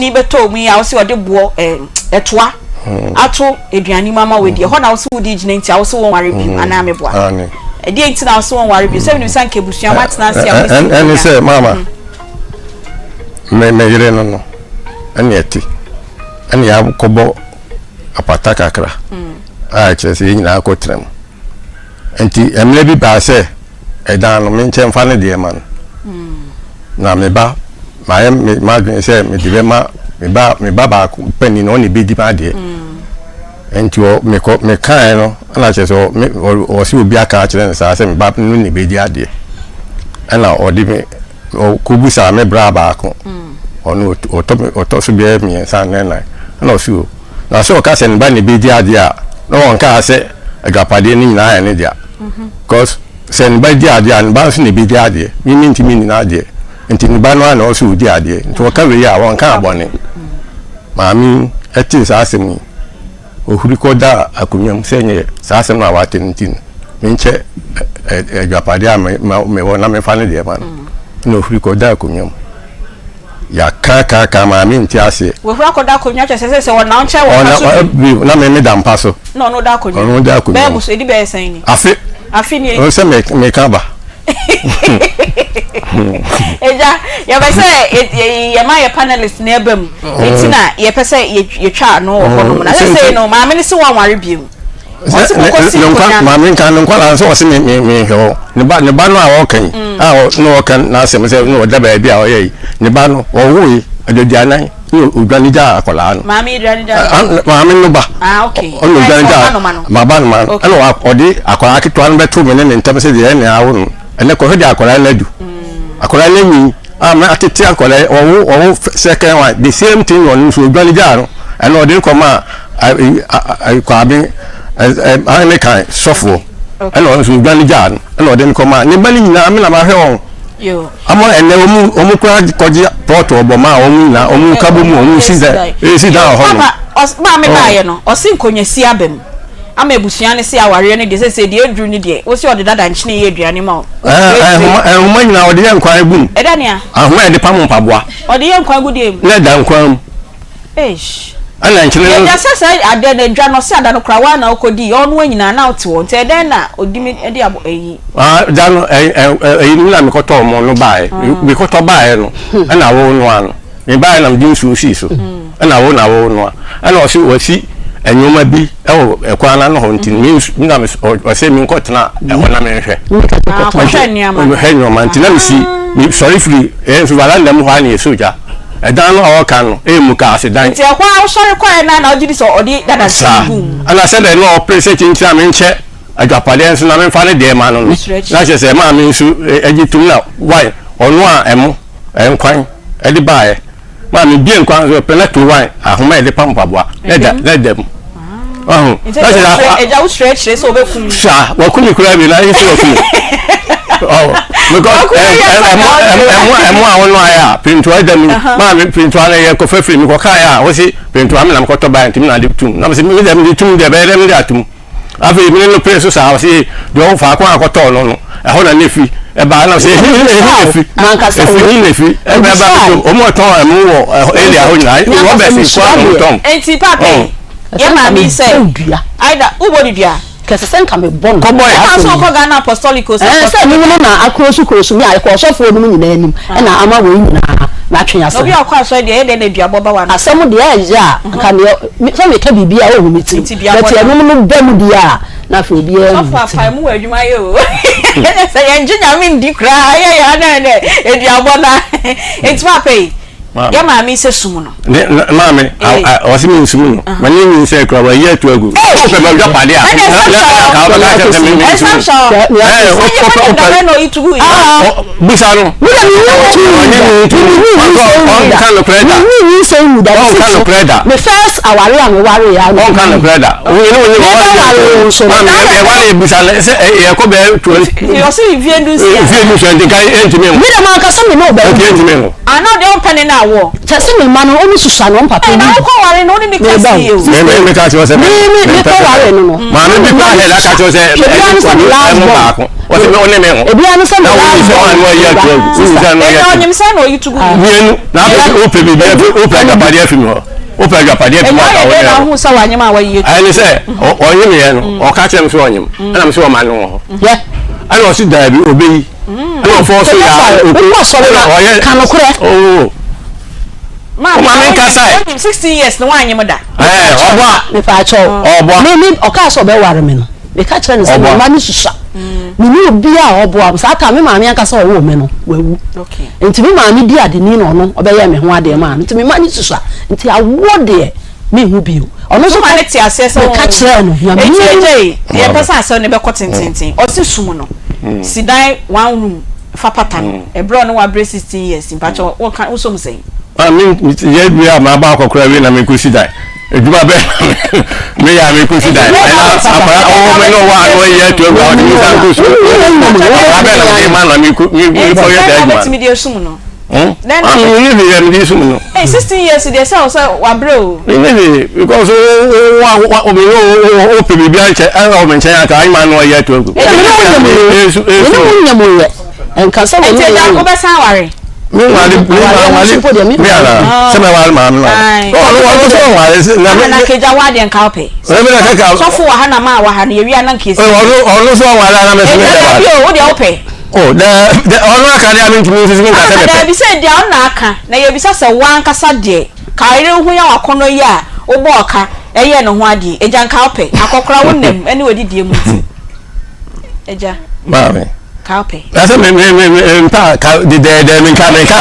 Ni bɛtɔɔ mu yi a wose ɔde boɔ ɛɛ ɛtoa ato aduane mu ama wadi ɛhɔ na wose wode gyina nti a wose wɔnware bio anaa meboa ɛdeɛ nti na wose wɔnware bio sɛ menim sɛ anka abusua moatena ase a moasi ɛne sɛ mama me me yere no no ɛne ɛte ɛne yɛakɔbɔ apata kakra a kyerɛ sɛ yɛn nyinaa akɔtena mu Nti mmerɛ bi baa sɛ ɛdan no menkyɛ mfa ne deɛ ma no. Na me ba, mayɛ me m'adwene sɛ mede bɛma me ba me ba baako panin no ɔne bɛdi m'adeɛ. Nti ɔ mekɔ mekaeɛ no ɛna kyerɛ sɛ ɔ me ɔ ɔse obi aka akyerɛ no saa sɛ me ba no ne bɛdi adeɛ. Ɛna ɔde me Ɔkɔbisaa me bra baako, ɔno ɔtɔ me ɔtɔ so bɛyɛ mmiɛnsa anaa nnan, ɛna ɔse o, na sɛ ɔka sɛ ne ba na ɛbɛdi adeɛ a, na ɔnkaa sɛ agyapadeɛ no nyinaa yɛ ne dea. Because sɛ ne ba di adeɛ a, ne ba nso na ɛbɛdi adeɛ, me mentumi nni n'adeɛ. Nti ne ba no ara na ɔwɔ sɛ ɔdi adeɛ. Nti ɔka wei a, ɔnkaa bɔne. Maame yi tee saa asɛm yi. Ohuri kɔdaa akonnwa mu sɛ ɛnyɛ saa asɛm no a wate no nti no, menkyɛ agyapadeɛ a mewɔ na memfa ne deɛ ma no. Ɛna ohuri kɔdaa akonnwa mu. Yɛakaakaaka maame nte aseɛ. Wahuri akɔda akonnwa kyerɛ sɛ sɛ ɔna nkyɛn wɔ mpa so bi. Na me meda mpa so. Na ɔno da akonnwa mu. Ɔno da akonnwa mu. Bɛyɛ boso edi bɛyɛ sɛn ni? Afe. Afe nie. Sɛ meka ba. Agya, yɛpɛ sɛ yɛma yɛ panelist na ɛba mu. Eti na yɛpɛ sɛ yɛtwa ano wɔ hɔnom. Na sɛ no, maame no se wɔnware bio. Ɔse kɔkɔ si nkonnwa. Maame nka ne nkwadaa sɛ ɔse me me me hwɛ hɔ. Ne ba ne ba no a ɔka yi a na ɔka n'asɛm sɛ na ɔda baabi a ɔyɛ yi. Ne ba no ɔwoe adaduanan na odwane gyaa akwadaa no. Maame dwane gyaa. Maame no ba. Ah okay. Ɔna odwane gyaa ma ba no ma no. Ɛna ɔde akwadaa ketewa no bɛto me ne ne ntam sɛ deɛ ɛna awo no. Ɛnɛ kɔhwɛ deɛ akwadaa no adu. Akwadaa no anyin a ma atete akwadaa yi ɔwo ɔwo second one the same thing ɔno nso odwane gyaa no. Ɛna ɔde no kɔmaa Kwaben Anglican sɔfoɔ. Ɛna ɔno nso odwane gyaa no. Ɛna ɔde no kɔmaa ne ba no nyinaa me na mahwɛ wɔn. Ama ɛnɛ wɔn wɔn kura kɔgye pɔt ɔbɔ maa wɔn nyinaa wɔn ka bɔ mu wɔn si dan esi dan wɔ hɔ nom. Papa ɔs maame baayɛ no ɔsi nkonnwasi aba mu ama abusua no se awareɛ no deɛ sɛsɛ deɛ aduru no deɛ wosi ɔde dada nkyene yɛ aduane ma wo. Ɛɛ nhoma nhoma nyinaa ɔde yɛ nkwan gu mu. Ɛda nea. Ahoma yɛde pam mpaboa. Ɔde yɛ nkwan gu deɛ mu. Na ɛda nkwan mu. Eish. Ɛna nkyene no. Yɛgya sɛ sɛ adɛ no adwa no ɔse ada no koraa waa na wokɔ dii ɔnoa nyinaa na wote hɔ nti ɛdɛn na odi me ɛde abɔ ɛyi. Ah da no ɛyi no na mekɔtɔɔ mo no baeɛ mekɔtɔ baeɛ no ɛna wo noa no mebaeɛ na mede nsuo sii so ɛna wo na wo noa ɛna ɔse wasi nneɛma bi ɛwɔ ɛkwan no ano hɔ nti me na ɔse menkɔtena ɛhɔ na menhwɛ kɔhwɛ nneɛma hwɛ nneɛma nti na mesi mesɔre firi ɛyɛ nso veranda mu hɔ a na yɛsɔ gya Ɛdan no a ɔreka no yɛ mukaase dan. Nti ɛhɔ a wosɔre kɔeɛ no ara na wogye di sɛ ɔde dada Saa. guu mu? Ɛna sɛdeɛ na ɔpere sɛ kyinkyin a menkyɛ agyapadeɛ nso na memfa ne deɛ mma no no, na kyerɛ sɛ ɛmaa me nso gye tom na wine, ɔno a ɛmo, nkwan, de baeɛ. Maa mebie nkwan nso pɛ na to wine, ahoma a yɛde pam mpaboa, na ɛda, na ɛda mu. Wahu? Nti agya wosrɛ agya wosrɛ kyerɛ sɛ ɔbɛkum wo. Saa wakum me koraa bi na ayɛ sɛ wakum me. Oh, because ɛmo ɛmo ɛmo a wɔn ayɛ a pintoa da mu maa mi pintoa no yɛ kɔfɛ firi mi kɔ kaa yɛ a wɔsi pintoa mi na mi kɔtɔ baa nti mi na de tum na mi sɛ mi dɛ mi de tum deɛ bɛyɛ dɛ mi de atum afei mi ne no pere so saa wɔsi deɛ ɔwɔ faako a kɔtɔɔ no no ɛhɔ na ne fi ɛbaa na sɛ ehi ehi na efi efi na efi ɛbɛ ɛba mi so wɔn ɛtɔn ɛmo wɔ ɛhɔ area hɔ nyinaa rɔbɛs nkoa na wɔn tɔn. Nti paapa yi. Yɛ maame yi sɛ Aida wobɔ ne dua. Kɛse sɛ nka mebɔ no. Kɔbɔe. Ɛna nso ɔkɔ Ghana Apostolic o sɛ Ɛɛ sɛ mene no na akorosu korosu me a ɛkɔ ɔsɔfoɔ no mu nyinaa anim ɛna ama wei nyinaa matwe Na asɛm. obi a ɔkɔ asɔre deɛ ɛyɛ dɛn na aduabɔ ba w'ano. Asɛm deɛ ɛyɛ a nka neɛ sɛ meka biribi a ɔhu me tirim Nti duabɔ but na. ɛnom no ba mu deɛ a na afei obiara ahu Sɔfo me apae tirim. mu wɔ adwuma yɛ o. Ɛnɛ sɛ yɛngye Nyame ndi koraa yɛ yɛ a na ɛnɛ aduabɔ na. Nti paapa yi. Yɛ maame sɛ sum no. Ne maame ɔsi mi nsum no. Ma ne nyi nsɛ kura wa yi atu agu. Ɔpɛ ma dwa pade a. Ɛna ɛsam sɔ. Ka ɔbɛ ka kyerɛ sɛ mi nsum. Ɛsam sɔ. Ɛɛ ɔpɛ ɔpɛ. Bisa no. Wúlò mi ní tu Ɔnyɛ mi tu. Ɔnka nokorɛ da. Mi ní sɛ nwu da. Ɔnka nokorɛ da. Me first aware a me ware ya. Ɔnka nokorɛ da. Wo ne wo nye Me bɛ ware wo nso. Maame yɛ ware bisa no sɛ yɛ kɔ bɛyɛ 20. Ɔsi mfie du nsia. Mfie du nsia nti nka ɛntumi nwo. Mi dɛ mankasa mi ne wo bɛ. Nti ɛntumi nwo. Ana ɔdeɛ ɔmpɛ ne na. awoɔ. Kyɛ sɛ me mma no ɔmo susua no ɔmo papa Ɛna ni wokɔ ware no wo ne ne Me ka ba sie o. o. Me me me ka kyerɛ sɛ Me me me kɔ ware no no. Maame bi kɔ ahɛ aka kyerɛ sɛ Hwɛ bia no sɛ me last ɛho born. baako. Wɔsi me ɔne me ho. Ebia no sɛ me Na wo last sɛ born. ɔne ɔyɛ ato agu. Wo sɛ ɔne ɔyɛ Ɛna ato. ɔnyim sɛ na ɔyi tugu. Mienu na afei wopɛ biribi afi wopɛ agyapadeɛ afi mi hɔ. Wopɛ agyapadeɛ afi Ɛnyɛ mi hɔ ɔyɛ a dɛn na ɔne ahu sɛ wanyem a wayi atu. Ɛne sɛ ɔnyem yɛ no ɔka kyerɛ me sɛ ɔnyem ɛna me sɛ ɔma no wɔ hɔ. Yɛ. Ɛna ɔsi daabi obeyi. Ɛna ɔfɔ so yɛ Wokɔ asɔre na ka nokorɛ. Oo. Maame Maame nkasa ɛ. Onyim 16 years na wanyem da. Ɛɛ ɔboa. Mepa kyɛw. Ɔboa. Me me ɔkaa sɛ ɔbɛware me no. Meka kyerɛ no sɛ me mma no susua. Me ne obi a ɔboa me. Saa time me maame ankasa ɔwoo me no wawu. Nti me maame di adeni na ɔno ɔbɛyɛ me ho adeɛ maa me. Nti me mma no susua. Nti awoɔ deɛ menhu bio. Ɔno nso ka ne te aseɛ sɛ meka kyerɛɛ no. Nyame Eti agya yi deɛ ɛpɛ sɛ asɛm no bɛkɔ tententen. Ɔse sum no. Si dan one room fa pata no. Ɛberɛ a ɔne wo abrɛ 16 years mpakyɛ woka wosɔ mu sɛn? Ah, me yɛ wie a maba akɔkora wie na mekɔsi dan. Adwuma bɛn na meyɛ a mekɔsi dan? Ɛna akwadaa ɔwɔ me ne ɔwɔ a na ɔyɛ ato agu a ɔde me nsa nkɔ sukuu. Akwadaa bɛn na mede ma na mekɔyɛ saa adwuma no? Bɛtumi de asum no. Ah, me ne hwee mede sum no. Hey, 16 years deɛ sɛ ɔsɛ wabrɛ o. Me ne hwee because wo wo wo me wo wo pɛ biribi ankyɛ ɛwɔ me nkyɛn aka anyima na ɔyɛ ato agu. Me ne wo nyɛ mo yɛ. Nka sɛ wɔne Nti yɛ agya o. wobɛsan aware? Me nware me nware me ana sɛ mɛ ware maame na. Ɔno ɔno sɛ ɔnware sɛ na me. Na kegya wa deɛ nka wopɛ. Ɛmi na kaka. Sɔfo wɔ ha na maa wɔ ha no yɛwia na nka esi. Ɔno ɔno sɛ ɔnware ana mɛ sɛ mɛ dɛ wa. Ɛbi o wo deɛ wopɛ. O dɛ dɛ ɔno aka deɛ mi ntumi nso mi nka sɛ mɛ pɛ. Daabi sɛ deɛ ɔno na aka na yɛbisa sɛ wankasa deɛ ka yere ho yɛ wakɔnɔ yi a wobɔ ɔka ɛyɛ ne ho adeɛ agya nka wopɛ akɔkora wo nam ɛne wadidie mu nti agya. Maame. Ka wopɛ. Na sɛ me me me me mpa ka dedɛɛdɛ me nka me nka.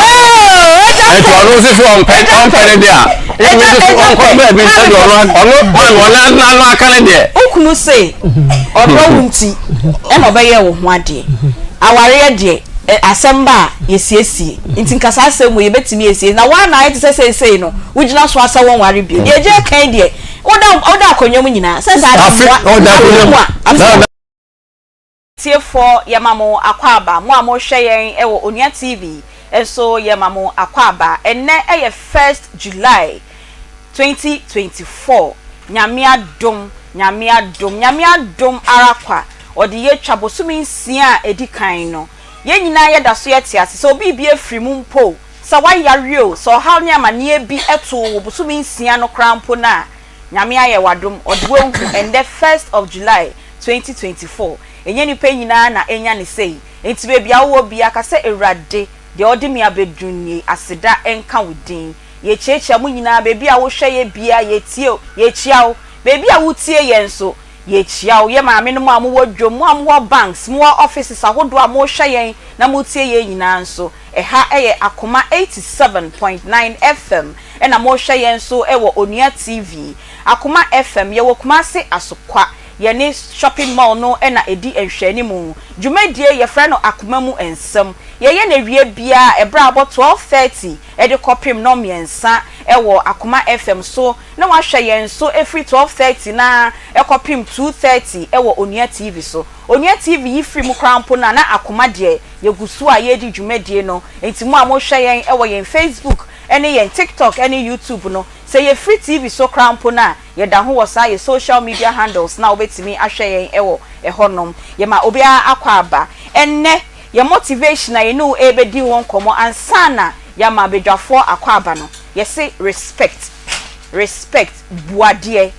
Ɛti ɔno nso so ɔmpɛ ɔmpɛ ne deɛ a. Ɛmi nso so ɔnkɔ baabi ɛdi ɔno ɔno ɔno ɔno n'ano aka ne deɛ. Okunu se ɔdɔ wo nti ɛna ɔbɛyɛ wo ho adeɛ. Awareɛ deɛ asɛm ba a yɛsiesie nti nka saa asɛm wei yɛbɛtumi asie na woa na ayɛ te sɛ seesei no wogyina so asɛ wɔnware bio deɛ agya kan deɛ woda woda akonnwa mu nyinaa sɛ saa Afe ɔda akonnwa mu. Tiefoɔ yɛma mo akwaaba, mo a mohwɛ yɛn wɔ Onua TV nso yɛma mo akwaaba. Ɛnnɛ yɛ first July 2024, Nyame adom, Nyame adom, Nyame adom ara kwa, ɔde yɛatwa bosome nsia a ɛdi kan no. Yɛn nyinaa yɛda so yɛte ase, sɛ obi bi afiri mu mpo o, sɛ wayare o, sɛ ɔhaw ne amaneɛ bi too wo bosome nsia no koraa mpo no a, Nyame ayɛ w'adom, ɔde wo ahu ɛnnɛ first of July 2024. Ɛnyɛ nnipa nyinaa na anya no sei. Enti baabi a wowɔ biara ka sɛ, Awurade, deɛ wode me abɛduru nie, aseda nka wo din. Yɛkyiakyia mo nyinaa, baabi a wohwɛ yɛ biara, yɛtie wo, yɛkyia wo. Baabi a wotie yɛn nso, yɛkyia wo. Yɛ maamenom a mowɔ dwam, mo a mowɔ banks, mowɔ offices ahodoɔ a mohwɛ yɛn na motie yɛn nyinaa nso, ɛha yɛ Akoma 87.9 FM, ɛna mohwɛ yɛn nso wɔ Onua TV. Akoma FM, yɛwɔ Kumasi Asokwa. Yɛne shopping mall no na ɛdi nhwɛanimu. Dwumadie yɛfrɛ no Akoma Mu Nsɛm. Yɛyɛ no awia biara ɛberɛ a abɔ 12:30 de kɔpem nnɔnmiɛnsa wɔ Akoma FM so na wahwɛ yɛn nso ɛfiri 12:30 no ara kɔpem 2:30 wɔ Onua TV so. Onua TV yi firi mu koraa mpo no a na Akoma deɛ yɛgu so a yɛredi dwumadie no. Enti mo a mohwɛ yɛn wɔ yɛn Facebook ne yɛn TikTok ne YouTube no, sɛ yɛfiri TV so koraa mpo no a, Yɛda ho wɔ saa yɛ social media handles no a wobɛtumi ahwɛ yɛn wɔ ɛhɔ nom. Yɛma obiara akwaaba. Ɛnnɛ, yɛ motivation a yɛne wo ɛrebɛdi ho nkɔmmɔ ansa na yɛama badwafoɔ akwaaba no, yɛse respect, respect, bu adeɛ,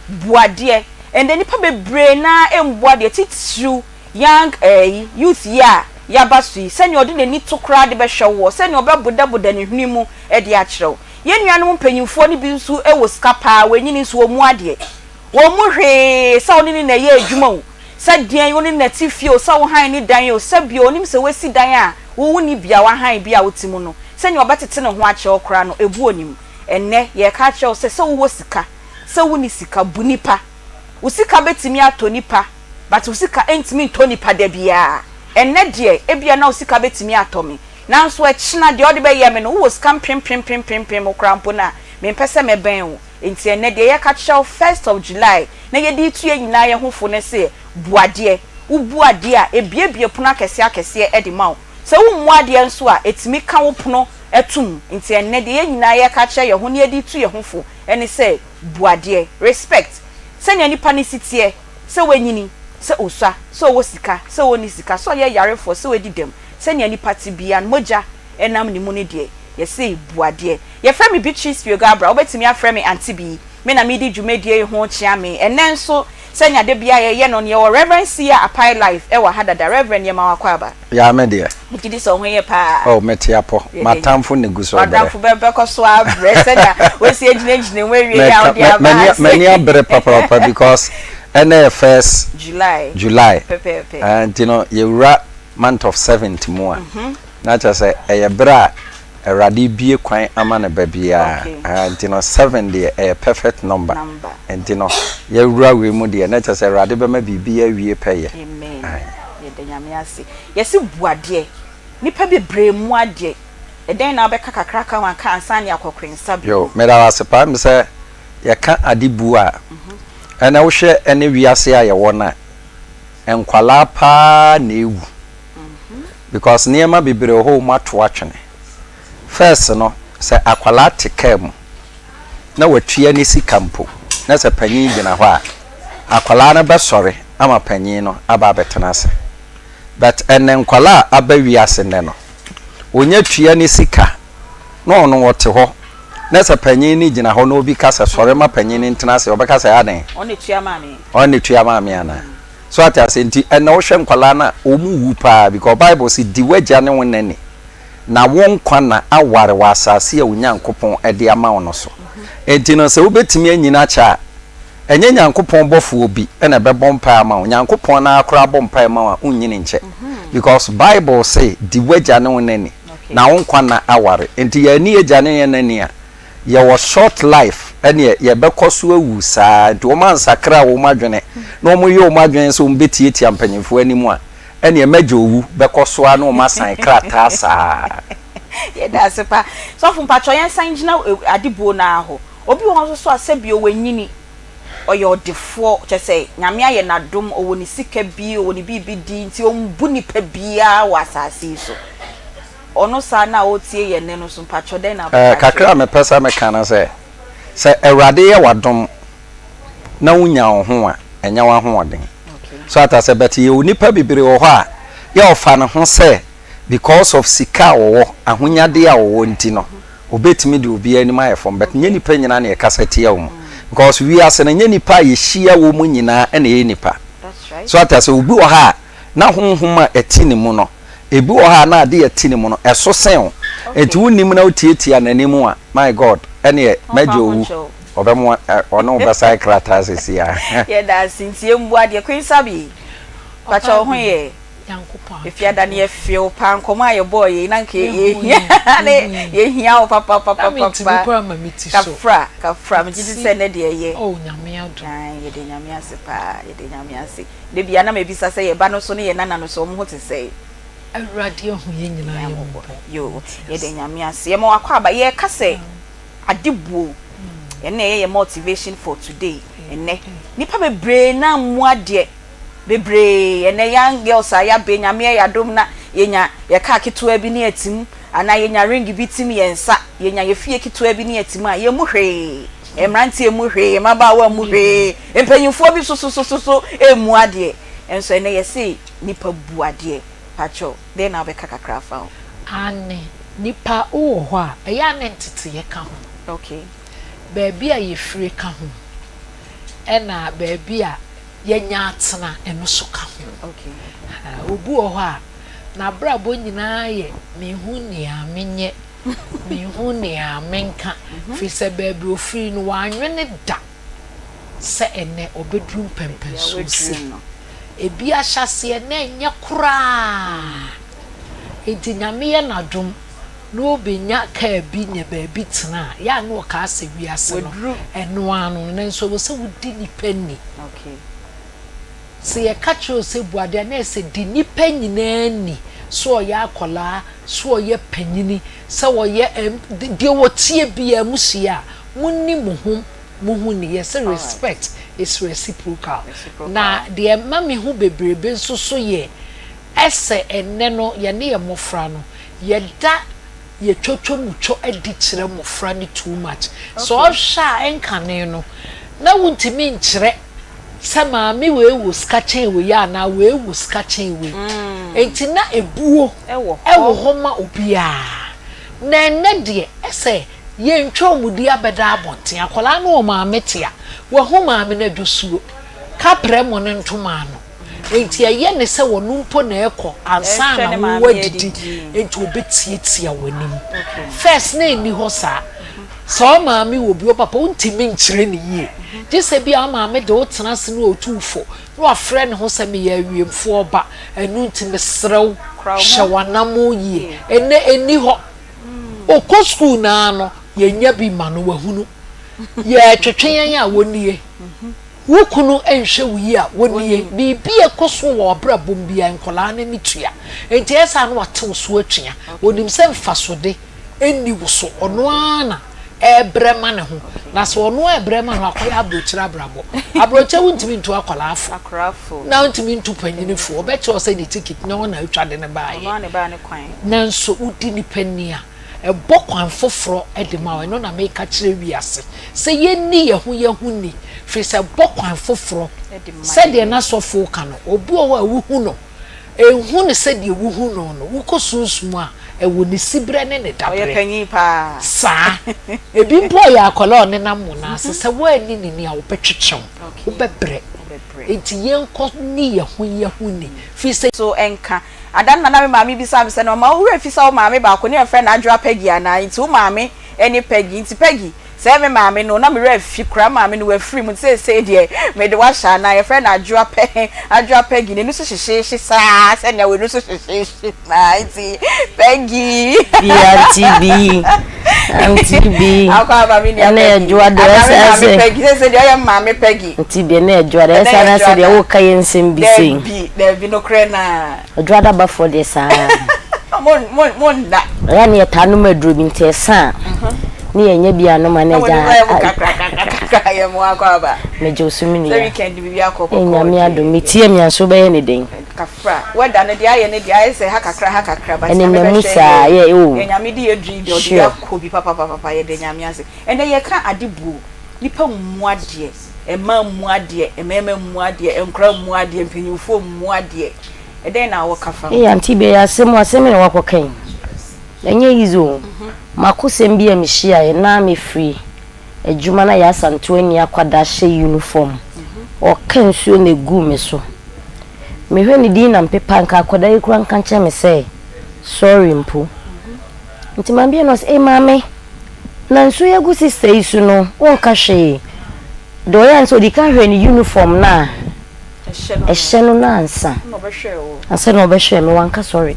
bu adeɛ. Ɛnnɛ nnipa bebree no ara mmu adeɛ, titiriw young ɛyi, youth yi a yɛaba so yi, sɛdeɛ ɔde n'ani to koraa de bɛhwɛ woɔ, sɛdeɛ ɔbɛbodaboda ne hwene mu de akyerɛ wo. Yɛn nuanom mpanyimfoɔ no bi nso wɔ sika paa, wɔanyini nso wɔmmu adeɛ. Wɔmmu hwee sɛ wo ne no na ɛyɛ adwuma o, sɛ deɛn, wo ne no na ɛte fie o, sɛ wohan ne dan o, sɛ bio ɔnim sɛ woasi dan a wo wonni bi a woahan bi a wote mu no, sɛnea ɔbɛtete ne ho akyerɛ wo koraa no, ɛbu ɔnim. Ɛnnɛ, yɛreka akyerɛ wo sɛ, sɛ wowɔ sika, sɛ wonni sika, bu nnipa. Wo sika bɛtumi atɔ nnipa, but wo sika ntumi ntɔ nnipa da biara. Ɛnnɛ deɛ, ebia na wo sika bɛtumi atɔ me, Nanso ɛkyena, deɛ wode bɛyɛ me no, wowɔ sika mpempempempempem koraa mpo no a, mempɛ sɛ mɛbɛn wo. Enti ɛnnɛ, deɛ yɛka kyerɛ wo first of July na yɛde retu yɛn nyinaa yɛn ho fo ne sɛ, bu adeɛ. Wobu adeɛ a, ɛbuebue pono akɛseɛ akɛseɛ de ma wo. Sɛ wommu adeɛ nso a, ɛtumi ka wo pono tom. Nti ɛnnɛ, deɛ yɛn nyinaa yɛreka akyerɛ yɛn ho na yɛde retu yɛn ho fo ne sɛ, bu adeɛ, respect, sɛnea nipa no si teɛ, sɛ wanyini, sɛ ɔsua, sɛ ɔwɔ sika, sɛ ɔnni sika, sɛ ɔyɛ yarefoɔ, sɛ wadi dɛm, sɛnea nipa te biara no, mogya nam ne mu no deɛ, yɛse bu adeɛ. Yɛfrɛ me Beatrice Fiogabra, wobɛtumi afrɛ me Auntie Bee. Me na medi dwumadie yi ho kyea me. Ɛnnɛ nso, sɛnea da biara yɛyɛ no no, yɛwɔ Rev. Sia Apai Life wɔ ha dada. Rev. Yɛma wo akwaaba. Yaa me deɛ. Megye di sɛ wo ho yɛ paa. Oh, mete apɔ. M'atamfo na egu so rebrɛ. W'atamfo bɛ bɛkɔ so abrɛ sɛnea wosi agyinagyina mu awie yi a wode aba ha sei. M'ani abere papaapa because ɛnnɛ yɛ first July. July. Pɛpɛɛpɛ. Ah, nti no yɛwura month of seventh mu a, na kyerɛ sɛ ɛyɛ bere a Awurade rebue kwan ama ne ba biara. Ah, nti no seven deɛ ɛyɛ perfect number. Nti no yɛwura wei mu deɛ na kyerɛ sɛ Awurade bɛma biribi awie pɛyɛ. Amen. Yɛda Nyame ase. Yɛse bu adeɛ. Nnipa bebree mmu adeɛ. Ɛdɛn na wobɛka kakra aka ho anka ansa ne akɔ kwensa bio? Yo, meda wo ase paa. Mesɛ yɛka ade bu a, ɛnɛ wohwɛ ɛne wiase a yɛwɔ no a, nkwalaa paa na ewu. Because nneɛma bebree wɔ hɔ a wɔn ato atwene. First no, sɛ akwadaa te car mu na watua ne sika mpo na sɛ panyin gyina hɔ a, akwadaa no bɛsɔre ama panyin no aba abɛtena ase. But ɛnnɛ nkwadaa a aba wiase nnɛ no, onya tua ne sika na ɔno ɔte hɔ na sɛ panyin no gyina hɔ na obi ka sɛ sɔre ma panyin no ntena ase a, ɔbɛka sɛ adɛn? Ɔno na etua maa me. Ɔno na etua maa me anaa? So ate aseɛ? Nti ɛnɛ wohwɛ nkwadaa no a, wɔn wu paa because Bible se di w'agya ne wo na ni na wo nkwa nna aware wɔ asase a Onyankopɔn de ama wo no so. Nti no sɛ wobɛtumi anyini akyɛ a, ɛnyɛ Nyankopɔn bɔfoɔ bi na ɛbɛbɔ mpaeɛ ama wo. Nyankopɔn no ara koraa bɔ mpaeɛ ma wo a, wonnyini nkyɛ because Bible se di w'agya ne wo na ni na wo nkwa nna aware. Nti yɛanni agya ne yɛn na ni a, yɛwɔ short life ɛneɛ yɛbɛkɔ so awu saa nti wɔn ansakra wɔn adwene na wɔn yɛ wɔn adwene sɛ wɔn bɛtiatia mpanyinfoɔ anim a ɛneɛ mɛgya owu bɛkɔ so ara na wɔn asan krataa saa. Yɛda ase pa. Sɔfo mpakyɛw yɛn san gyina adebuo no ara hɔ. Obi wɔ hɔ nso so a sɛbi wanyini, ɔyɛ ɔdefoɔ, kyerɛ sɛ Nyame ayɛ no adom, ɔwɔ ne sika bi, ɔwɔ ne biribi di, nti ɔmbu nipa biara wɔ asase yi so. Ɔno saa no a ɔretie yɛn nnɛ no nso, mpakyɛw dɛn na wobɛka akyerɛ Kakra a no? mepɛ sɛ meka ne sɛ, sɛ Awurade yɛ w'adom na wonya wo ho a, ɛnyɛ w'ahoɔden. So ate aseɛ? But yɛwɔ nnipa bebree wɔ hɔ a, yɛ ɔfa ne ho sɛ because of sika a ɔwɔ, ahonyadeɛ a ɔwɔ nti no, ɔbɛtumi de obiara anim ayɛ fam. But nyɛ nnipa nyinaa na yɛkasa tia wɔn. Because wiase no, nyɛ nnipa a yɛhyia wɔn nyinaa na ɛyɛ nnipa. So ate aseɛ? Obi wɔ hɔ a, na honhom a ɛte ne mu no, Ebi wɔ hɔ a na ade a ɛte ne mu no, ɛso sen wo. Enti wonnim na wotiatia n'anim a, my God, ɛneɛ m'agya owu, ɔbɛmo ɔne wo bɛsan krataa seesei ara. Yɛda ase nti yɛmmu adeɛ. Queen Sabi, pakyɛ wo ho yɛ? Efiada no yɛfew paa, nkɔmmɔ a yɛbɔɔ yei na nka yɛhia yɛhia wo papapapapa. Kafra, kafra, megye di sɛ nnɛ deɛ ɛyɛ. Ae, yɛda Nyame ase paa, yɛda Nyame ase. Da biara na mebisa sɛ yɛn ba no so ne yɛn nana no so wɔn ho te sɛn? Awurade ahu yɛn nyinaa yɛ mmɔbɔ. Yoo, yɛda Nyame ase. Yɛma wo akwaaba. Yɛreka sɛ ade buo, ɛno na ɛyɛ yɛn motivation for today, ɛnnɛ. Nnipa bebree no ammu adeɛ, bebree. Ɛnnɛ young girls a yɛabɛ, Nyame ayɛ adom na yɛnya yɛn car ketewa bi ne yɛte mu, anaa yɛnya ring bi tim yɛn nsa, yɛnya yɛn fie ketewa bi ne yɛte mu a, yɛmmu hwee. Mmeranteɛ mmu hwee, mmabaawa mmu hwee, mpanyinfoɔ bi sososososo mmu adeɛ. Nso ɛnnɛ yɛse nipa bu adeɛ. Pakyɛw, dɛn na wobɛka kakra afa ho? Aane, nipa wowɔ hɔ a, ɛyɛ a ne nteteeɛ ka ho. Okay. Baabi a yɛfire ka ho, ɛna baabi a yɛanya atena ɛno nso ka ho. Okay. Obi wɔ hɔ a, n'abrabɔ nyinaa yɛ menhu nea menyɛ. Minhu nea menka, firi sɛ baabi ofiri no, wannwene da sɛ ɛnnɛ ɔbɛduru mpɛnpɛnsoɔ sei. Ebi ahyɛaseɛ na ɛnyɛ koraa, enti Nyame yɛ n'adom na ɔbɛnya kaa bi nya baabi tena a, yɛ a na ɔkaa sɛ wiase no, ɛno ara no, nanso ɛwɔ sɛ wodi nnipa ni. Sɛ yɛka kyerɛ wo sɛ bu ade a, na ɛyɛ sɛ di nnipa nyinaa ni, sɛ ɔyɛ akwadaa, sɛ ɔyɛ panyini, sɛ ɔyɛ ɛm, deɛ ɔteɛ biara mo hyia a, monni mo ho mo ho ni. Yɛse respect is reciprocal. Na deɛ ɛma me hu bebrebe nso so yɛ. Ɛsɛ ɛnnɛ no yɛne yɛn mmɔfra no yɛda yɛ twotwomutwo adi kyerɛ mmɔfra no too much. Sɛ ɔhwɛ a ɛnkane no na wontumi nkyerɛ sɛ maame wei wɔ sika kyɛn wei anaa wei wɔ sika kyɛn wei. Enti na ebuo wɔ hɔ ma obiara. Na ɛnnɛ deɛ ɛsɛ yɛntwa wɔn di abɛda abɔnten. Akwadaa no wɔ maame te a, wahu maame no adwosuo, kaprɛ mo ne ntoma ano. Enti ɛyɛ no sɛ ɔno mpo na ɛkɔ ansa na wo adidi, enti ɔbɛtiatia w'anim. First na ɛnni hɔ saa. Sɛ wo maame wɔ bi, wo papa, wontumi nkyerɛ no yie. Gye sɛ bi a wo maame de wo tena ase na ɔtu wo fo, na wafrɛ ne ho sɛ meyɛ awiemfoɔ ba, ɛno nti mesrɛ wo, hyɛ w'anammɔn yie. Ɛnnɛ ɛnni hɔ. Ɔkɔ sukuu no ara no, yɛnya bi ma no, wahunu. Yɛretwetwe yɛn a, wɔnnie. Wo kunu nhwɛ wo yie a, wɔnnie. Biribi a ɛkɔ so wɔ w'abrabɔ mu biara, nkwadaa no ani tua. Enti ɛyɛ saa na wate wo so atua. Ɔnim sɛ mfasode nni wo so. Ɔno ara na ɛrebrɛ ma ne ho. Na sɛ ɔno ara rebrɛ ma ne ho a, akɔyɛ aburokyire abrabɔ. Aburokyire wontumi ntu akwadaa fo, na wontumi ntu panin fo. Ɔbɛkyerɛ wo sɛ ne tikiti nyɛ wo na atwa de no baeɛ. Nanso wodi nnipa ni a, ɛbɔ kwan foforɔ de ma wo. Ɛno na meka kyerɛ wiase sɛ yɛnni yɛn ho yɛn ho ni, firi sɛ ɛbɔ kwan foforɔ. Sɛdeɛ na sɔfo reka no, obi wɔ hɔ a wohu no, nhu no sɛdeɛ wohu no no. Wokɔ sunsum a, ɛwɔ ne siberɛ ne ne daberɛ. Saa. Ebi mpo ɔyɛ akwadaa a ɔnenam wo nan ase, sɛ woanni no ni a, ɔbɛtwetwe wo, wobɛbrɛ. Enti yɛnkɔ nni yɛn ho yɛn ho ni, firi sɛ. So nka. Ada no na na me maame bisa me sɛ, na ɔma wo werɛ fi sɛ wo maame baako ne yɛfrɛ no Adwoa Peggy anaa? Nti wo maame ne Peggy. Nti Peggy, sɛ me maame no, na me werɛ afi koraa, me maame no wafiri mu, nti seesei deɛ mede wo ahyɛ anaa? Yɛfrɛ no Adwoa Pɛ, Adwoa Peggy, n'ani so hyehyeehye saa sɛnea w'ani so hyehyeehye naa, nti Peggy. Bi auntie bi, auntie bi. Akɔ aba me nua Ɛna Peggy. Adwoa deɛ Anaa me ɛsɛ maame sɛ. Peggy, seesei deɛ ɔyɛ me maame Peggy. Auntie bi ɛna Adwoa deɛ Ɛnɛ ɛsɛ yɛ anaasɛ deɛ Dwoada. woka yɛ nsɛm bi sei. Dabi, dabi, nokorɛ naa. Adwoada bafoɔ deɛ saa. Mo, mo, mo nna. Ɛyɛ a na yɛtaa nom aduro bi nti ɛsa a ne yɛnya bi anom a na Na mo agya de ayɛ mo kakra kakra kakra yɛ mo akɔ aba. Megye wo so me Sɛ nua. weekend biribi akɔ Ee kɔkɔɔ Nyame deɛ. adom metie me a nso wobɛyɛ ne dɛn? Kafra, weather no deɛ ayɛ ne deɛ ayɛ sɛ ha kakra ha kakra but Nyame Ɛnenam mu bɛhwɛ saa yɛ. yɛ oo. Deɛ Nyame de yɛ duru yi deɛ ɔde yɛ Sure. akɔ bi papapapapa yɛda Nyame ase. Ɛnɛ yɛka ade buo, nipa mmu adeɛ, mmaa mmu adeɛ, mmarima mmu adeɛ, nkwadaa mmu adeɛ, mpanyinfoɔ mmu adeɛ. Ɛdɛn na wɔka fa ho? Ei auntie bɛyɛ asɛm o asɛm yi na wakɔka yi ɛnyɛ easy o makosɛm bi a mehyiaeɛ na mefiri adwuma na yɛ asantew ani akwadaa hyɛ uniform ɔka nsuo na eguu me so mehwɛ ne din na mpepa nka akwadaa yi kura nka nkyɛn me sɛ sorry mpo nti maame bi na ɔsɛ ei maame na nsuo yi agu sister yi so no wonka hwee deɛ ɔyɛ ne sɛ ɔdi kan hwɛ ne uniform no a ɛhyɛ no no ansa ansa na ɔbɛhwɛ me wanka sɔre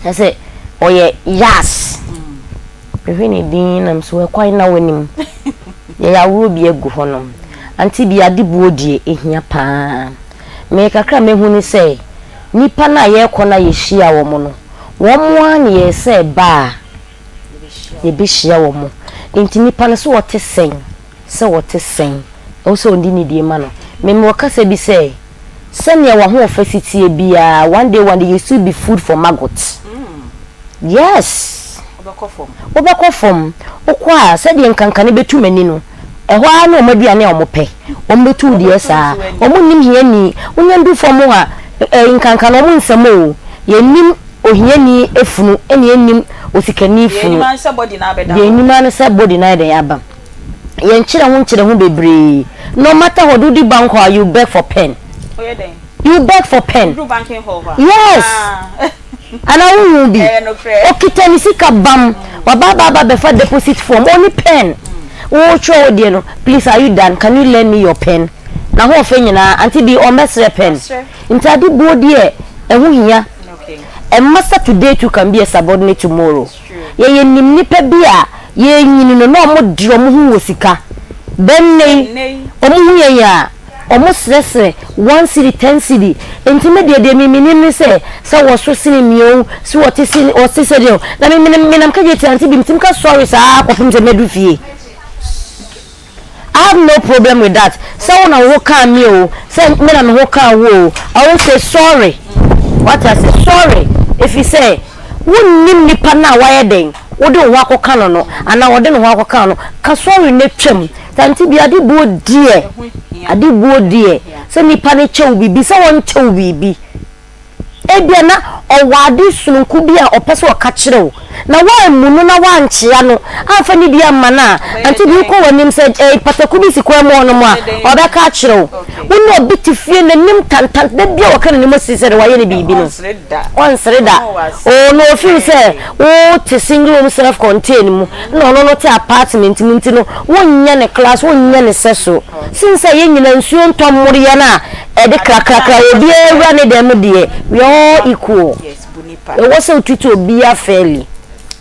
na sɛ ɔyɛ yas mehwɛ ne din nam so ɛkwan na w'anim yɛyɛ aworo bi agu hɔnom ante bi ade buo deɛ ɛhia paa me kakra mehu ne sɛ nipa no a yɛrekɔ no a yɛhyia wɔn no wɔn ara ne yɛn sɛ ba a yɛbɛhyia wɔn nti nipa no sɛ ɔte sɛn sɛ ɔte sɛn, ɛwɔ sɛ ɔde nidie ma no. Me mewɔ kasa bi sɛ, sɛdeɛ w'ahoɔfɛ si teɛ biara, one day one day you still be food for maggot. Yes! Wobɛkɔ fam. Wokɔ a, sɛdeɛ nkankane bɛtu m'ani no, ɛhɔ ara ne wɔn aduane a wɔpɛ. Wɔbɛtu wo deɛ saa. Wɔnnim hiani. Wonya du fam hɔ a, eh, nkankane wɔn nsam o. Yɛnnim ohiani funu, ɛna yɛnnim osikani funu. Deɛ yɛnim ara ne sɛ body no ayɛ dɛn aba. Yɛn kyerɛ ho nkyerɛ ho bebree. No matter what, wodi bank hɔ a, you beg for pen. You beg for pen. Yes. Ana wohu bi. Okita ne sika bam. Waba aba aba bɛfa deposit form. Ɔni pen. Wotwerɛ wo deɛ no. Please are you done? Can you lend me your pen? Na ho ɔfɛ nyinaa, ante bi ɔmmɛsrɛ pen. Nti ade buo deɛ, ɛho hia. Ɛmma sɛ today too can be a subordinate tomorrow. Yɛyɛ nim nipa bi a yɛrenyini no na wɔn de wɔn ho wɔ sika. Bɛ nnɛ yi wɔn hu yɛn a wɔn srɛsrɛ one cedi ten cedi. Nti me deɛ deɛ me menim ne sɛ sɛ wɔso sene me o sɛ wɔte sene wɔte sɛ deɛ o na me menam menam kagye tia nti bi metumi ka sorry saa kɔpem sɛ mɛdu fie. I have no problem with that. Sɛ wo na wo ho kaa me o, sɛ me na me ho kaa wo o, I will say sorry. Wate ase? Sorry, efisɛ wonnim nipa no a wayɛ dɛn, wode wo ho akɔka no no, anaa ɔde ne ho akɔka wo no. Ka sorry na twam. Tante bi, ade buo deɛ, ade buo deɛ, sɛ nipa no kyɛ wo biribi, sɛ ɔnkyɛ wo biribi. Ebia na ɔwɔ ade sononko bi a ɔpɛ sɛ ɔka kyerɛ wo, na woammu no na woankyea no amfa nidi amma no a, ante bi wokɔ w'anim sɛ eh, pataku bi si kwan mu hɔnom a, ɔbɛka akyerɛ wo. Wo ne obi te fie, n'anim tantan, da bi a wɔka n'anim asi sɛ wayɛ no biribi no, ɔnsere da. Oh, na ɔfeel sɛ wote single room self contained mu, na ɔno no te apartment mu nti no, wonyɛ ne class, wonyɛ ne sɛso. Sen sɛ yɛn nyinaa nsuo ntɔ mmoro yɛn a ɛde krakrakra obiara wura ne dan mu deɛ, we are all equal. Ɛwɔ sɛ wo treat obiara fairly.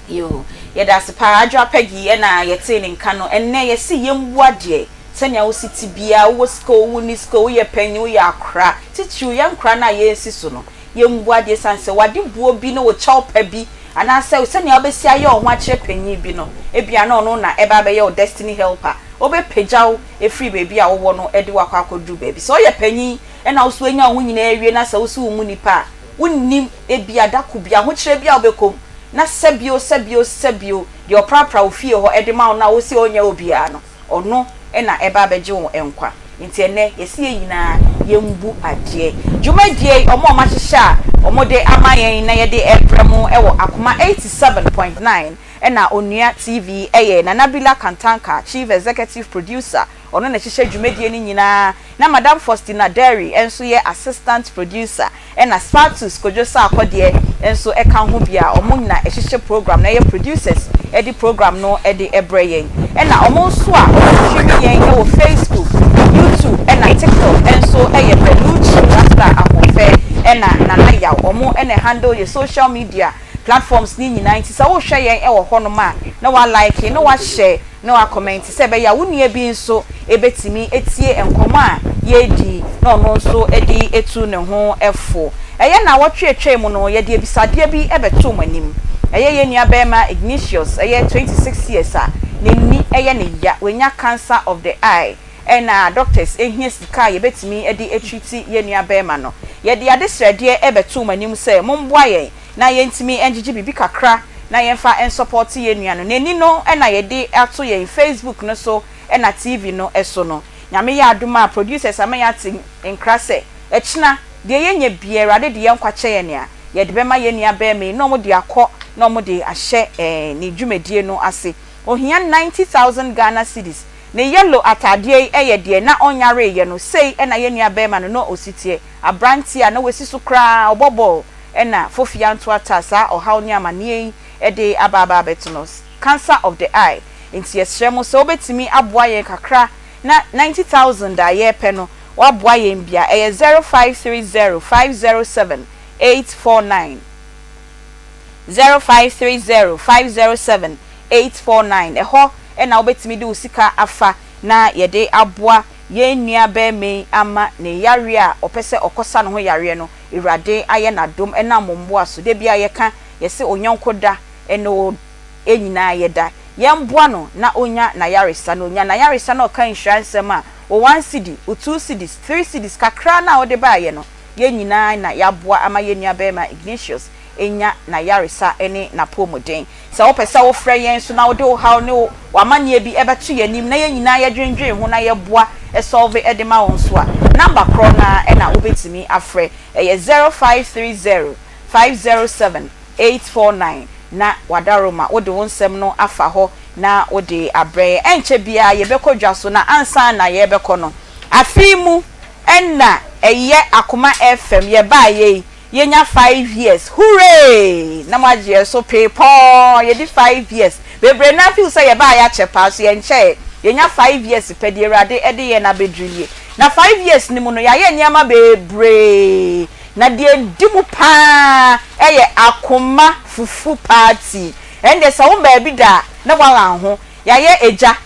Yoo yɛda ase paa Adwoa Peggy ɛna yɛtee ne nka no ɛnnɛ yɛse yɛmmu adeɛ sɛnea wosi te biara wowɔ sika oo wonni sika oo woyɛ panyin woyɛ akora titiriw yɛn nkora no a yɛresi so no yɛmmu adeɛ ɛsiane sɛ w'ade buo bi ne wo kyɛw pa bi anaasɛ sɛnea wobɛsi ayɛ wo ho akyerɛ panyin bi no ebia na ɔno na ɛba abɛyɛ wo destiny helper Ɔbɛpagya wo afiri baabi a wowɔ no de wo akɔ akɔduru baabi. Sɛ woyɛ panyin na wo nso woanya wo ho nyinaa awie na sɛ wo nso wommu nnipa a, wonnim, ebia da ko bi, ahokyerɛ bi a wobɛkɔ mu, na sɛbio, sɛbio, sɛbio, deɛ ɔprapra wo fie hɔ de ma wo no a wose ɔnyɛ obiara no, ɔno na ɛba abɛgye wo nkwa. Nti ɛnnɛ, yɛse yɛn nyinaa yɛmbu adeɛ. Dwumadie yi, wɔn a wɔahyehyɛ a wɔde ama yɛn na yɛde rebrɛ mo wɔ Akoma 87.9 Ɛna Onua TV yɛ Nana Bila Kantanka, Chief Executive Producer, ɔno na ɛhyehyɛ dwumadie no nyinaa, na Madam Faustina Derry nso yɛ Assistant Producer, ɛna Spatus Kojo Sarkodie nso ka ho bi a wɔn na ɛhyehyɛ program no, ɛyɛ producers de program no de brɛ yɛn. Ɛna wɔn nso a wɔn stream yɛn wɔ Facebook, YouTube ɛna TikTok nso yɛ Belucci Rasta Ahoɔfɛ ɛna Nana Yaw, wɔn na handle yɛ social media platforms no nyinaa nti sɛ wohwɛ yɛn wɔ hɔnom a na wa like na wa share na wa comment sɛ ɛbɛyɛ a wo nua bi nso bɛtumi atie nkɔmmɔ a yɛredi na ɔno nso de atu ne ho fo. Ɛyɛ nnawɔtwe a atwam no yɛde abisadeɛ bi bɛtoo mo anim. Ɛyɛ yɛn nua barima Ignatius ɛyɛ 26 years a n'ani yɛ no ya, wanya cancer of the eye ɛna doctors hia sika a yɛbɛtumi de atreati yɛn nua barima no. Yɛde adesrɛdeɛ bɛtoo mo anim sɛ momboa yɛn na yɛntumi ngyegye biribi kakra na yɛmfa nsɔpɔte yɛn nua no. N'ani no na yɛde ato yɛn Facebook no so na TV no so no. Nyame yɛ adom a producers ama yɛate nkra sɛ ɛkyena deɛ yɛnya biara Awurade de yɛn nkwa kyɛ yɛn a, yɛde bɛma yɛn nua barima yi na wɔde akɔ na wɔde ahyɛ ne dwumadie no ase. Ohia 90,000 Ghana cedis. Ne yellow ataadeɛ yi yɛ deɛ na ɔnyareeɛ no, sei na yɛn nua barima no na ɔsi teɛ. Aberanteɛ a na wasi so koraa, ɔbɔ bɔɔl na Fofia ntoataa saa ɔhaw ne amaneɛ yi de aba aba abɛto no, cancer of the eye. Nti yɛsrɛ mo sɛ wobɛtumi aboa yɛn kakra na 90,000 a yɛrepɛ no woaboa yɛn bi a, ɛyɛ 0530 507 849. 0530 507 849. Ɛhɔ na wobɛtumi de wo sika afa na yɛde aboa yɛn nua barima yi ama ne yareɛ a ɔpɛ sɛ ɔkɔsa ne ho yareɛ no, Awurade ayɛ no adom ɛnam mo mmoa so. Da biara yɛka, yɛse onyɔnko da ne wo nyinaa yɛda. Yɛmboa no na ɔnya n'ayaresa. Na ɔnya n'ayaresa na ɔka nhyira nsɛm a, wo one cedi, wo two cedis, three cedis kakra no a wode baeɛ no, yɛn nyinaa na yɛaboa ama yɛn nua barima Ignatius anya n'ayaresa ne n'apɔwmuden. Sɛ wopɛ sɛ wofrɛ yɛn nso na wode wo haw ne w'amanneɛ bi bɛto yɛn anim na yɛn nyinaa yɛdwendwen ho na yɛboa sɔlve de ma wo nso a, namba korɔ no ara na wobɛtumi afrɛ. Ɛyɛ 0530 507 849 na w'adaworoma wode wo nsɛm no afa hɔ na wode abrɛ yɛn. Ɛnkyɛ biara yɛbɛkɔ dwa so na ansa na yɛrebɛkɔ no, afe yi mu na ɛyɛ Akoma FM yɛbaeɛ yi, Yɛnya five years hooray na mo agye yɛn so pee pɔɔ yɛdi five years bebree naa feel sɛ yɛbaa yɛakyɛ paa so yɛnkyɛɛ yɛnya five years pɛ deɛ Awurade de yɛn abɛduru nie na five years no mu no yɛayɛ nneɛma bebree na deɛ ɛdi mu paa ɛyɛ akoma fufu party ɛndeɛ sɛ wo baabi da a na woalan ho yɛayɛ agya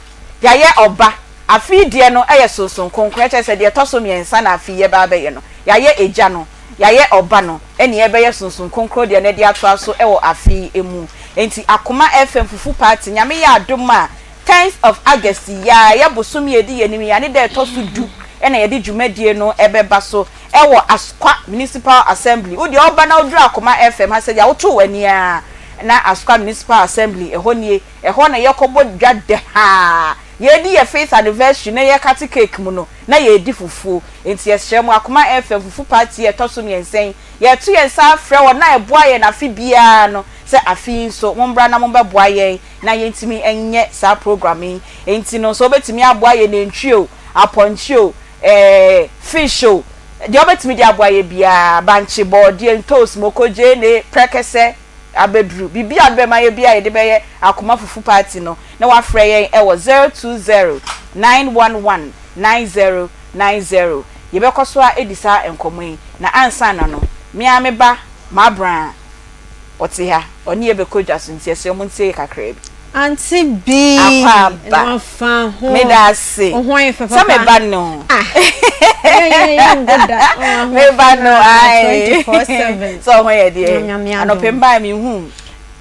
yɛayɛ ɔba afe yi deɛ no ɛyɛ sonson kronkron ɛkyerɛ sɛ deɛ ɛtɔ so mmiɛnsa na afe yi yɛba abɛyɛ no yɛayɛ agya no Yɛayɛ Ɔba no ne yɛbɛyɛ Sunsum Kronkron deɛ no de atoa so wɔ afe yi mu. Enti Akoma FM Fufu Party, Nyame yɛ adom a, tenth of August yi ara, ɛyɛ bosome a ɛdi yɛn anim yi ara, ne da a ɛtɔ so du na yɛde dwumadie no bɛba so. wɔ Asokwa Municipal Assembly. Wo deɛ woba na woduru Akoma FM ha sɛdeɛ woto w'ani ara na Asokwa Municipal Assembly ɛhɔ nie. Ɛhɔ na yɛkɔbɔ dwa dɛhaa. Yɛredi yɛn fifth anniversary na yɛrekate cake mu no, na yɛredi fufuo. Enti yɛsrɛ mo, Akoma FM fufu party a ɛtɔ so mmiɛnsa yi, yɛreto yɛn nsa afrɛ wɔn a ɛboa yɛn afe biara no sɛ afe yi nso mommra na mommɛboa yɛn na yɛntumi nyɛ saa program yi. Enti no, sɛ wobɛtumi aboa yɛn nantwie o, apɔnkye o, eh, fish o, deɛ wobɛtumi de aboa yɛn biara, bankye, bɔɔdeɛ, ntoosi, moko, gyeene, prɛkɛsɛ, abɛduru. Biribi a wode bɛma yɛn biara a yɛde bɛyɛ akoma fufu party no, na woafrɛ yɛn wɔ 020 911 9090. Yɛbɛkɔ so ara adi saa nkɔmmɔ yi, na ansa na no, me ara me ba, m'abran, ɔte ha, ɔne yɛn bɛkɔ dwa so, nti yɛsrɛ montie yɛn kakraa bi. Auntie B, Akwaaba, wafa ho. Meda ase. Wo ho ayɛ fɛ Sɛ papa. me ba no. Ah. Yɛ yɛ yɛ ngo da. Oh, Me ba no, ae. 24/7. Sɛ wo ho yɛ deɛ. Nyame adom. Anɔpɛ mbae me hu.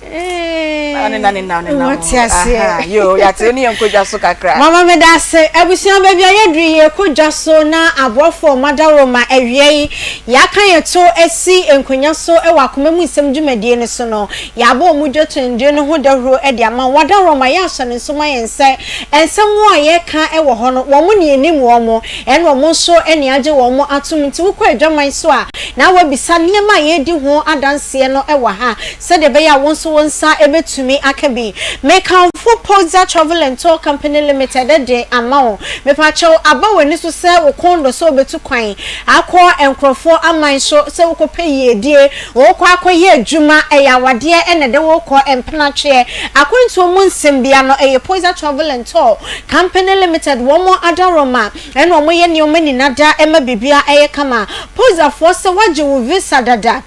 Eh. Ɔne na ne na ne na. Wate aseɛ. Aha, yo, yɛate wo ne yɛn nkɔ dwa so kakra. Mama meda ase. Abusua baabi a yɛaduru yi yɛkɔ dwa so na aboafoɔ a wɔada Roma awia yi yɛaka yɛn to asi nkonnwa so wɔ akoma mu nsɛm dwumadie no so no yɛabɔ wɔn dwatondie no ho dawuro de ama wɔn. Wɔada Roma yɛahyɛ no nso ma yɛn sɛ nsɛm a yɛka wɔ hɔ no wɔn ne yɛnim wɔn ɛna wɔn nso ne agye wɔn atom nti wokɔ adwaman so a na woabisa nneɛma a yɛredi ho adanseɛ no wɔ ha sɛdeɛ ɛbɛyɛ a wo nso wo nsa bɛtumi aka bi. Mekamfo Poza Travel and Tour Company Limited de ama wo. Mepakyɛw, aba w'ani so sɛ wo kɔn dɔ sɛ wobɛtu kwan akɔ nkurɔfoɔ aman so sɛ wokɔpɛ yiedie, wokɔ akɔyɛ adwuma, ɛyɛ awadeɛ na ɛde wo rekɔ, mpenatweɛ, akwantuo mu nsɛm biara no, ɛyɛ Poza Travel and Tour Company Limited wɔn adaworoma na wɔyɛ nneɛma nyina da ma biribiara yɛ kama. Pozafoɔ sɛ woagye wo visa dada,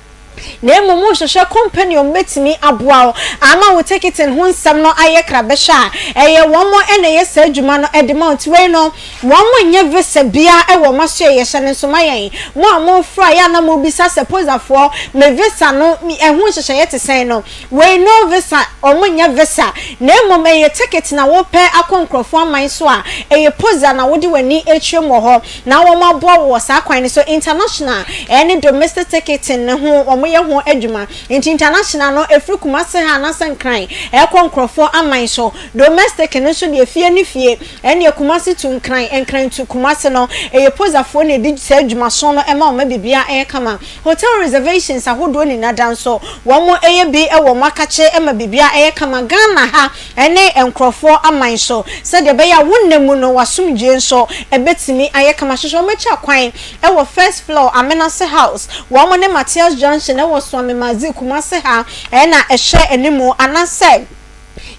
Na mmom wohwehwɛ kɔmpani a wɔbɛtumi aboa wo ama wo tikitin ho nsɛm no ayɛ krabɛhwɛ a, ɛyɛ wɔn na ɛyɛ saa adwuma no de ma wo. Nti wei no, wɔnyɛ visa biara wɔ wɔn asoɛeɛ. Hyɛ no nso ma yɛn. Mo a mofra yɛ a na mobisa sɛ Posafoɔ, me visa no ɛho nhyehyɛeɛ te sɛn no, wei no visa, wɔnyɛ visa. Na mmom ɛyɛ ticket na wopɛ akɔ nkurɔfoɔ aman so a, ɛyɛ Posa na wode w'ani kyerɛ mu wɔ hɔ. Na wɔaboa wo wɔ saa kwan no so. International ne domestic ticketing no ho wɔyɛ ho adwuma. Nti international no ɛfiri Kumasi ha anaasɛ Nkran ɛkɔ nkorɔfoɔ aman so. Domestic no nso deɛ fie ne fie. Ɛnneɛ Kumasi to Nkran, Nkran to Kumasi no ɛyɛ Pozafoɔ na ɛdi saa adwumason no ma wɔn ma biribiara ɛyɛ kama. Hotel reservations ahodoɔ nyinaa da nso wɔyɛ bi wɔ wɔn akakye ma biribiara ɛyɛ kama. Ghana ha ne nkurɔfoɔ aman so, sɛdeɛ ɛbɛyɛ a wo nna mu no w'asomdwoeɛ nso bɛtumi ayɛ kama. Hwehwɛ wɔn akyi akwan wɔ First Floor, Amenase House, wɔn ne Mathias Junction wɔ Suame Madzi, Kumasi ha na ɛhyɛ animu, anaasɛ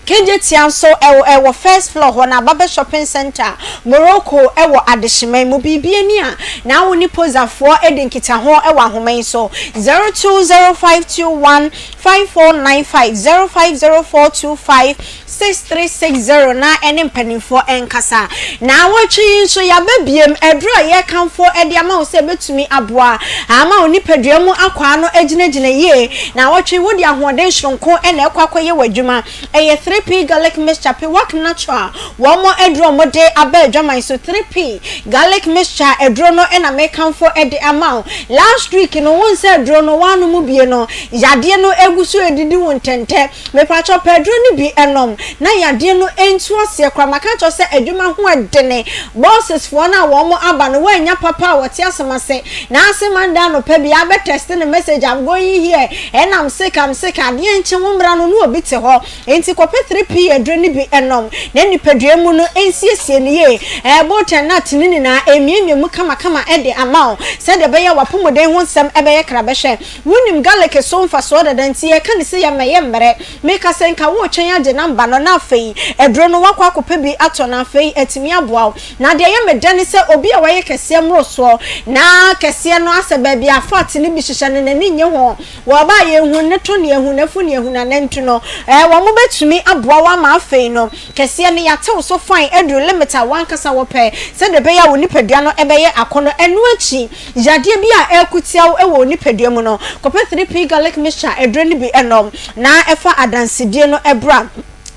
Kejetia nso wɔ First Floor hɔ na Ababe Shopping Centre, Morocco wɔ Adehyeman mu. Biribi ani a na wo ne Pozafoɔ di nkitaho wɔ ahoma yi so, 020521 5495 050425 6360 na ɛne mpanimfoɔ nkasa. Naawɔtwe yi nso yɛaba biem, aduro a yɛrekamfo de ama wo sɛ ɛbɛtumi aboa ama wo nipadua mu akwaa no agyinagyina yie. Naawɔtwe yi wode ahoɔden soronko na ɛkɔ akɔyɛ w'adwuma. Ɛyɛ 3P Garlic Mixture, Pewak Natural, wɔn aduro a wɔde aba adwaman so, 3P Garlic Mixture aduro no na mekamfo de ama wo. Last week no wohu sɛ aduro no woanom bie no, Yadeɛ no gu so redidi wo ntɛntɛ. Mepakyɛw pɛ aduro no bi nom na yadeɛ no ntu aseɛ koraa. Maka akyerɛ wo sɛ adwuma ho ɛdene. Bosses foɔ no a wɔn aba no woannya papa a wɔte asɛm ase. Naase Monday anɔpa bi abɛ text no message I'm going here and I'm sick I'm sick adeɛ nkye wo mmra no na obi te hɔ. Enti kɔpɛ 3P aduro no bi nom na nipadua mu no nsiesie no yie. Ɛɛbo nut no nyinaa ɛmiamia mu kamakama de ama wo sɛdeɛ ɛbɛyɛ a w'apɔmuden ho nsɛm bɛyɛ krabɛhwɛ. Wonim garlic so mfasoɔ dada nti yɛka no sei ama ɛyɛ mmerɛ. Meka sɛ nka woretwɛn agye number no na afei aduro no woakɔ akɔpɛ bi atɔ na afei atumi aboa wo. Na deɛ ɛyɛ me dɛ ne sɛ obi a wayɛ kɛseɛ mmorosoɔ na kɛseɛ no asɛ baabi a fat no bi hyehyɛ no n'ani nnye ho. Wɔba a yɛnhu ne to ne yɛhu n'afu ne yɛhu n'anantu no ɛɛ wɔn bɛtumi aboa wo ama afei no kɛseɛ no yɛate wo so fine aduru limit a w'ankasa wopɛ sɛdeɛ ɛbɛyɛ a wo nipadua no bɛyɛ akɔnnɔ. Ɛno akyi Yadeɛ bi a ɛreko tia wo wɔ wo nipadua mu no, kɔpɛ 3P Garlic Mixture aduro no bi nom na fa adansedie no bra.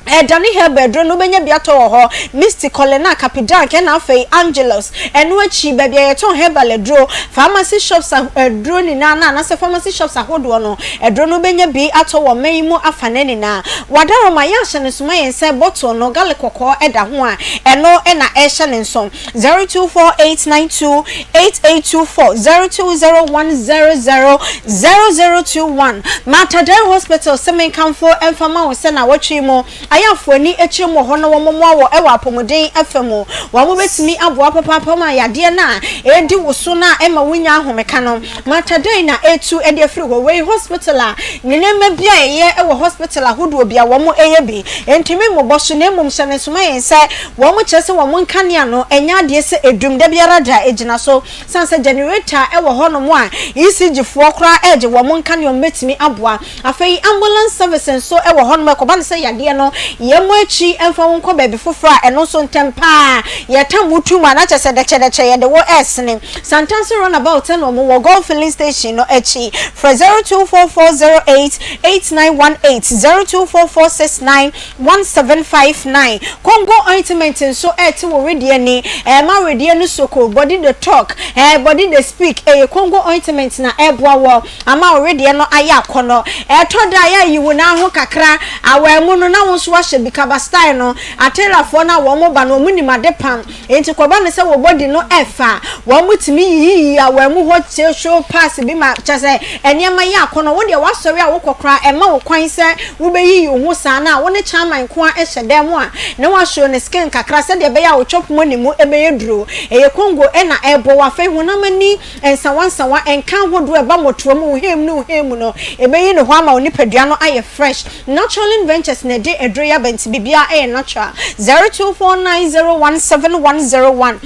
Ɛdane herbal aduro no wobɛnya bi atɔ wɔ hɔ, Misty, Colina, Capidank ɛna afei Angelus. Ɛno akyi, baabi a yɛtɔn herbal aduro, pharmacy shops aduro nyinaa no anaasɛ pharmacy shops ahodoɔ no, aduro no wobɛnya bi atɔ wɔ ɔman yi mu afanaa nyinaa. Wadaroma, yɛ ahyɛ no nso ma yɛn sɛ bottle no garlic kɔkɔɔ da ho a, ɛno na ɛrehyɛ ne nso. 0248928824, 0201000021. Mater Dei Hospital se menkamfo mfa ma wo sɛ nawɔtwe yi mu ayɛafo ani akyerɛ mu wɔ hɔ na wɔmmoa wɔ wɔ apɔmuden fa mu. Wɔbɛtumi aboa papaapa ma yadeɛ no a ɛredi wo so no a ɛma wonya ahomeka no. Mater Dei na ɛretu de afiri hɔ. Wei hospital a ne nneɛma bi a ɛyɛ wɔ hospital ahodoɔ bi a wɔyɛ bi. Ɛntumi mmobɔ so na mmom hyɛ no nso ma yɛn sɛ Wɔkyerɛ sɛ wɔn nkanea no nyɛ adeɛ sɛ ɛdum da biara da ɛgyina so. Sane sɛ generator wɔ hɔnom a ECG foɔ koraa regye wɔn nkanea wɔn bɛtumi aboa. Afei ambulance service nso wɔ hɔnom a ɛkɔba no sɛ yadeɛ no yɛmmɔ akyi mfa wo nkɔ baabi foforɔ a ɛno nso ntɛm pa ara yɛtam wo tum a na kyerɛ sɛ dɛkyɛdɛkyɛ yɛde wo resene. Santase runabout na wɔn wɔ Gold filling station no akyi. Frɛ 024408 8918, 024469 1759, Congo ointment nso ɛte wo wedeɛ ani, ɛma wedeɛ no soko, body dey talk, eh, body dey speak, ɛyɛ Congo ointment na ɛboa wɔ ama wo wedeɛ no ayɛ akɔnɔ. Ɛtɔ da a yɛ ayi wo nan ho kakra, awaa mu no na wo nso wahyɛ bi kaba style no, atailerfoɔ no a wɔn ba no wɔn nim ade pam, Enti kɔba no sɛ wɔ body no ɛfa a, wɔn tumi yiyiyi awaa mu hɔ tie show pass bi ma kyerɛ sɛ nneɛma yɛ akɔnɔ. Wo deɛ w'asɔre a wokɔ koraa ɛmma wo kwan sɛ wobɛyiyi wo ho saa no a wo ne chairman nko ara hyɛ dan mu a na wa show ne skin kakra sɛdeɛ ɛbɛyɛ a wo chop money mu bɛyɛ duro. Ɛyɛ Congo na ɛrebɔ wo afei honam ani nsawansawa nka ahodoɔ a ɛba mmɔtoa mu wo hair mu ne wo hair mu no ɛbɛyi ne hɔ ama wo nipadua no ayɛ fresh. Naturalin Ventures na ɛde aduro yi aba nti biribiara yɛ natural. 0249017101,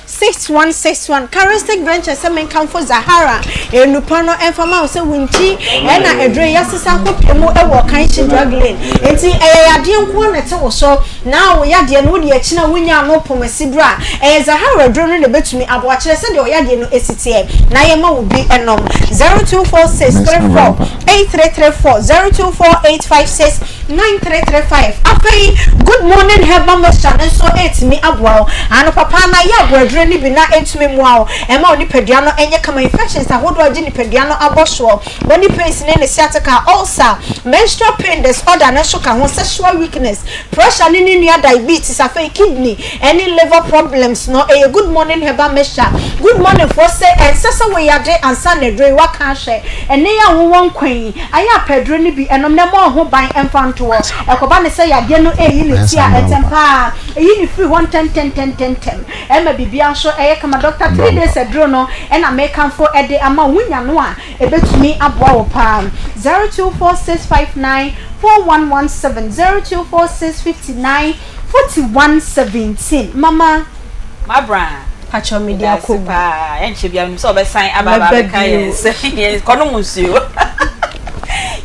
0204616161 Charistic Ventures sɛ menkamfo Zahara nnupa no mfa ma wo sɛ wo nti ɛna aduro yi asesa akɔpie mu wɔ Kanshi Drug Lane. Nti ɛyɛ yadeɛ nko ara na ɛte wo so na wo yadeɛ no wode akyina wonya ano pomasi duro a ɛyɛ Zahara aduro no na ɛbɛtumi aboa kyerɛ sɛdeɛ wo yadeɛ no si teɛ na yɛma wo bi nom. 024634 8334 024856 9335 Afei Good Morning Herbal Mixture no nso ɛretumi aboa wo anɔpa paa na yɛ aboaduro no bi na ɛntumi mmoa wo ɛma wo nipadua no nyɛ kama infections ahodoɔ a agye nipadua no abɔ soɔ body pains ne ne sciatica ulcer menstrual pain disorder no nso ka ho sexual weakness Pressure ne ne nua diabetes afei kidney ɛne liver problems no ɛyɛ good morning herbal mixture. Good morning foɔ se ɛnsɛ sɛ wo yade ansa na aduro yi waka ahwɛ. Ɛnɛ yi a wo wɔ nkwa yi ayɛ a pɛ aduro no bi ɛnom na ɛmɔ wo ho ban ɛmfa nto hɔ. Ɛkɔba ne sɛ yadeɛ no ɛreyi ne ti a ɛntɛm paa ɛyi ne firi hɔ ntɛntɛntɛntɛntɛm ɛma biribiara nso ɛyɛ kama. Doctor 3 days aduro no ɛna mekamfo ɛde ama wo, wo nya no a Ɛbɛtumi aboa wo paa. 024659 4117 0246 59 4117 Mama. Mabra. Pakyɛw mede Meda ase akɔ gu. paa. Ɛnkyɛ biara menim sɛ wɔbɛsan aba aba Mɛba abɛka bio. yɛn sɛ yɛn kɔnom nsuo.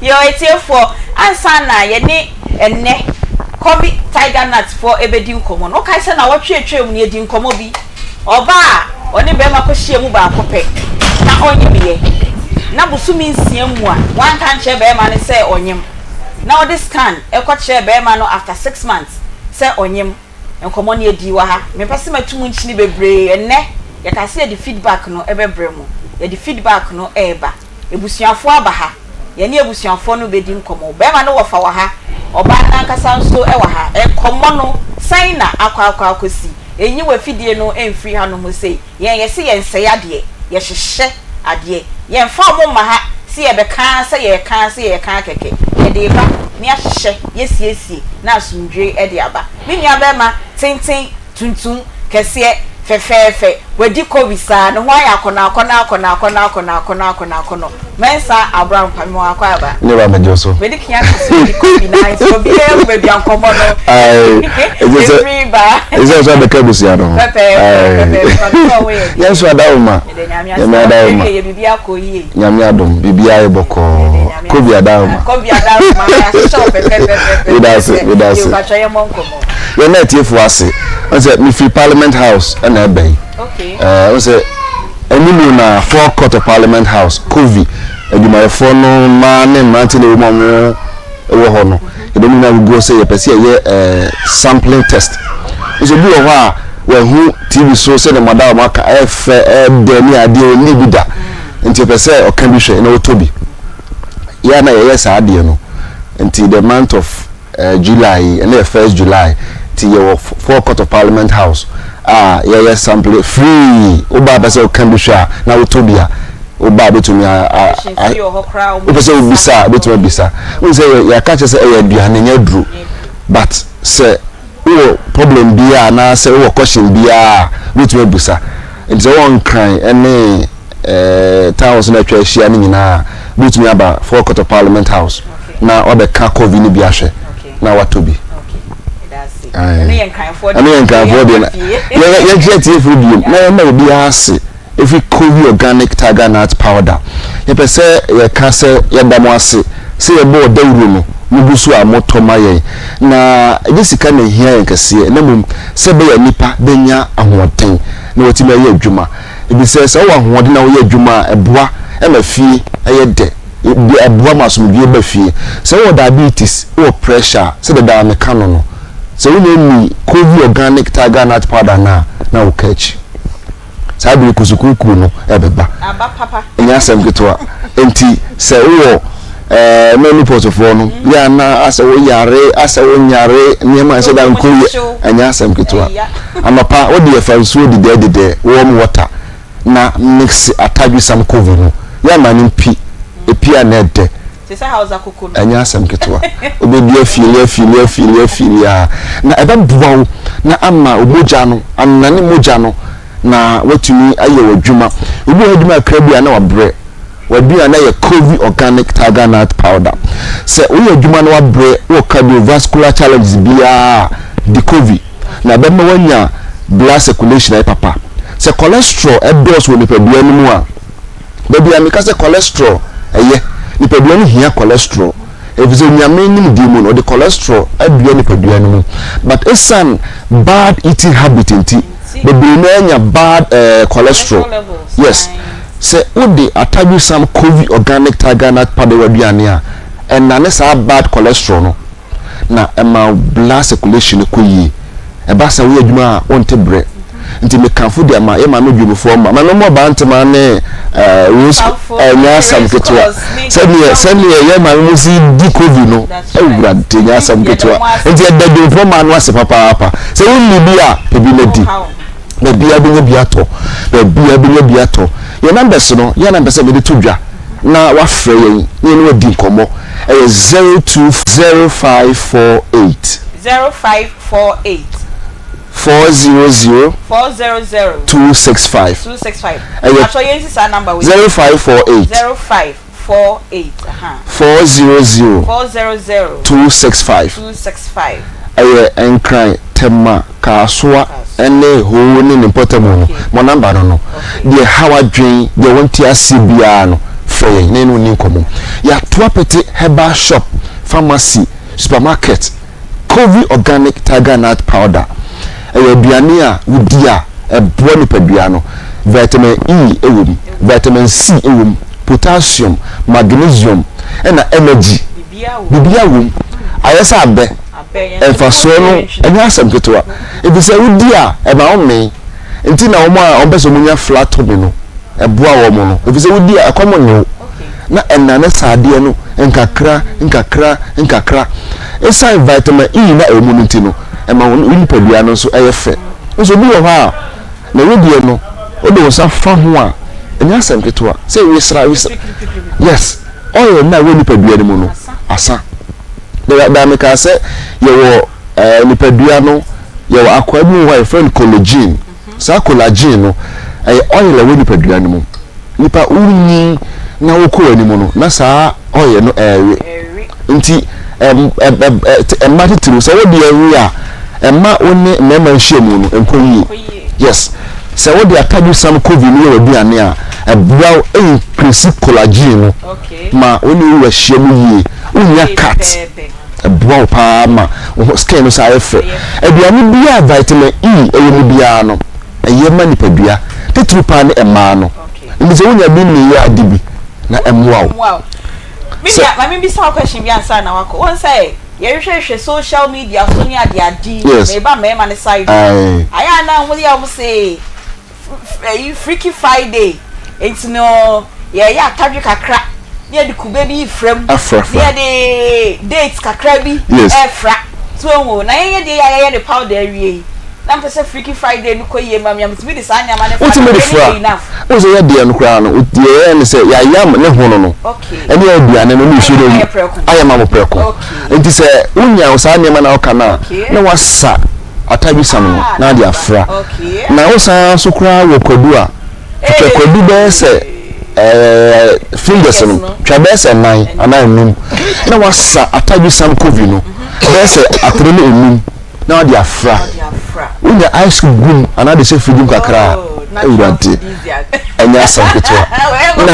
Yɛ atiefoɔ, ansa na yɛne ɛnnɛ Kobe Tiger Nut foɔ ɛbɛdi nkɔmmɔ no, wokae sɛ nnawɔtwe atwam no yɛdi nkɔmmɔ bi. Ɔbaa a ɔne barima kɔhyia mu baako pɛ na ɔnyemyɛ, na bosome nsia mu a wanka ankyerɛ barima no sɛ ɔnyem, na ɔde scan kɔkyerɛɛ barima no after six months sɛ ɔnyem. Nkɔmmɔ no yɛdii wɔ ha. Mempɛ sɛ mɛto mu nkyene bebree. Ɛnnɛ yɛkaa sɛ yɛde feedback no bɛbrɛ mo. Yɛde feedback no reba. Abusuafoɔ aba ha. Yɛne abusuafoɔ no rebɛdi nkɔmmɔ. Barima no wɔfa wɔ ha. Ɔbaa no ankasa nso wɔ ha. Nkɔmmɔ no, sɛn na akɔ akɔ akɔsi? Nyi w'afidie no mfiri hanom sei. Yɛn yɛse yɛnsɛe adeɛ, yɛhyehyɛ adeɛ. Yɛnfa wɔn mma ha se yɛbɛka ara sɛ yɛreka ara sɛ yɛreka ara kɛkɛ. Yɛde reba na yɛahyehyɛ, yɛasiesie na asomdwoeɛ de aba. Me nua barima tenten, tuntum, kɛseɛ, fɛfɛɛfɛ, wadi kɔwi saa, ne ho ayɛ akɔnɔ akɔnɔ akɔnɔ akɔnɔ akɔnɔ akɔnɔ akɔnɔ akɔnɔ. Mensah Abrampah, mewɔ akwaaba. Ne ba mɛgye so. Mede kia te so di kɔpi na nti obiara hu baabi a nkɔmmɔ no ɛfiri ba. Ɛsɛ sɛ ɔbɛka abusua no ho. Pɛpɛɛpɛ pɛpɛɛpɛ ɔho yɛ deɛ. Yɛn nso adawoma. Mede Nyame ase. Nyame adawoma. Yɛ biribi akɔ yie. Nyame adom biribi ayɛ bɔkɔɔ. Kobi adawoma. Kobi adawoma yɛahyehyɛ wo pɛpɛpɛpɛpɛ. Meda ase meda ase. Yɛ patwa yɛ mmɔ nkɔmmɔ. Yɛn na atiefo ase. Ɔn sɛ mefiri Parliament House ɛna ɛbɛn. Okay. Ɛɛ ɔn sɛ. Anim na Forecourt of Parliament House, Kovi, adwumayɛfoɔ no mmaa ne mmeranteɛ na ɛwɔ mu a wɔn. wɔ hɔ no, yɛde wɔn nyinaa gugu hɔ sɛ yɛpɛ sɛ yɛyɛ ɛɛ sampling test. Nso obi wɔ hɔ a wahu TV so sɛdeɛ madam aka ɛyɛ fɛ ɛyɛ dɛ ne adeɛ ɔnni bi da nti ɔpɛ sɛ ɔka bi hwɛ na ɔtɔ bi. Yɛ a na yɛyɛ saa adeɛ no nti the month of eh, July yi ɛnɛ yɛ first July nti yɛwɔ forecourt of Parliament House a yɛyɛ sample free woba pɛ sɛ woka bi hwɛ a na wotɔ bi a woba a bɛtumi a wopɛ sɛ wobisa a wobɛtumi abisa. Wohu sɛ yɛaka kyerɛ sɛ ɛyɛ aduane nyɛ aduro but sɛ wowɔ problem biara anaasɛ wowɔ question biara a wobɛtumi abisa. Nti sɛ wowɔ Nkran ne eh, towns no atwa ahyia no nyinaa a, wobɛtumi aba forecourt of Parliament House na wabɛka coffee no bi ahwɛ na watɔ bi. Ɛno yɛ Nkranfoɔ deɛ na yɛhwɛ atiefoɔ biom na yɛma obiara ase. Efi Kowi Organic Tiger Nut Powder. Yɛpɛ sɛ yɛka sɛ yɛda mo ase sɛ yɛbɔɔ dawuro no, mogu so a motɔ ma yɛn. Na ɛnyɛ sika na ehia yɛn kɛseɛ, na mmom sɛ ɛbɛyɛ a nnipa bɛnya ahoɔden na wɔatumi ayɛ adwuma. Efisɛ sɛ wowɔ ahoɔden na woyɛ adwuma a, ɛboa ma fie yɛ dɛ, ɛboa ma asomdwoeɛ ba fie. Sɛ wowɔ diabetes, wowɔ pressure a, sɛdeɛ daa meka no no, sɛ wonya nni Kowi Organic Tiger Nut Powder no a, na woka akyi. Saa bere yi kosukuukuu no ɛbɛba. Ɛnyɛ asɛm ketewa. Enti sɛ wowɔ ɛɛ menopause foɔ no, yɛ a na asɛ woyare, asɛ wonyare, nneɛma a ɛsɛ da nkɔ yie, ɛnyɛ asɛm ketewa. Anɔpa wode yɛ fa nsuo dedɛɛ dedɛɛ, warm water, na mix atadwe-sam kovi no, yɛ ama no mpi, epi a na ɛdɛ. Te sɛ Hausa koko no. Ɛnyɛ asɛm ketewa. Wobɛdi afiili afiili afiili afiili ara, na ɛbɛboa wo na ama wo mogya no, anane mogya no, na woatumi ayɛ w'adwuma. Obi wɔ hɔ adwuma kakra bi a na wabrɛ. W'aduane ayɛ Covey Organic Tiger Nut Powder. Sɛ woyɛ adwuma na wabrɛ, wowɔ cardiovascular challenges biara a, di Covey, na ɛbɛma woanya blood circulation ayɛ papa. Sɛ cholesterol dɔɔso wɔ nipadua no mu a, Da biara meka sɛ cholesterol ɛyɛ, nipadua no hia cholesterol efisɛ Nyame nimdeɛ mu no ɔde cholesterol adua nipadua no mu but esan bad eating habit nti bebree no anya bad eh, cholesterol. Yes, sɛ wode atadwesam Covey organic tiger nut powder w'aduane a ɛnane saa bad cholesterol no. na ɛma wo blood circulation no kɔ yie. Ɛba saa woyɛ adwuma a wonte brɛ. Nti mekamfo de ama yɛ maame dwomfoɔ ma maame mu ɔbaa ntoma ne eh, rose ɛnyɛ asɛm ketewa. Sɛdeɛ sɛdeɛ yɛ maame mu si di covid no awurade nyɛ asɛm ketewa. Nti ɛda dwomfoɔ maa no ase papaapa. Sɛ wonni bi a pɛ bi na di. Baabiara bɛnya bi atɔ. Baabiara bɛnya bi atɔ. Yɛn numbers no yɛ na mpɛ sɛ mede to dwa. na wafrɛ yɛn na yɛne wadi nkɔmmɔ. Ɛyɛ 02 0548. 0548. 400. 400. 265. 265. Ɛyɛ. Atwɔ yɛn si saa number wei. 0548. 0548. Aha. 400. 400. 265. 265. Ɛyɛ Nkran, Tema. Kasoa ne Hoo ne ne mpɔtam no, mo number no no. Deɛ ɛha w'adwen, deɛ wonte aseɛ biara no, frɛ yɛn na yɛne wo nni nkɔmmɔ. Yɛato apete herbal shop, pharmacy, supermarket, Covey Organic Tiger Nut Powder. Ɛyɛ aduane a wodi a ɛboa nipadua no. Vitamin E wɔ mu, vitamin C wɔ mu, potassium, magnesium, ɛna energy. Biribiara wɔ mu. Ayɛ sɛ abɛ. Mfasoɔ no ɛnyɛ asɛm ketewa efisɛ wodi a ɛma wo mee nti na wɔn a wɔpɛ sɛ wɔnya flat tummy no ɛboa wɔn no efisɛ wodi a ɛkɔm nne wo na ɛnane sradeɛ no nkakra nkakra nkakra esan vitamin E na ɛwɔ mu no nti no ɛma wo nipadua no nso ɛyɛ fɛ nso obi wɔ hɔ a na wedeɛ no wode wo nsa fa ho a ɛnyɛ asɛm ketewa sɛ wesra wesra yes oil no a ɛwɔ nipadua no mu no asa. Daa daa mekaa sɛ yɛwɔ ɛɛ nipadua no yɛwɔ akwaa bi wɔ hɔ a yɛfrɛ no collagen. Saa collagen no ɛyɛ oil a ɛwɔ nipadua no mu. Nipa wonyin na wokɔ w'anim no na saa oil no ɛrewe. Nti ɛm ɛ ɛ ɛ mma titiriw sɛ wode ɛwe a ɛma wo ne mmarima nhyiamu no nkɔ yie. Yes. Sɛ wode atadwesam covid no yɛ w'aduane a ɛboa wo increase collagen no ma wo ne wo wura hyia mu yie. Wonnya cut. Ɛboa wo paa ma wo ho skin no san yɛ fɛ. Aduane biara a vitamin E wɔ mu biara no, ɛyɛ ma nipadua, titiriw paa ne mmaa no. Nti sɛ wonya bi nneyɛ a, di bi na ɛmmoa wo. Me nua, ma me bisa wo question bi ansa na wakɔ. Wohu sɛ yɛhwehwɛhwɛ social media so ne ade ade yi, meba mmarima no side o, ayɛ a na wɔn yɛ wɔn se ɛyi Freaky Friday, nti no yɛyɛ atadwe kakra ne yɛde kube bi refra mu, ne yɛde date kakra bi refra. So wohu o, na yɛn yɛ deɛ yi a yɛyɛ ne powder awie yi, na mepɛ sɛ Freaky Friday no kɔ yie ma me a, metumi de saa nneɛma no fra Wotumi de kakra fra. no yɛ enough. Wohu sɛ yɛ deɛ no koraa no, deɛ yɛyɛ ne sɛ yɛayam ne hono no ɛne aduane no ne nsuo no ayɛ ma mo prɛko. Nti sɛ wonya saa nneɛma no a woka no a, na woasa atadwisam no na ade afra. Na wosan nso koraa wɔ kwadu a, twitwa kwadu bɛyɛ sɛ ɛɛ fingers no, twa bɛyɛ sɛ nan anaa enum na woasa atadwisam kovi no bɛyɛ sɛ atere ne enum. na wode afra. Wonya ice cube gu mu anaa de hyɛ fridge mu kakra a, awurade, ɛnyɛ asɛm ketewa. Na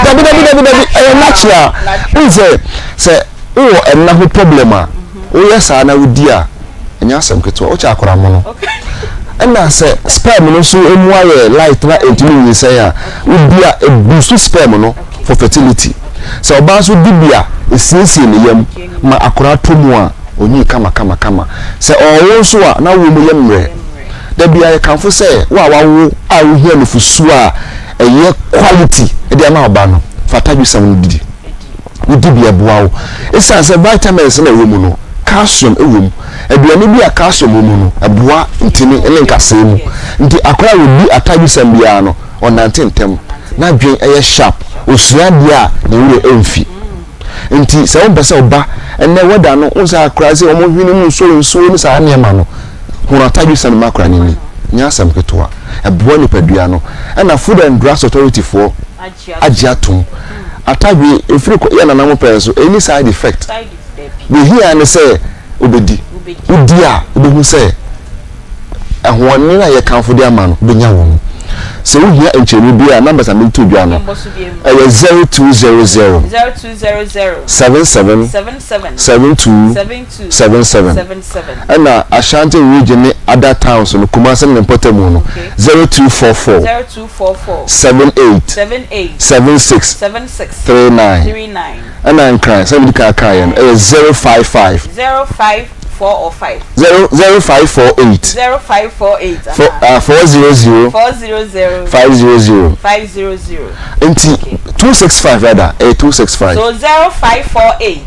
dabi dabi dabi dabi ɛyɛ natural. Wohu sɛ sɛ wowɔ ɛna ho problem a, woyɛ saa na wodi a, ɛnyɛ asɛm ketewa. Wokyɛ akora mono. Ɛna sɛ sperm no nso emu ayɛ light na ɛntumi nyinsɛn a, wodi a ɛboost sperm no for fertility. Sɛ ɔbaa nso di bi a, ɛsiesie ne yam ma akora tɔ mu a, Onyin kamakamakama. Sɛ ɔrewo nso a, n'awoɔ mu yɛ mmerɛ. Da biara yɛkamfo sɛ, wo a woawo a wohia nufosuo a ɛyɛ quality de ama wo ba no, fa atadwesam no didi. Wodi bi a, ɛboa wo. Esiane sɛ vitamins no a ɛwɔ mu no, calcium wɔ mu. Aduane bi a calcium wɔ mu no, ɛboa ntini ne nkasɛɛ mu. Nti akwadaa a ɔdi atadwesam biara no, ɔnante ntɛm, n'adwene yɛ sharp, ɔsua adeɛ a ne werɛ mfi. Nti sɛ wompɛ sɛ ɔba ɛnɛ wɛda no wohu sɛ akora sɛ wɔn hwene mu nsuo nsuo ne saa nneɛma no hono atadwe sɛn ma akora no ni nyɛ asɛm ketewa ɛboa nipadua no ɛna Food and Drugs Authority foɔ agye atom atadwe ɛfiri yɛ nana mo pɛn so ɛni side effect deɛ hia ne sɛ wobɛdi. Wodi a, wobɛhu sɛ ahoɔden a yɛkamfo de ama no, wobɛnya wɔ mu. Sɛ wohia nkyerɛmu bi a, numbers a mede to dwa no, ɛyɛ 0200 77 72 77. Ɛna Ashanti region ne other towns no, Kumasi ne ne mpɔtamu no, 0244 78 76 39. Ɛna Nkran, sɛdeɛ medi kan kaeɛ no, ɛyɛ 055. 054 or 5? 0 0548. 0548. Four, uh, 400. 400. 500. 500. Nti, okay. 265 rather, ɛyɛ 265. So 0548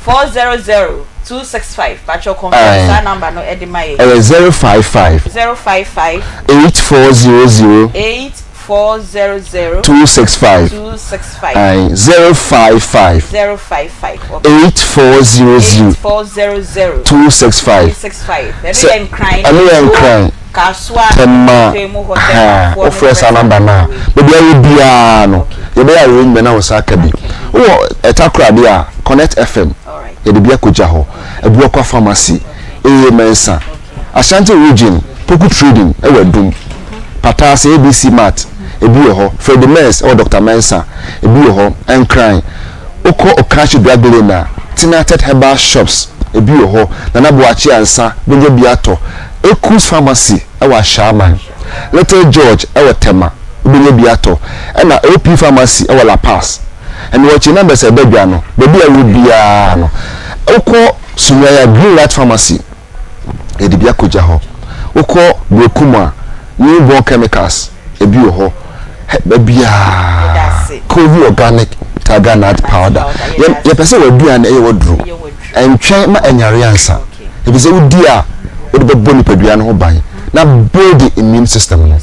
400 265. Patrol confirm saa number no ɛde ma yɛ. Ɛyɛ 055. 055. 8400. 8. 400. 265. 265. Aye, 055. 055. Okay. 8400. 8400. 265. 265. Ɛno yɛ nkran. Ɛno yɛ nkran. Kasoa. Tɛma. Ha. Wofrɛ saa namba no a, baabi a wɔ biara no, yɛbɛyɛ arrangement na wo nsa aka bi. Wowɔ Takoradi a, Connect FM, yɛde bi akɔgya hɔ. Abuakwa Pharmacy, AA Mensah. Ashanti Region, Poku Trading wɔ Adum, Pataase ABC Mart, ebi wɔ hɔ, Freddie Mens wɔ Doctor Mensah, ebi wɔ hɔ, Nkran, wokɔ Okashi Drug Lane a, Tinated Herbal Shops, ebi wɔ hɔ, Nana Boakye Ansah, wobɛnya bi atɔ, Ekus Pharmacy wɔ Ashaiman, Little George wɔ Tema, wobɛnya bi atɔ, ɛna OP Pharmacy wɔ La Paz. Ɛno akyi, numbers a ɛda dwa no, baabi a wowɔ biara no, wokɔ Sunyani a, Green Light Pharmacy, yɛde bi akɔgya hɔ. Wokɔ Berekum a, New Born Chemicals, ebi wɔ hɔ. Hɛ, baabiara. Kovi Organic Tiger Nut Powder. Yɛ, yɛpɛ sɛ w'aduane yɛ w'aduro. Ɛntwɛn ma ɛnyare ansa. Efisɛ wodi a, wode bɛbɔ nipadua no ho ban na build immune system no.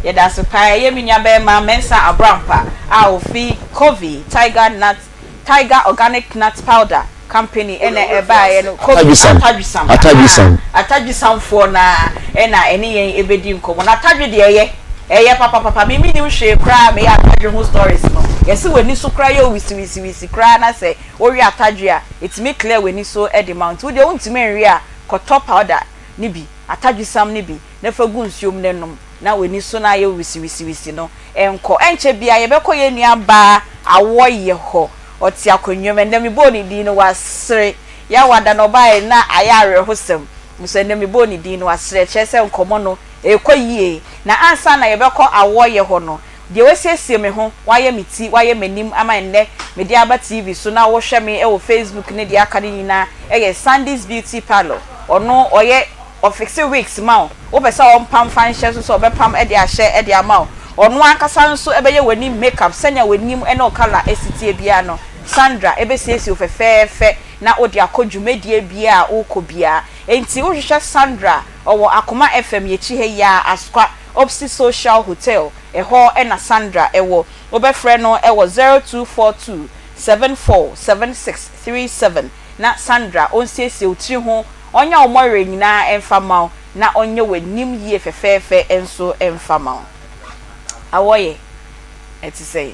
Yɛda ase paa. Ɛyɛ me nuabarima Mensah Aborampa a ofi Kovi Tiger Nut Tiger Organic Nut Powder Company na ɛbaeɛ no, Kobe Atadwisam, Atadwisam, Atadwisam. ahaa, Atadwisamfoɔ no ara na ɛne yɛn ɛbɛdi nkɔmmɔ. Na atadwe deɛ ɛyɛ, ɛyɛ papapapa, me mennim hwee koraa a meyɛ atadwe ho stories no, yɛse w'ani so koraa yɛ wisiwisiwisi koraa na sɛ wowe atadwe a, ɛtumi clear w'ani so de ma wo, nti wodeɛ wontumi nwe a, kɔtɔ powder no bi, atadwisam no bi na fa gu nsuo mu na nom. na w'ani so no ayɛ wisiwisiwisi no nkɔ. Ɛnkyɛ biara yɛbɛkɔ yɛn nua baa Awɔyɛ hɔ. Ɔte akonnwa mu. Ɛnnɛ mebɔɔ ne din no wasere. Yawada na ɔbaeɛ na ayɛ awerɛhosɛm. Nso ɛnnɛ mebɔɔ ne din no wasere. Ɛkyerɛ sɛ nkɔmmɔ no rekɔ yie. Na ansa na yɛbɛkɔ Awɔyɛ hɔ no, Deɛ wasiesie me ho, wayɛ me ti, wayɛ m'anim ama ɛnnɛ mede aba TV so na wohwɛ me wɔ Facebook ne deɛ aka no nyinaa yɛ Sandy's Beauty Parlour. Ɔno ɔyɛ ɔfixe wigs ma wo, wopɛ sɛ ɔmpam fa nhyɛ nso sɛ ɔbɛpam de ahyɛ de ama wo. Ɔno ankasa nso bɛyɛ w'anim makeup sɛnea w'anim ne wo colour si teɛ biara no, Sandra bɛsiesie wo fɛfɛɛfɛ na wode akɔ dwumadie biara a worekɔ biara. Enti wohwehwɛ Sandra a, ɔwɔ Akoma FM yɛakyi ha yi ara, Asokwa, opposite Social Hotel, ɛhɔ na Sandra wɔ. Wobɛfrɛ no wɔ 0242 74 76 37 na Sandra ɔnsiesie wo tiri ho, ɔnyɛ wo mmɔwerɛ nyinaa mfa mma wo na ɔnyɛ w'anim yie fɛfɛɛfɛ nso mfa mma wo. Awɔyɛ, ɛte sɛn?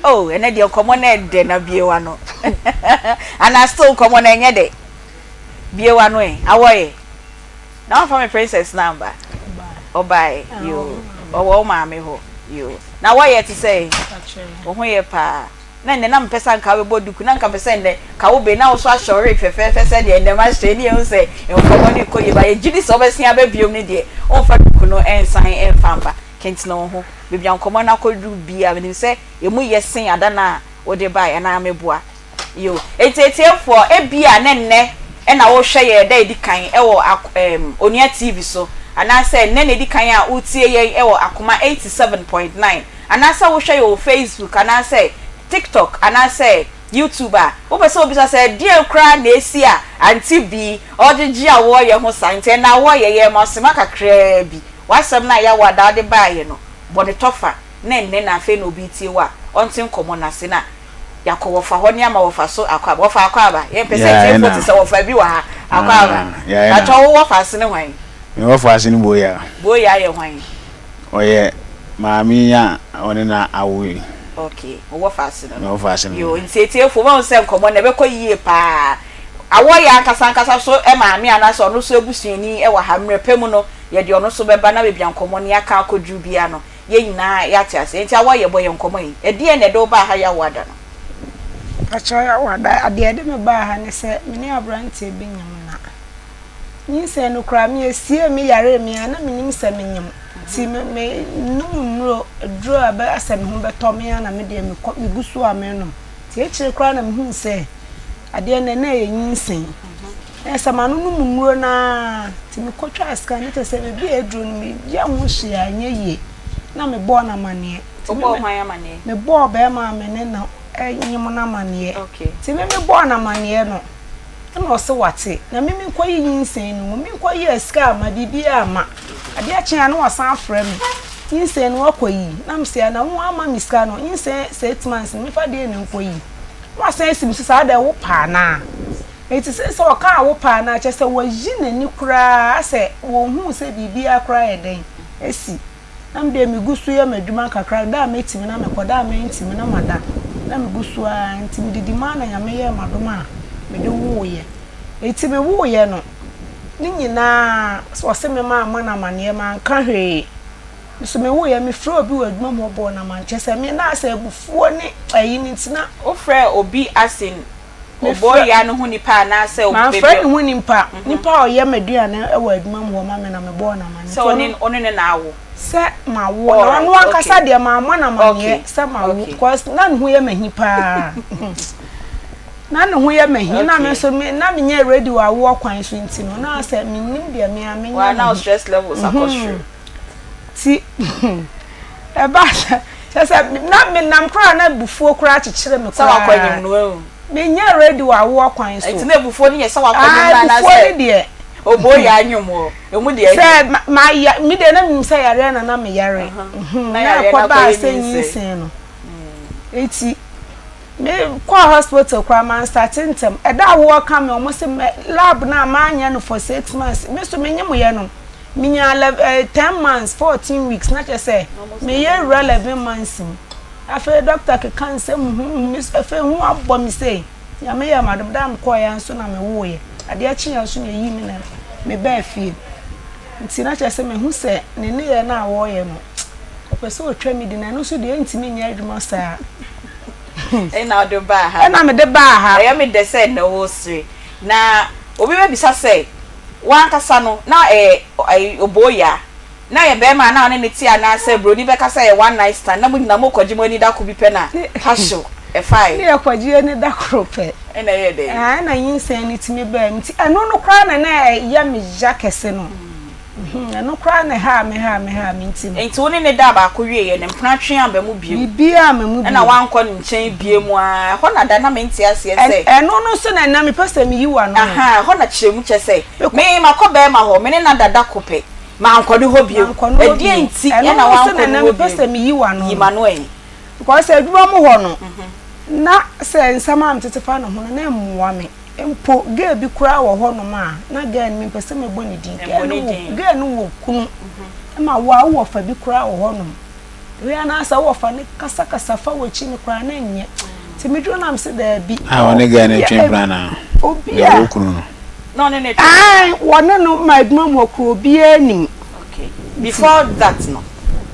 Oh, ɛnɛ deɛ nkɔmmɔ no ɛdɛ na bue w'ano. Anaa still nkɔmmɔ no ɛnyɛ dɛ? Bue w'ano ɛ, awɔyɛ. Na wamfa me princess no amba? Ɔbae, yoo. Ɔwɔ wo maame hɔ, yoo. Na wɔyɛ te sɛn? Wo ho yɛ paa. Na nnɛ na mepɛ sɛ anka wobɛbɔ duku, na anka mepɛ sɛ nnɛ ka wo be na wo nso ahyɛ wo wig fɛfɛɛfɛ sɛdeɛ nnɛ mahyɛ yi ne yɛhu sɛ nkɔmmɔ no rekɔ yie. But yɛgye di sɛ wobɛsen aba biom no deɛ, womfa duku no nsan mfa mba. Kentene wo ho. Baabi a nkɔmmɔ no akɔduru biara, menim sɛ ɛmu yɛ sen ada no a wode baeɛ, anaa meboa? Yiw. Enti atiefoɔ, ebia ne nnɛ na worehwɛ yɛn da a edi kan wɔ ak ɛɛm Onua TV so, anaasɛ nnɛ na edi kan a woretie yɛn wɔ Akoma 87.9, anaasɛ wohwɛ yɛn wɔ Facebook anaasɛ TikTok anaasɛ YouTube a, wopɛ sɛ wobisa sɛ, Ɛdeɛn koraa na ɛresi a Auntie Bee ɔregyegye awɔɔyɛ ho saa? Nti ɛnnɛ awɔɔyɛ, yɛrema wo sima kakraa bi. W'asɛm no a ɛyɛ awadaa wode baeɛ no, bɔ no tɔfa na ɛnnɛ na afei na obi retie wo a, ɔnte nkɔmmɔ no ase na Yɛakɔ wɔfa hɔ ne ama wɔfa so akɔ aba. Wɔfa akɔ aba. Yɛmpɛ sɛ atiefo te sɛ wɔfa bi wɔ ha. Akɔ aba. Pakyɛ wo wɔfa ase ne hwan? Me wɔfa ase ne Boya. Boya yɛ hwan? Ɔyɛ maame yi a ɔne na awo yi. Okay, wo wɔfa ase no no. Me wɔfa ase no. Yoo, nti atiefo moahu sɛ nkɔmmɔ no ɛbɛkɔ yie paa. Awɔ yɛ ankasa ankasa so maame anaasɛ ɔno nso abusuani wɔ ha. Mmerɛ pa mu no, yɛde ɔno nso bɛba na baabi a nkɔmmɔ no yɛaka akɔduru biara no, Yɛn nyinaa yɛate aseɛ. Enti awɔ yɛbɔ yɛn nkɔmmɔ yi, ɛdeɛn na ɛde wo baa ha Yawoada no? Pakyɛw Yawoada, adeɛ ɛde me baa ha ne sɛ me ne abranteɛ bi nyem na nyinsɛn no koraa me ɛsiee me yaree me a na me nim sɛ me nyem nti me me nom nnuro aduro a bɛ asɛ me ho bɛtɔ me a na me deɛ me kɔ me gu so a me nom nti akyire koraa na me huu sɛ adeɛ no na ɛyɛ nyinsɛn. Ɛyɛ sɛ manonom nnuro no ara nti mekɔtwaa scan no kyerɛ sɛ baabi a aduro no meyɛ ho hwee a ɛnyɛ yie na mebɔɔ no amanneɛ. Wobɔɔ hwan amanneɛ? Mebɔɔ barima a me ne no nyem no amanneɛ. Nti me mebɔɔ no amanneɛ no ɛna ɔse wate na me menkɔyi nyinsɛn no ngu. Menkɔyɛɛ sika amma biribiara amma. Adeɛ kyeeɛ a na wasan afrɛ me nyinsɛn no woakɔyi? Na mese na woamma me sika no nyinsɛn six months no memfa deɛn na nkɔyi? Na wasan asi me so saa deɛ wopɛ anaa? Enti sɛ sɛ ɔka awo paa no a, kyerɛ sɛ wayi n'ani koraa asɛ ɔnhuu sɛ biribiara koraa ayɛ dɛn asi. Na me deɛ megu so yɛ m'adwuma kakra, da a mɛtumi na mekɔ, da a mantumi na mada. Na megu so ara, nti medidi mu ara na Nyame yɛɛ m'adom a mede woeɛ. Enti mewoeɛ no, ne nyinaa ɔse me mammɔ no amaneɛ, manka hwee. Me nso mewoeɛ, mefrɛɛ obi wɔ adwuma mu hɔ bɔɔ no amaneɛ, kyerɛ sɛ me na asɛ abufuo ne ayi no nti na. Wofrɛɛ obi as in Ɔbɔ ya no ho nipa anaasɛ baabi a. Mamfrɛ ne ho nipa. Nipa a ɔyɛ m'aduane wɔ adwuma mu hɔ ma me na mebɔɔ no amaneɛ. Sɛ ɔne ɔne no na awo. Sɛ mawo na ɔno ankasa deɛ mammɔ no amaneɛ sɛ mawo because na ne ho yɛ m'ahi paa. Na ne ho yɛ m'ahi na me nso me na menyɛ ready wɔ awoɔ kwan so nti no na sɛ mennim deɛ me ara menyɛ me ho. Na wo stress levels akɔ soro. Ti ɛbaa sɛ kyerɛ sɛ na menam koraa na abufuo koraa kyekyere me koraa. Sɛ wakɔ anyim no ehu. Menyɛ ready wɔ awoɔ kwan so. Nti na abufuo no yɛ sɛ wakɔ anyim no anaasɛ. Abufuo no deɛ. Obo yɛ anyim wɔ emu deɛ. Sɛ ma ya me deɛ na menim sɛ yareɛ na na meyare. Na ɛkɔ baa sɛ nyinsɛn no. Eti me kɔɔ hospital koraa man starte ntɛm. Ɛda awoɔ ka me ɔmo se lab no a manyɛ no for 6 months me so menyem yɛ no. Minyaa lɛv ɛɛ ten months, 14 weeks, na kyerɛ sɛ mereyɛ awura 11 months mu. Afei dɔkta keka nsɛm huhuuhu, me so afei hu abɔ me sei. Nyame yɛɛ m'adom, da a mekɔeɛ ara nso na mewoeɛ. Adeɛ kyeeɛ nso na ɛyii me na mebaa fie. Nti na kyerɛ sɛ mahu sɛ ne nneyɛɛ no a ɔreyɛ no, ɔpɛ sɛ ɔtwa me di, na ɛno nso deɛ ɛntumi nyɛ adwuma saa. Ɛna wode baa ha no. Ɛna mede baa ha. Ɛyɛ me dɛ sɛ nnɛ woresere. Na obi bɛbisa sɛ, W'ankasa no, na ɛyɛ obooyaa. Na yɛ bɛɛma a na ɔne no te anaa sɛ broni bɛka sɛ ɛyɛ one night stand na mo nyinaa mo kɔgye mo ani da ko bi pɛ na hahyew ɛfae. Ne yɛ kɔgye ani da koro pɛ. Ɛna ɛyɛɛ dɛn? Ɛɛ ɛna nyinsɛn no tumi baa mu nti ɛno no koraa na na ɛyɛ me ya kɛse no. Ɛno koraa na ɛhaa me haa me haa me nti no. Nti wo ne no daa baako wieeɛ no mpena twe aba mu bio? Biribiara amma mu bio. Ɛna woankɔ ne nkyɛn bio mu ara ɛhɔ na da na mente aseɛ sɛ. Ɛno no nso na ɛnɛ mepɛ sɛ meyi w'ano no. Ahaa ɛhɔ na kyerɛ mu kyɛ sɛ me makɔ bɛɛma hɔ me ne no ada da ko pɛ. Mankɔ ne hɔ bio. Mankɔ ne hɔ bio. Ɛdeɛn nti Ɛno na no nso wankɔ na ne na hɔ mepɛ bio? sɛ meyi w'ano Yi no. m'ano ɛ. Because adwuma mu hɔ no, na sɛ nsɛm a metete fa ne ho no, na ɛmmoa me. Mpo girl bi koraa wɔ hɔnom a, na girl no mempɛ sɛ mɛbɔ ne din. Mmɔ Girl no ne wɔ din. girl no wɔ kunu. Ɛma wo a wowɔ fa bi koraa wɔ hɔnom. Wei anaasɛ wowɔ fa no kasakasa fa w'akyi no koraa na ɛnyɛ. Nti meduru na mese daabi. A ɔne girl no twe mpena anaa? Obi Deɛ a. ɔwɔ kunu no. Na ɔne no twe. Ae, wɔne no ma adwuma mu hɔ koraa obiara nim. Okay, before that no,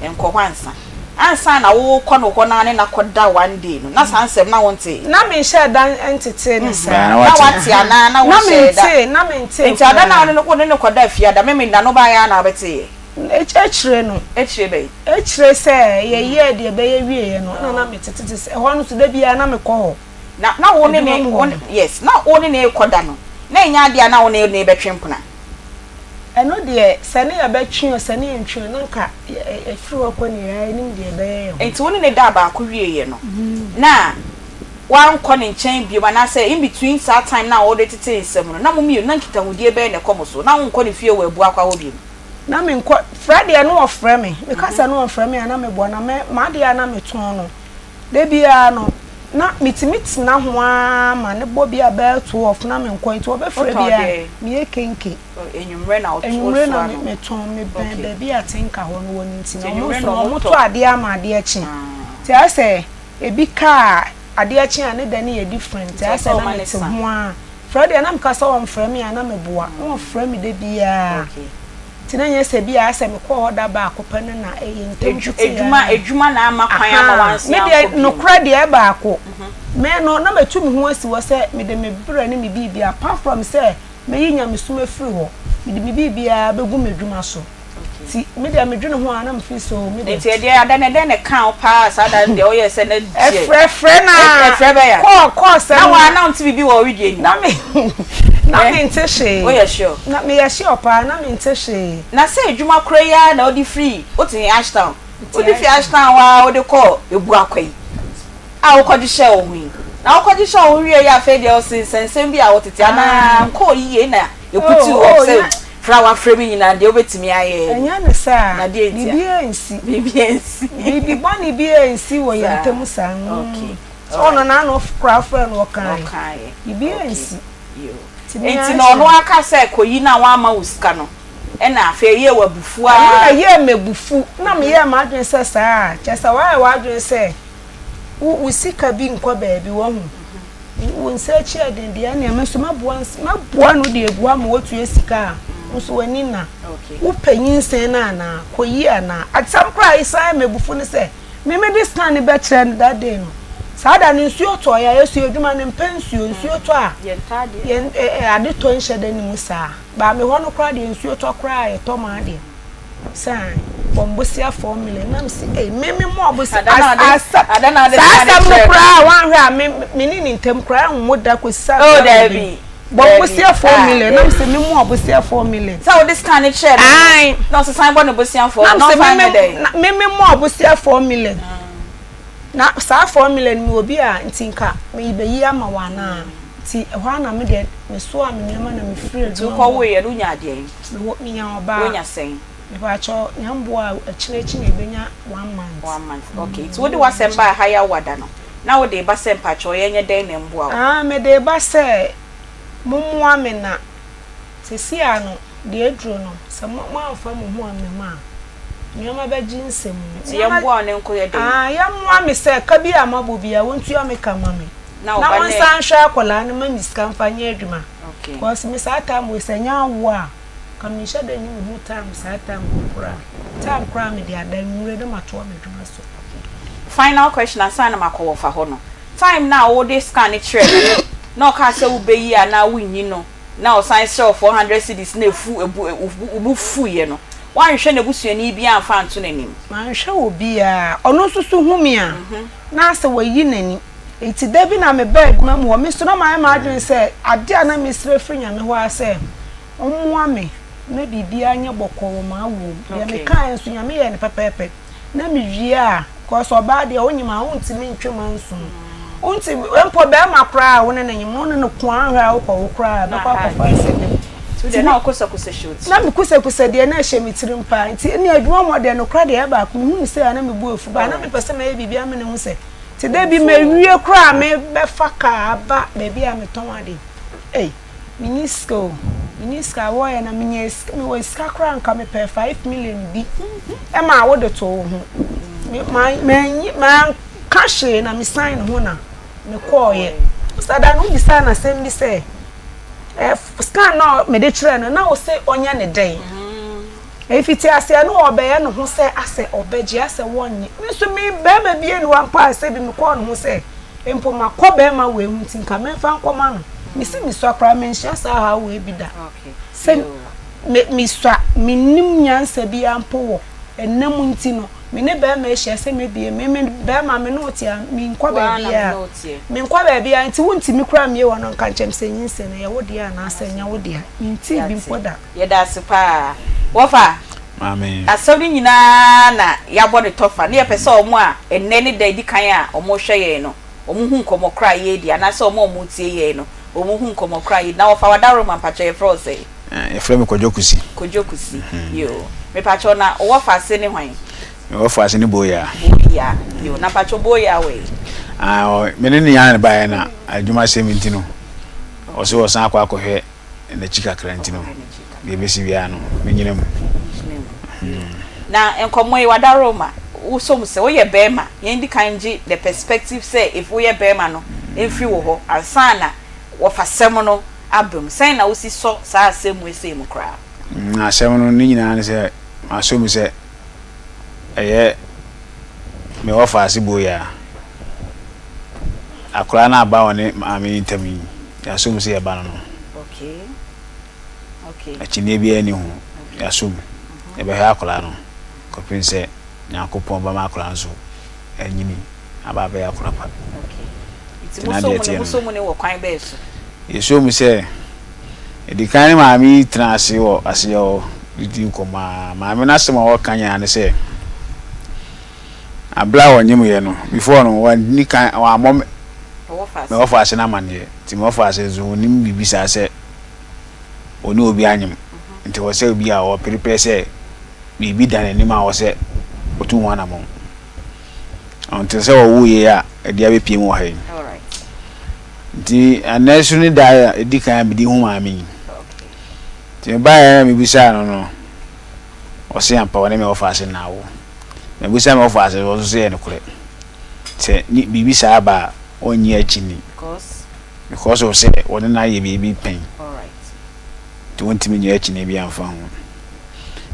nkɔ hɔ ansa. Ansa na wokɔ no hɔ na ne no akɔda one day no, na saa nsɛm na wontee? Na menhyɛɛ da ntetee no saa. Na wate anaa na wonhyɛɛ da? Na mentee, na mentee Nti ada no a koraa. wone no wo ne no kɔdaa fie ada, Memenda no wobaeɛ ara na wobɛteeɛ? Akyire no. Akyire bɛn? Akyire sɛ yɛyɛɛ deɛ ɛbɛyɛ wieeɛ no, na na metetete sɛ, ɛhɔ no nso da biara na mekɔ hɔ. Na na wo ne Adwuma ne mu hɔ wo no. yes, na wo ne no rekɔda no, na ɛnyɛ adeɛ a na wo ne no rebɛtwe mpena? Ɛno deɛ, sɛ ne yɛbɛtwe o, sɛ ne yɛntwe o, na anka yɛfiri hɔ kɔ ne yɛnim deɛ ɛbɛyɛ yɛn ho. Nti wo ne no daa baako wieeɛ no, na woankɔ ne nkyɛn bio anaasɛ in between saa time no a wode tetee nsɛm no, na mo mmienu, na nkitahodie bɛn na ɛkɔ mo so? Na wonkɔ ne fie wɔ Abuakwa hɔ bio? Na menkɔ, frɛ deɛ na ɔfrɛ me, meka sɛ na ɔmfrɛ me a na meboa, na me, m'adeɛ a na metɔn no, da biara no, na metumi tena ho ara ma no bɔ bi a bɛyɛ 12 na menkɔ, nti ɔbɛfrɛ Wotɔn biara, deɛn? meyɛ kenke. Anwummerɛ na Anwummerɛ na wosoa no? metɔn, mebɛn Okay. baabi a tinka hɔ no wɔ no nti Nti no, ɔmo anwummerɛ nso na no, ɔmo ɔmo tɔ? tɔ adeɛ ama adeɛ kye, nti ayɛ sɛ ebi ka a adeɛ kye a ne da no yɛ different, nti Nti ayɛ ɛsɛ sɛ na ɔma no mete sa. ho ara. Frɛ deɛ na meka sɛ ɔmfrɛ me a na meboa, na ɔfrɛ me da biara. Nti na nyɛ sɛ bi a asɛ mekɔɔ hɔ da baako pɛ no na ɛyɛ ntɛm tete Adwuma adwuma na ama kwan ama wansan Me akɔ deɛ bio. nokorɛ deɛ ɛbaako, me no na matu me ho asi hɔ sɛ mede me berɛ ne me biribiara apart from sɛ mɛyi nyamesom afiri hɔ, mede me biribiara bɛgu m'adwuma so. Nti me deɛ medwene ho a na me feel sɛ oo me deɛ. Nti ɛdeɛ ada no ɛdɛn na ɛkaa wo paa saa da no deɛ woyɛɛ sɛ na deɛ. Ɛfrɛ frɛ na Ɛfrɛ bɛyɛ a. Kɔɔ kɔɔ sɛm Na waa na wonte biribi wɔ wo wedeɛ nim. Na me na mente hwee. Woyɛ sure? Na meyɛ sure paa na mente hwee. Na sɛ adwuma korɔ yi ara na wode firi wote he Ashtown wode firi Ashtown hɔ ara wode kɔɔ Abuakwa yi a wokɔgye hyɛɛ wo ho yi na wokɔgye hyɛɛ wo ho wieeɛ afei deɛ ɔse nsɛnsɛm bi a wotete anaa nkɔɔ yie na ɛputuu Oh hɔ oh sɛ na. Frɛ a wafrɛ me nyinaa deɛ wobɛtumi ayɛ Ɛnyɛ ne saa. Na deɛ ntia? Biribiara nsi. Biribiara nsi. Biribi bɔne biara nsi wɔ yɛn ntam saa. Okay. Sɛ ɔno n'ano koraa frɛ no ɔkaeɛ. Ɔkaeɛ. Biribiara nsi. Yoo. Nti me Nti ara na ɔno hyɛ. aka sɛ kɔyi no a wamma wo sika no ɛna afei ɛyɛɛ wo abufuo Ɛno na ara. ɛyɛɛ me abufu. Na meyɛɛ m'adwene sɛ saa a, kyerɛ sɛ woayɛ w'adwene sɛ wo wo sika bi nkɔ baabi, wahu. Wo nsa akyi yɛ den deɛ ɛneɛ me nso mɛboa mɛboa no de agu ama watua sika a wo nso w'ani nna. Wopɛ nyinsɛn no anaa? Kɔyi anaa? Asɛm koraa a ɛsan yɛ me abufu ne sɛ me mede scan no bɛkyerɛ no that day no. Saa da no nsuo tɔeɛ a yɛsua adwuma no mpɛ nsuo, nsuo tɔ a yɛn ade tɔ nhyɛ da nni mu saa. But me hɔ no koraa deɛ nsuo tɔ koraa a yɛtɔ m'adeɛ. Sɛ bɔ bosea 4 million na mese ei me me mɔ bosea asa saa asɛm no koraa wanhwɛ a me me ne ne ntam koraa nwo da kɔsi sɛ oh dabi bɔ bosea 4 million na mese me mɔ bosea 4 million sɛ wode scan no kyerɛ no na ɔsesan bɔ ne bosea 4 na mese me me me mɔ bosea 4 million na saa 4 million mi obi a nti nka me bɛyi ama wɔ anaa nti ɛhɔ ara na me deɛ mesoa me nneɛma na mefiri adwuma nti wokɔwoeɛ no wonya adeɛn? Mewɔ menya ɔbaa. Wonya sɛn? Mepakyɛw Nyame boa a akyire akyi na yɛbɛnya one month. One month okay nti wode w'asɛm baa ha Yawada no na wode reba sɛ mpakyɛw yɛnyɛ dɛn na ɛmboa wo? Ah mede reba sɛ mommoa me na seesei ara no deɛ aduro no sɛ moamfa mo ho ammam a nneɛma bɛgye nsam. Nti yɛmboa wo na ɛnkɔyɛ dɛn? Ah yɛmmoa me sɛ ka bi a mabɔ biara wɔntua me ka ma me Na wo na ba no ɛ? wɔnsan nhwɛ akwadaa no ma me sika mfa nyɛ adwuma. Okay. Cause me saa time wei sɛ ɛnyɛ awoɔ a nka menhyɛ da nni me ho time saa time no koraa. Time koraa mede ada anwumerɛ na matoa m'adwuma so. Final question ansa na makɔ wɔfa hɔ no, time no a wode scan no kyerɛɛ no no, na ɔkaa sɛ wobɛyi anaa wonyi no, na ɔsan srɛ wo 400 cedis na efu ebu wo bo fuiɛ no, Woanhwɛ n'abusuani biara amfa anto n'anim. Manhwɛ obiara. Ɔno nso so hu me a, na asɛ wayi n'ani. Enti da bi na mebaa adwuma mu hɔ, me nso na mayɛ m'adwene sɛ ade a na mesrɛ firi Nyame hɔ ara sɛ ɔmmoa me na biribiara nyɛ bɔkɔɔ wɔ m'awoɔ mu. Deɛ mekaeɛ nso Nyame yɛɛ no pɛpɛɛpɛ. Na mewie a, because ɔbaa deɛ wonyim a wontumi ntwe manso mu. Wontumi, mpo bɛrima koraa a wo ne no nyem no, wo ne no ko a anhwɛ a wokɔ wo koraa a ɛbɛkɔ akɔfa nsɛm mu. Nti na wokosakosɛ hyɛ wo tirim? Na mekosakosa deɛ na ɛhyɛ me tirim paa. Nti ɛne adwuma mu hɔ deɛ nokorɛ deɛ ɛyɛ baako, mehu no sei a na me bo afu, but na mepɛ sɛ mɛyɛ biribi ama no ahu sɛ Te da bi mawie koraa a mebɛfa kaa aba baabi a metɔn ade. Ei, menni sika o, menni sika. Wɔyɛ na menya sika, mewɔ sika koraa nka mepɛ 5 million bi ɛma wode to wo ho. Me, ma, manyi, manka hwee na mesan ne ho na mekɔɔyɛ. Saa da no wobisaa no asɛm bi sɛ, eh, scan na mede kyerɛɛ no na wo se ɔnyɛ ne dɛn? Mfitiaseɛ no ɔbɛyɛ ne ho sɛ asɛ ɔbɛgye asɛ wɔnnye. Me nso me barima bi nni hɔ mpo a sɛ bi mekɔɔ ne ho sɛ mpo makɔ barima wei ho nti nka memfa nkɔma no. Mese mesua koraa menhyia saa haw wei bi da. Sɛ me mesua mennim nyansa biara mpo wɔ nna mu nti no me ne barima ahyia sɛ mɛbie me me barima me ne wo te a menkɔ baabiara. Menkɔ baabiara nti wontumi koraa mmie w'ano nka nkyerɛ me sɛ nyinsɛn no ɛyɛ wo dea anaasɛ ɛnyɛ wo dea. Mentee bi mpo da. Yɛda ase paa. Wɔfa, Maame. asɛm no nyinaa na yɛabɔ no tɔfa na yɛpɛ sɛ wɔn a ɛnnɛ ne da edi kan a wɔrehwɛ yɛn no, wɔhu nkɔmmɔ korɔ a yɛredi anaasɛ wɔn a wɔretie yɛn no, wɔhu nkɔmmɔ korɔ a yɛredi. Na wɔfa w'adaworoma, mpakyɛ yɛfrɛ wo sɛn? Yɛfrɛ me Kwadwo Kusi. Kwadwo Kusi, yoo. Mepakyɛw na wo wɔfa ase ne hwan? Me wɔfa ase ne Boyaa. Boyaa, yoo. Na mpakyɛw Boyaa wɔ he? Ah, me ne ne nyinaa na ɛbaeɛ na adwumasɛm nti no, ɔse ɔsan akɔ akɔhwɛ n'akyi kakra nti no, deɛ ɛbɛsi biara no, mennyina mu. Na nkɔmmɔ yi, Wadaroma, wosɔ mu sɛ woyɛ barima, yɛn di kan gye the perspective sɛ if woyɛ barima no mfiri wo hɔ ansa na wɔfasɛm no aba mu. Sɛn na wosi sɔ saa asɛm wei sei mu koraa? Asɛm no ne nyinaa ne sɛ, masɔ mu sɛ ɛyɛ me wɔfaase Boyaa. Akwadaa no aba ɔne maame yi ntam yi, yɛasɔ mu sɛ yɛba no no. Akyinnyeɛ biara nni ho, yɛasɔ mu. Yɛbɛhwɛ akwadaa no kɔpem sɛ Nyankopɔn bɛma akwadaa no nso anyini aba abɛyɛ akwadaa pa. Nti na deɛ ɛteɛ no, yɛsɔ mu sɛ ɛdi kan ne maame yi tena ase wɔ aseɛ hɔ didi nkɔmmɔ a, maame no asɛm a ɔka nyinaa ne sɛ, Aber a wɔnyemeeɛ no, before no, wɔanni kan wɔammɔ me me wɔfaase no amanneɛ. Nti me wɔfaase nso ɔnnim biribi saa sɛ ɔne obi anyem. Nti ɛwɔ sɛ obi a ɔprepare sɛ biribi da n'anim a ɛwɔ sɛ ɔtu ho anammɔn. Until sɛ wɔwoo yei a ɛde abɛpue mu wɔ ha yi. Nti ɛnnɛ nso ne da a ɛdi kan a mede hu maame yi. Nti mebaeɛ na mebisaa no no, ɔse ampa ɔne me wɔfaase na awo. Mabisa me wɔfaase no, ɔno nso se ɛyɛ nokorɛ. Sɛ ne biribi saa ba a, ɔnnye akyinnye. Because of sɛ wɔne no ayɛ biribi pɛn. Nti wɔntumi nnye akyinnye biara mfa ho.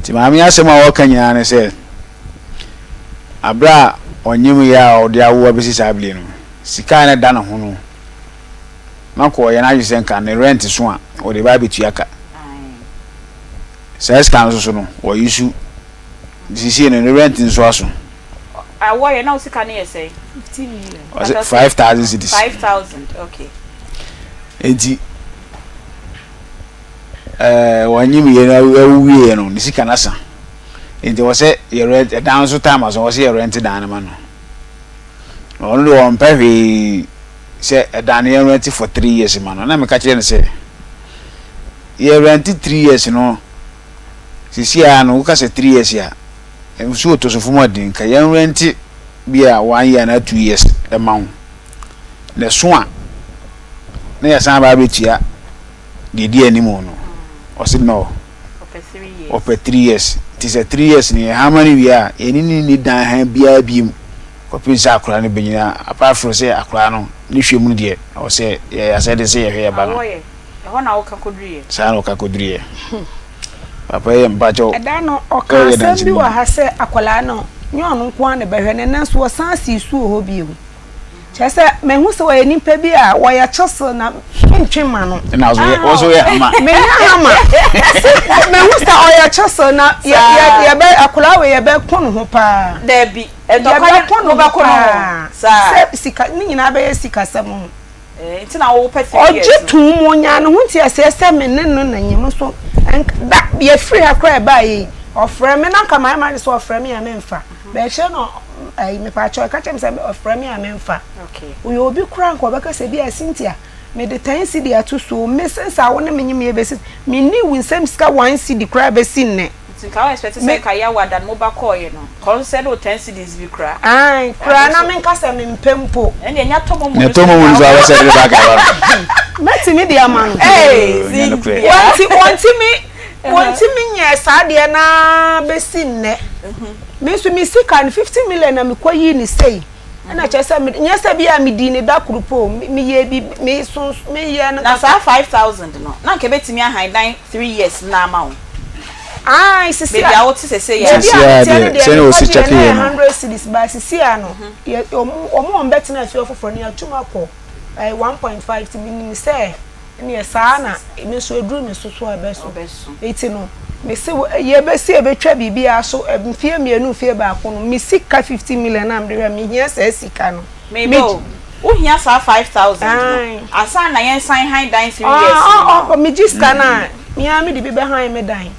Nti maame yi asɛm a ɔreka nyinaa ne sɛ, aberɛ a ɔnyemeeɛ a ɔde awo abɛsi saa bere no, sika a na ɛda ne ho no, na nka ɔyɛ n'adwene sɛ nka ne rent so a, ɔde ba abɛtua ka. Saa sika no nso so no, wɔyi su Sisiei no ne rent nso aso. Awɔ yɛ na wo sika no yɛ sɛn? 15 million. Ɔsɛ 5000 cedis. 5000 okay. Enti ɛɛ wɔnyim yɛ na ɛwo wie yɛ no ne sika no asa. Enti wɔ sɛ yɛ rent ɛdan nso time aso wɔ sɛ yɛ rent dan no ma no. Na ɔno de ɔmpɛ hwee sɛ ɛdan no yɛ rent for 3 years ma no. Na meka kyerɛ no sɛ yɛ rent 3 years no Seesei ara no woka sɛ 3 years a, nsuo tɔ so fam a den, nka yɛn rɛnte bi a 1 year anaa 2 years ma wo. Na ɛso a, na yɛasan aba abɛtua deɛ ɛdi anim no. Ɔse no, ɔpɛ 3 years. Nti sɛ 3 years no yɛhama no wie a, yɛne no nni dan ha biara biom kɔpem sɛ akwadaa no bɛnyini. Apart from sɛ akwadaa no ne hwɛ mu no deɛ, ɛwɔ sɛ yɛyɛ asɛde sɛ yɛhwɛ yɛn ba no. Ɛhɔ na woka kɔduruiɛ. Saa na ɔka kɔduruiɛ. Papa yi mpakyɛw. Ɛda no, ɔkaa asɛm bi wɔ ha sɛ akwadaa no, nyɛ ɔno nko ara na ɛbɛhwɛ no, nanso wɔsan sii so wɔ hɔ bio. Kyerɛ sɛ, mahu sɛ ɔyɛ nipa bi a ɔyɛ kyesel na mentwe mma no. Ɛna wo nso yɛ hama. Menyɛ hama. Mahu sɛ ɔyɛ kyesel. Cecil na yɛ yɛ yɛbɛ akwadaa wei yɛbɛko ne ho paa. Daabi, ntɔkwa no mobɛko ne ho paa. Sɛ sika ne nyinaa bɛyɛ sikasɛm ho. Nti na wopɛ 3 years no. Ɔgye too mu, ɔnyaa ne ho nteaseɛ sɛ me ne no na nyem nso da yɛfiri ha koraa ɛbaeɛ yi ɔfrɛ me na nka mayɛ m'adwene sɛ ɔfrɛ me a memfa bɛkyerɛ no ayi mepaakyɛw ɛka kyerɛ me sɛ ɔfrɛ me a memfa ɔyɛ obi koraa nka ɔbɛka sɛ bi a Cynthia mede 10 cedi ato so me since a wo ne me nyem yɛ bɛsi menni wo nsam sika 1 cedi koraa bɛsi nnɛ. Nti nka wo expect sɛ nka Yawa da no mo ba kɔɔeɛ no nka ɔno sɛ ne wo 10 cedis bi koraa. Ae koraa na menka sɛ mempɛ mpo. Ɛndeɛ nya tɔ momo no so nka wo. Sɛ de ba ka ba. Mɛtumi de ama no. Ee Cynthia. Wɔnti wɔntumi wɔntumi nyɛɛ saa deɛ no ara bɛsi nnɛ. Me nso me sika no 50 million na mekɔ yii no sei. Ɛna kyerɛ sɛ me nyɛ sɛ bi a medii ne da koro po meyɛɛ bi me so meyɛɛ no. Na saa 5000 no na nka ɛbɛtumi ahan dan 3 years no ama wo. Ae sisi a. Baabi a wote sese yɛ. Baabi a meteɛ no deɛ mekɔ gyeɛ na ɛyɛ 100 cedis but sisi a no yɛ ɔmo ɔmo a ɔmo bɛtena afie hɔ foforɔ no yɛatum akɔ ɛyɛ 1.5 nti menim sɛ ɛneɛ saa na me nso ɛduru me so so a ɛbɛso nti no mese yɛbɛsi yɛbɛtwa biribiara so mfeɛ mmienu mfeɛ baako no me sika 50 million a mede hwɛ mehia saa sika no. Meba o, wohia saa 5000 no ansa na yɛnsan han dan 3 years no ma wo. Megye sika no a, me ara mede bi bɛhan me dan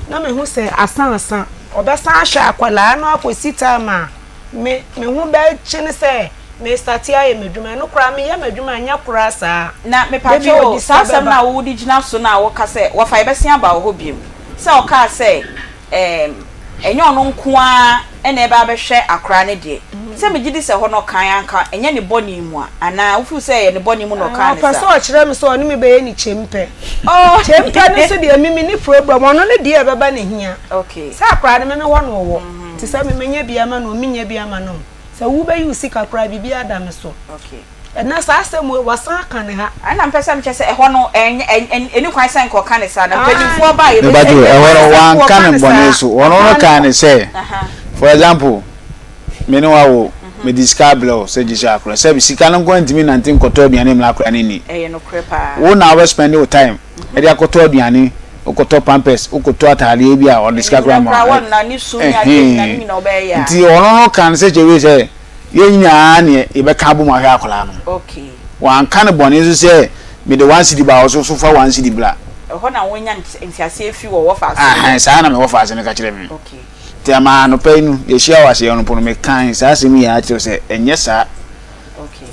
na mehu sɛ asa asa. Ɔbɛsan ahwɛ akwadaa no akɔsi time a me me ho bɛkye no sɛ mestate ayɛ m'adwuma. Ɛno koraa meyɛ m'adwuma a ɛnyɛ koraa saa. Na Da bi mepakyɛw o, ɔde saa sika asɛm no bɛba. a wode gyina so no a woka sɛ wɔfa yɛbɛsen aba wo hɔ bio sɛ ɔkaa sɛ ɛɛm, ɛnyɛ ɔno nko ara na ɛreba abɛhwɛ akora no deɛ, sɛ megye di sɛ hɔ no ɔkae anka ɛnyɛ ne bɔne mu a, anaa wofeel sɛ ɛyɛ ne bɔne mu na ɔkaa no Ɔpɛ sɛ saa? ɔkyerɛ me sɛ ɔne me bɛyɛ ne kyempɛ. Oh. Kyempɛ no nso deɛ me menni problem, ɔno ne deɛ ɛbɛba na ɛhia. Okay. Sɛ akora no me me hɔ na ɔwɔ, nti sɛ me menya bi ama no o, mennya bi ama no o, sɛ wobɛyi wo sika koraa biribiara da me so. Okay. Ɛnɛ saa asɛm wei wɔsan aka ne ha. Ɛna mpɛ sɛ mekyɛ sɛ ɛhɔ no ɛnyɛ ɛni kwan sɛ nka ɔka ne saa na mpanyinfoɔ ba yɛ bɛsɛ. Ɛhɔ no wanka ne bɔne so ɔno no kaa ne sɛ for example me ne wawo mede sika abrɛ wo sɛ gye hyɛ akora sɛ sika no nko ntumi nante nkɔtɔ aduane mmla akora no nni. Ɛyɛ nokorɛ paa. Wo na wobɛ spend wo time ɛde akɔtɔ aduane wokɔtɔ pampers wokɔtɔ ataadeɛ bi a ɔde sika koraa ma nti ɔno no ka no sɛ kyɛ wei sɛ Yɛn nyinaa ne yɛbɛka abom ahwɛ akwadaa no. Wanka no bɔne nso sɛ mede one cedi ba wo so so fa one cedi bra. Ɛhɔ na wonya nteaseɛ firi wɔ wɔfaase no hɔ? Saa na me wɔfaase no ka kyerɛɛ me. Nti ama anɔpa yi no yɛhyia wɔ aseɛ no mpo no mekae saa asɛm yi ara kyerɛ wo sɛ ɛnyɛ saa.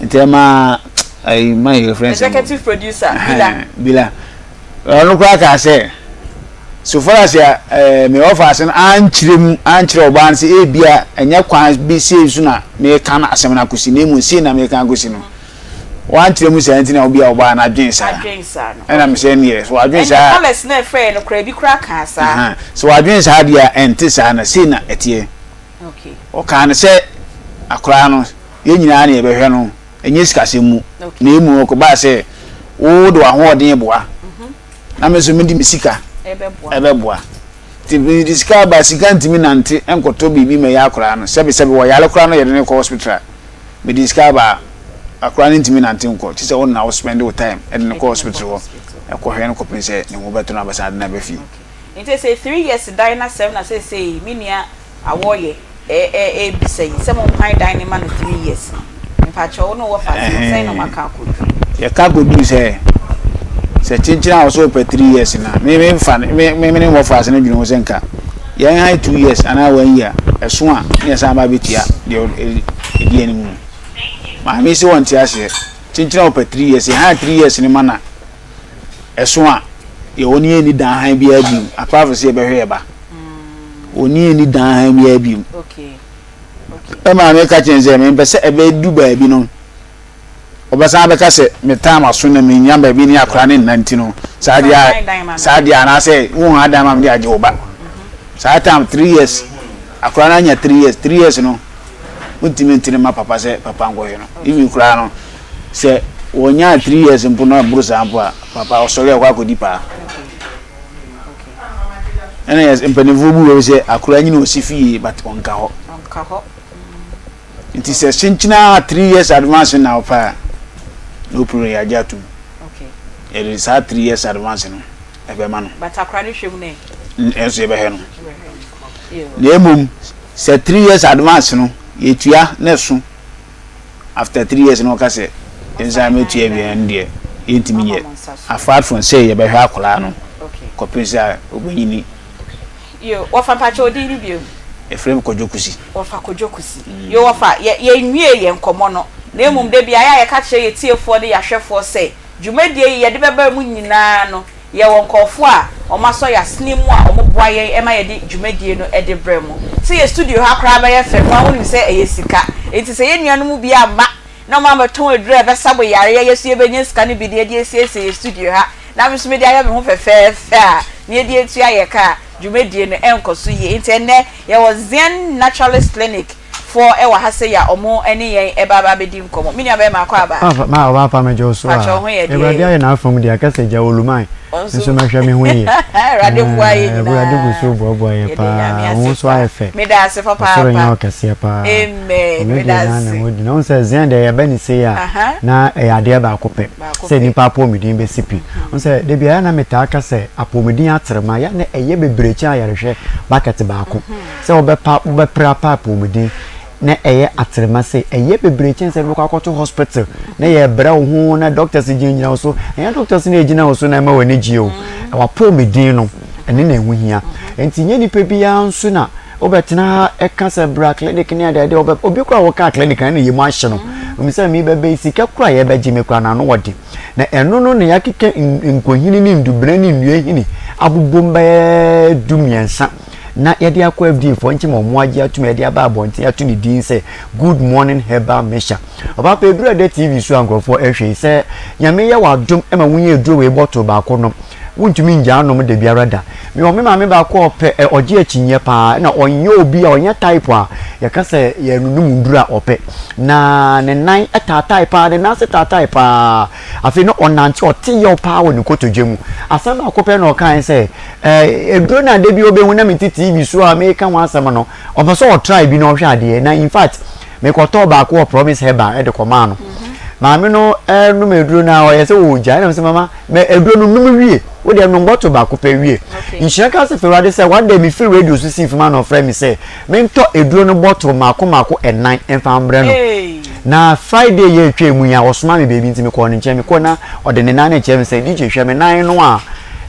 Nti ɛma ayi ma yɛ friends. Executive producer Bila. Bila. Ɔno koraa kaa sɛ, so far as a eh, me ɔfaase no ankyerɛ mu ankyerɛ ɔbaa no sɛ ebia ɛnyɛ kwan bi sei so na meka no asɛm no akɔsi na mmom sei na meka akɔsi no, wankyerɛ mu saa nti na obi a ɔbaa no adwen saa. Adwen saa no. Ɛna me sɛ neɛ, so wadwen Ɛnna saa. callers na ɛfrɛɛ no koraa ebi koraa kaa saa. Sɛ wadwen saa deɛ a ɛnte saa na sei na ɛteɛ. Okay. Ɔkaa no sɛ akwaraa no yɛn nyinaa na yɛbɛhwɛ no. ɛnyɛ sikasɛm mu, na mmom ɛkɔbaa sɛ wode w'ahoɔden boa, na me nso mede me sika ɛbɛboa. Nti mede sika aba, sika ntumi nante nkɔtɔ biribi ma ɛyɛ akwadaa no. Sɛbesɛbe wɔyare koraa no yɛde no kɔ hospital a, mede sika aba a, akwadaa no ntumi nante nkɔ. Kye sɛ wo na wo spend wo time de no kɔ hospital hɔ kɔhwɛ no kɔpem sɛ ne ho bɛtɔ no abɛsan de no aba fie. Nti seesei three years dan no asɛm na seesei me nua awɔ yɛ ɛɛbisa yi sɛ mo mpan dan no ma no 3 years no mpakyɛw wo ne wo wɔfa ase no sɛn na mo aka akɔduru. Yɛka kɔduru sɛ sɛ kyenkyen a wɔsɛ wɔpɛ 3 years no a me me nfa me me ne wɔfa ase no dwene ho sɛ nka yɛn han 2 years anaa 1 year ɛso a ne yɛsan ba abɛtua deɛ ɛdi anim no maame yi sɛ wɔnte aseɛ kyenkyen a wɔpɛ 3 years yɛn han 3 years no ma na ɛso a yɛwɔ ne yɛnni dan han biara bio apart from sɛ yɛbɛhwɛ yɛ ba. Ɔnni ani dan ha biara bio. Ɛmaa meka kyerɛ no sɛ mempɛ sɛ ɛbɛdu baabi no ɔbɛsan abɛka sɛ metaa m'aso na mennya baabi ne akora ne nna nti no saa deɛ a saa deɛ anaasɛ wohu adan ma mede agye wo ba saa time 3 years akora no anya 3 years 3 years no wontumi ntene ma papa sɛ papa nkɔhwɛ no even koraa no sɛ wɔnyaa 3 years mpo no aboro saa mpo a papa ɔsɔre a ɔkɔ akɔdi paa. Ɛna yɛ mpanimfoɔ bu wɔ sɛ akora nyina ɔsi fie but ɔnka hɔ. Ɔnka hɔ. Nti sɛ kyenkyena 3 years advance na ɔpɛ a no problem yɛagye atom. Okay. Yɛde saa 3 years advance no ɛbɛma no. But akora no hwɛ mu nɛ. Nso yɛbɛhwɛ no. Na mmom sɛ 3 years advance no yɛtua na ɛso after 3 years na ɔka sɛ yɛnsan mɛtua bi, ɛno deɛ yɛntumi nyɛ, apart from sɛ yɛbɛhwɛ akwadaa no kɔpem sɛ ɔbɛnyini. Yo, wɔfa, mpakyɛ odin ni bio? Yɛfrɛ me Kwadwo Kusi. Wɔfa Kwadwo Kusi. Yo, wɔfa, yɛ yɛnwie yɛn nkɔmmɔ no, na mmom da bi ayɛ a yɛka kyerɛ yɛ tiefoɔ ne yɛahwɛfoɔ sɛ dwumadie yi yɛde bɛba mu nyinaa no, yɛwɔ nkurɔfoɔ a wɔn asɔ yɛn asene mu a wɔboa yɛn ma yɛde dwumadie no de brɛ mo. Sɛ yɛ studio ha koraa bɛyɛ fɛ mo a, wonim sɛ ɛyɛ sika. Enti sɛ yɛn nuanom bi amma na wɔn abɛtɔn aduro a ɛbɛsa mo yareɛ, yɛ so yɛbɛnya sika no bi de de asiesie yɛ studio ha na me nso mede ayɛ me ho fɛfɛɛfɛ a, na yɛde atua yɛ ka a, dwumadie no ɛnkɔ so yie. Nti ɛnnɛ yɛwɔ Zen Naturalist Clinic foɔ ɛwɔ ha sɛ yɛ a wɔn ne yɛn ɛba aba abɛdi nkɔmmɔ. Me nua bɛrima, akɔ aba. Ɔfa ma ɔba afa me gye wo so a. Pakyɛ wo ho yɛ deɛ? Awurade ayɛ n'afam deɛ aka sɛ gya oluman nso mɛhwɛ me ho yie. Awurade mmoa yɛ nyinaa. Awurade gu so boaboa yɛ Yɛda Nyame paa. Wo ase ho nso paa. ayɛ fɛ. Meda ase papaapa. Ɔsoro nyɛ wo kɛseɛ paa. Amen. Ɔno Meda deɛ na ase. ne ho di. Na wohu sɛ Zion deɛ yɛba ne sei a Aha. na ɛyɛ adeɛ baako pɛ. Baako Sɛ pɛ. nnipa apɔmuden bɛsi pi. Wohu sɛ da biara na metaa ka sɛ apɔmuden atrema yɛ na ɛyɛ bebree kyɛn ayarehwɛ bucket baako. Sɛ wobɛpa wobɛpere apa apɔmuden na ɛyɛ atrema sei, ɛyɛ bebree kyɛn sɛ wobɛkɔ akɔto hospital na yɛbrɛ wo ho na doctors gyinagyina wo so. Ɛnyɛ doctors na ɛgyina wo so na ɛma w'ani gye o. W'apɔmuden no, ɛno na ɛho hia. Nti nyɛ nipa biara nso na wobɛtena ha ɛka sɛ bra clinic ne adeade ɔbɛ obi koraa wɔka clinic na ne yɛ mu ahye no. Omi sɛ mi bɛbɛ yi sika koraa yɛbɛgye me koraa n'ano ɔde. Na ɛno no na yɛakeka nkohini ne ndubena ne nnua hini abobom bɛyɛ 13 na yɛde akɔ FDA foɔ nkyɛn ma wɔn agye atum yɛde aba abɔnten ato ne din sɛ Good Morning Herbal Mixture. Ɔbaa pɛ eduru ɛdɛ TV so a nkurɔfoɔ ɛhwɛ yi sɛ Nyame yɛ w'adom ma wonya aduro wei bɔtol baako nom, wontumi ngyaa nom da biara da. Mewɔ me maame baako a ɔpɛ ɛ ɔgye akyinnyeɛ paa ɛna ɔnyɛ obi a ɔnyɛ type a yɛka sɛ yɛnonom nnuro a ɔpɛ. Na ne nan taatae paa, ne nan ase taatae paa. Afei na ɔnante ɔte yaw paa wɔ ne kotodwe mu. Asɛm baako pɛ na ɔkae sɛ Eh, aduro no a da bi ɔbɛhu na mete TV so a meka ho asɛm no, ɔpɛ sɛ ɔtry bi na ɔhwɛ adeɛ. Na in fact, mekɔtɔɔ baako wɔ Promise Herbal de kɔmaa no. Maame no nom aduro no a ɔyɛ sɛ ɔregyae. Ɛna mesɛ mama, mɛ aduro no nom wie. Wo deɛ nom bottle baako pɛ wie. Nhyira ka sɛ Awurade sɛ one day mefiri radio so sii fam a na ɔfrɛ me sɛ mentɔ aduro no bottle mmaako mmaako ɛnan mfa mbrɛ no. Na Friday yi a ɛtwaa mu yi a ɔsomaa me baabi nti mekɔɔ ne nkyɛn. Mekɔɔ na ɔde ne nan no kyerɛ me sɛ DJ hwɛ me nan no a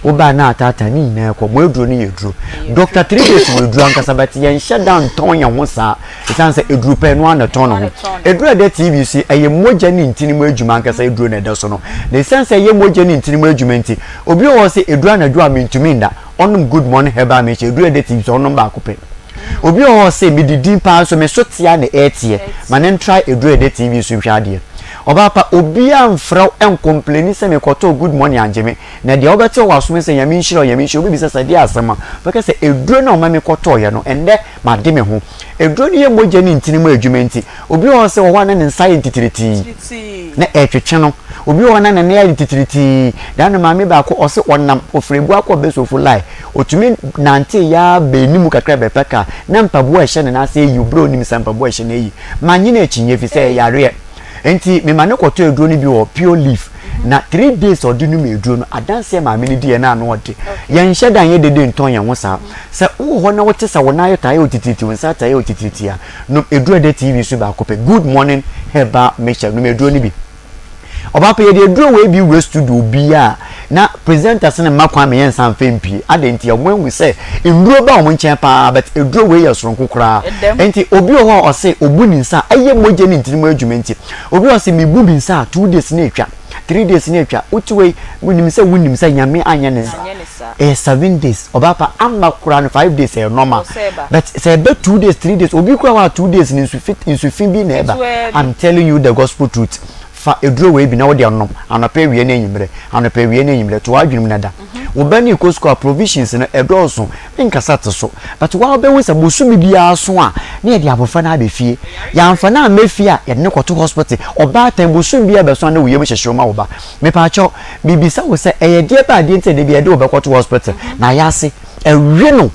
wobaa na ataataa ne nyinaa kɔ. Mo aduro no yɛ aduro. Doctor 3 Days wɔ aduro ankasa but yɛnhyɛ da ntɔn yɛn ho saa. Ɛsiane sɛ aduro pɛ no ara na ɛtɔn ne ho. Aduro a ɛda TV so yi ɛyɛ mogya ne ntini mu adwuma ankasa aduro na ɛda so no. Na ɛsiane sɛ ɛyɛ mogya ne ntini mu adwuma nti obi wɔ hɔ sɛ aduro anadwo a mentumi nna ɔnom Good Morning Herbal Mixture aduro a ɛda TV so ɔnom baako pɛ. Obi wɔ hɔ sɛ medidi paa nso me so tea na ɛreteɛ ma ne ntrae aduro a ɛda TV so nhwɛ adeɛ. Ɔbaa pa, obiara mfrɛ wo nkɔmpleni sɛ mekɔtɔɔ Good Morning angye me, na deɛ wobɛte wɔ w'asom ne sɛ Nyame nhyira wo, Nyame nhyira wo, wobɛbisa sɛ ɛdeɛn asɛm a, wobɛka sɛ aduro no a ɔma mekɔtɔeɛ no, ɛnnɛ made me ho. Aduro no yɛ mogya ne ntini mu adwuma nti, obi wɔ hɔ sɛ wɔ hɔ a na ne nsa ayɛ ntitiritii, na ɛretwetwe no, obi wɔ hɔ na ne nan ayɛ ntitiritii, da no maame baako ɔse ɔnam Ofiregua kɔ Besofo line, ɔtumi nanteeɛ ara bɛɛ anim kakra bɛpɛ kaa, na mpaboa a ɛhyɛ ne nan ase ayi, berɛ a ɔnim sɛ mpaboa a ɛhyɛ no ayi. Mannye no akyinnye efisɛ ɛyɛ yareɛ. Enti mema no kɔtɔɔ aduro no bi wɔ Pure Leaf. Na 3 days a ɔde nom aduro no, adanseɛ maame no diiɛ no ano ɔde. Yɛnhyɛ da nyɛ dede ntɔn yɛn ho saa. Sɛ wowɔ hɔ na wote sɛ wo nan taa yɛ wo titiritii, wo nsa taa yɛ wo titiritii a, nom aduro a ɛda TV so baako pɛ, Good Morning Herbal Mixture. Nom aduro no bi. Ɔbaa pa, yɛde aduro wei bi wura studio bi a na presenters no mma kwan ma yɛnsan mfa mpue. Adɛn nti? Wɔn ahu sɛ nnuro ba wɔn nkyɛn paa but aduro wei yɛ soronko koraa. Nti obi wɔ hɔ a ɔse obu ne nsa a ɛyɛ mogya ne ntini mu adwuma nti. Obi wɔ hɔ a ɔse mebu me nsa a 2 days na atwa, 3 days na atwa. Wote wei, wonim sɛ wonim sɛ Nyame anyɛ ne saa. Ɛyɛ 7 days. Ɔbaa pa amma koraa no 5 days ɛyɛ normal. But sɛ ɛbɛ 2 days, 3 days, obi koraa wɔ a 2 days no nsu fi nsu fi bi na ɛba. I'm telling you the gospel truth. Fa aduro wei bi na wode anom anɔpa, awia ne anwummerɛ, anɔpa, awia ne anwummerɛ. To w'adwene mu na da. Wo ba no rekɔ sukuu a provisions no ɛdɔɔso. Menkasa te so. But wo ara wobɛhu sɛ bosome biara so a na yɛde abɔfra no aba fie. Yɛamfa no amma fie a yɛde no kɔto hospital. Ɔbaatan bosome biara bɛso a na wo yam hyehye wo ma wo ba. Mepaakyɛw, mebisa wo sɛ ɛyɛ deɛ bɛn adeɛ nti na da biara yɛde wo bɛkɔto hospital na ayɛ ase ɛwe no?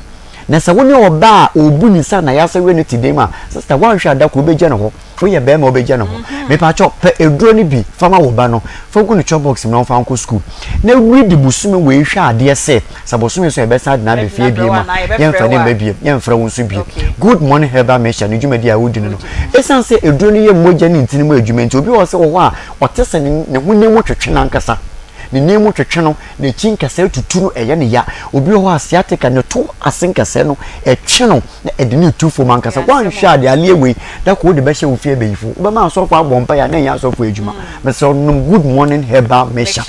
Na sɛ wo ne ɔbaa a ɔbu ne nsa na yɛasɛ wɛ no te dan mu a, sister, woanhwɛ a da koro wobɛgya no hɔ. Woyɛ bɛrima a wobɛgya no hɔ. Mepakyɛw, pɛ aduro no bi fa ma wo ba no, fa gu ne chop box mu na ɔmfa nkɔ sukuu. Na redi bosome wei hwɛ adeɛ sɛ, sɛ bosome so a yɛbɛsan de no aba fie bio a, yɛmfa no mma bio, yɛmfrɛ wo nso bio. Good Morning Herbal Mixture ne dwumadi a wodi no no, ɛsiane sɛ aduro no yɛ mogya ne ntini mu adwuma nti, obi wɔ hɔ sɛ wɔ hɔ a, ɔte sɛ ne honam mu twetwe no ankasa. Ne nan mu twetwe no, n'akyi nkasɛɛ tutu no, ɛyɛ no ya. Obi wɔ hɔ a sciatica, ne to ase nkasɛɛ no, ɛtwe no na ɛde no retu fam ankasa. Woanhwɛ a deɛ adeɛ wei, da koro wode bɛhyɛ wo fie abayifo. Wobɛma asɔfo abɔ mpaeɛ a na ɛnyɛ asɔfo adwuma. Mesrɛ wo, nom Good Morning Herbal Mixture.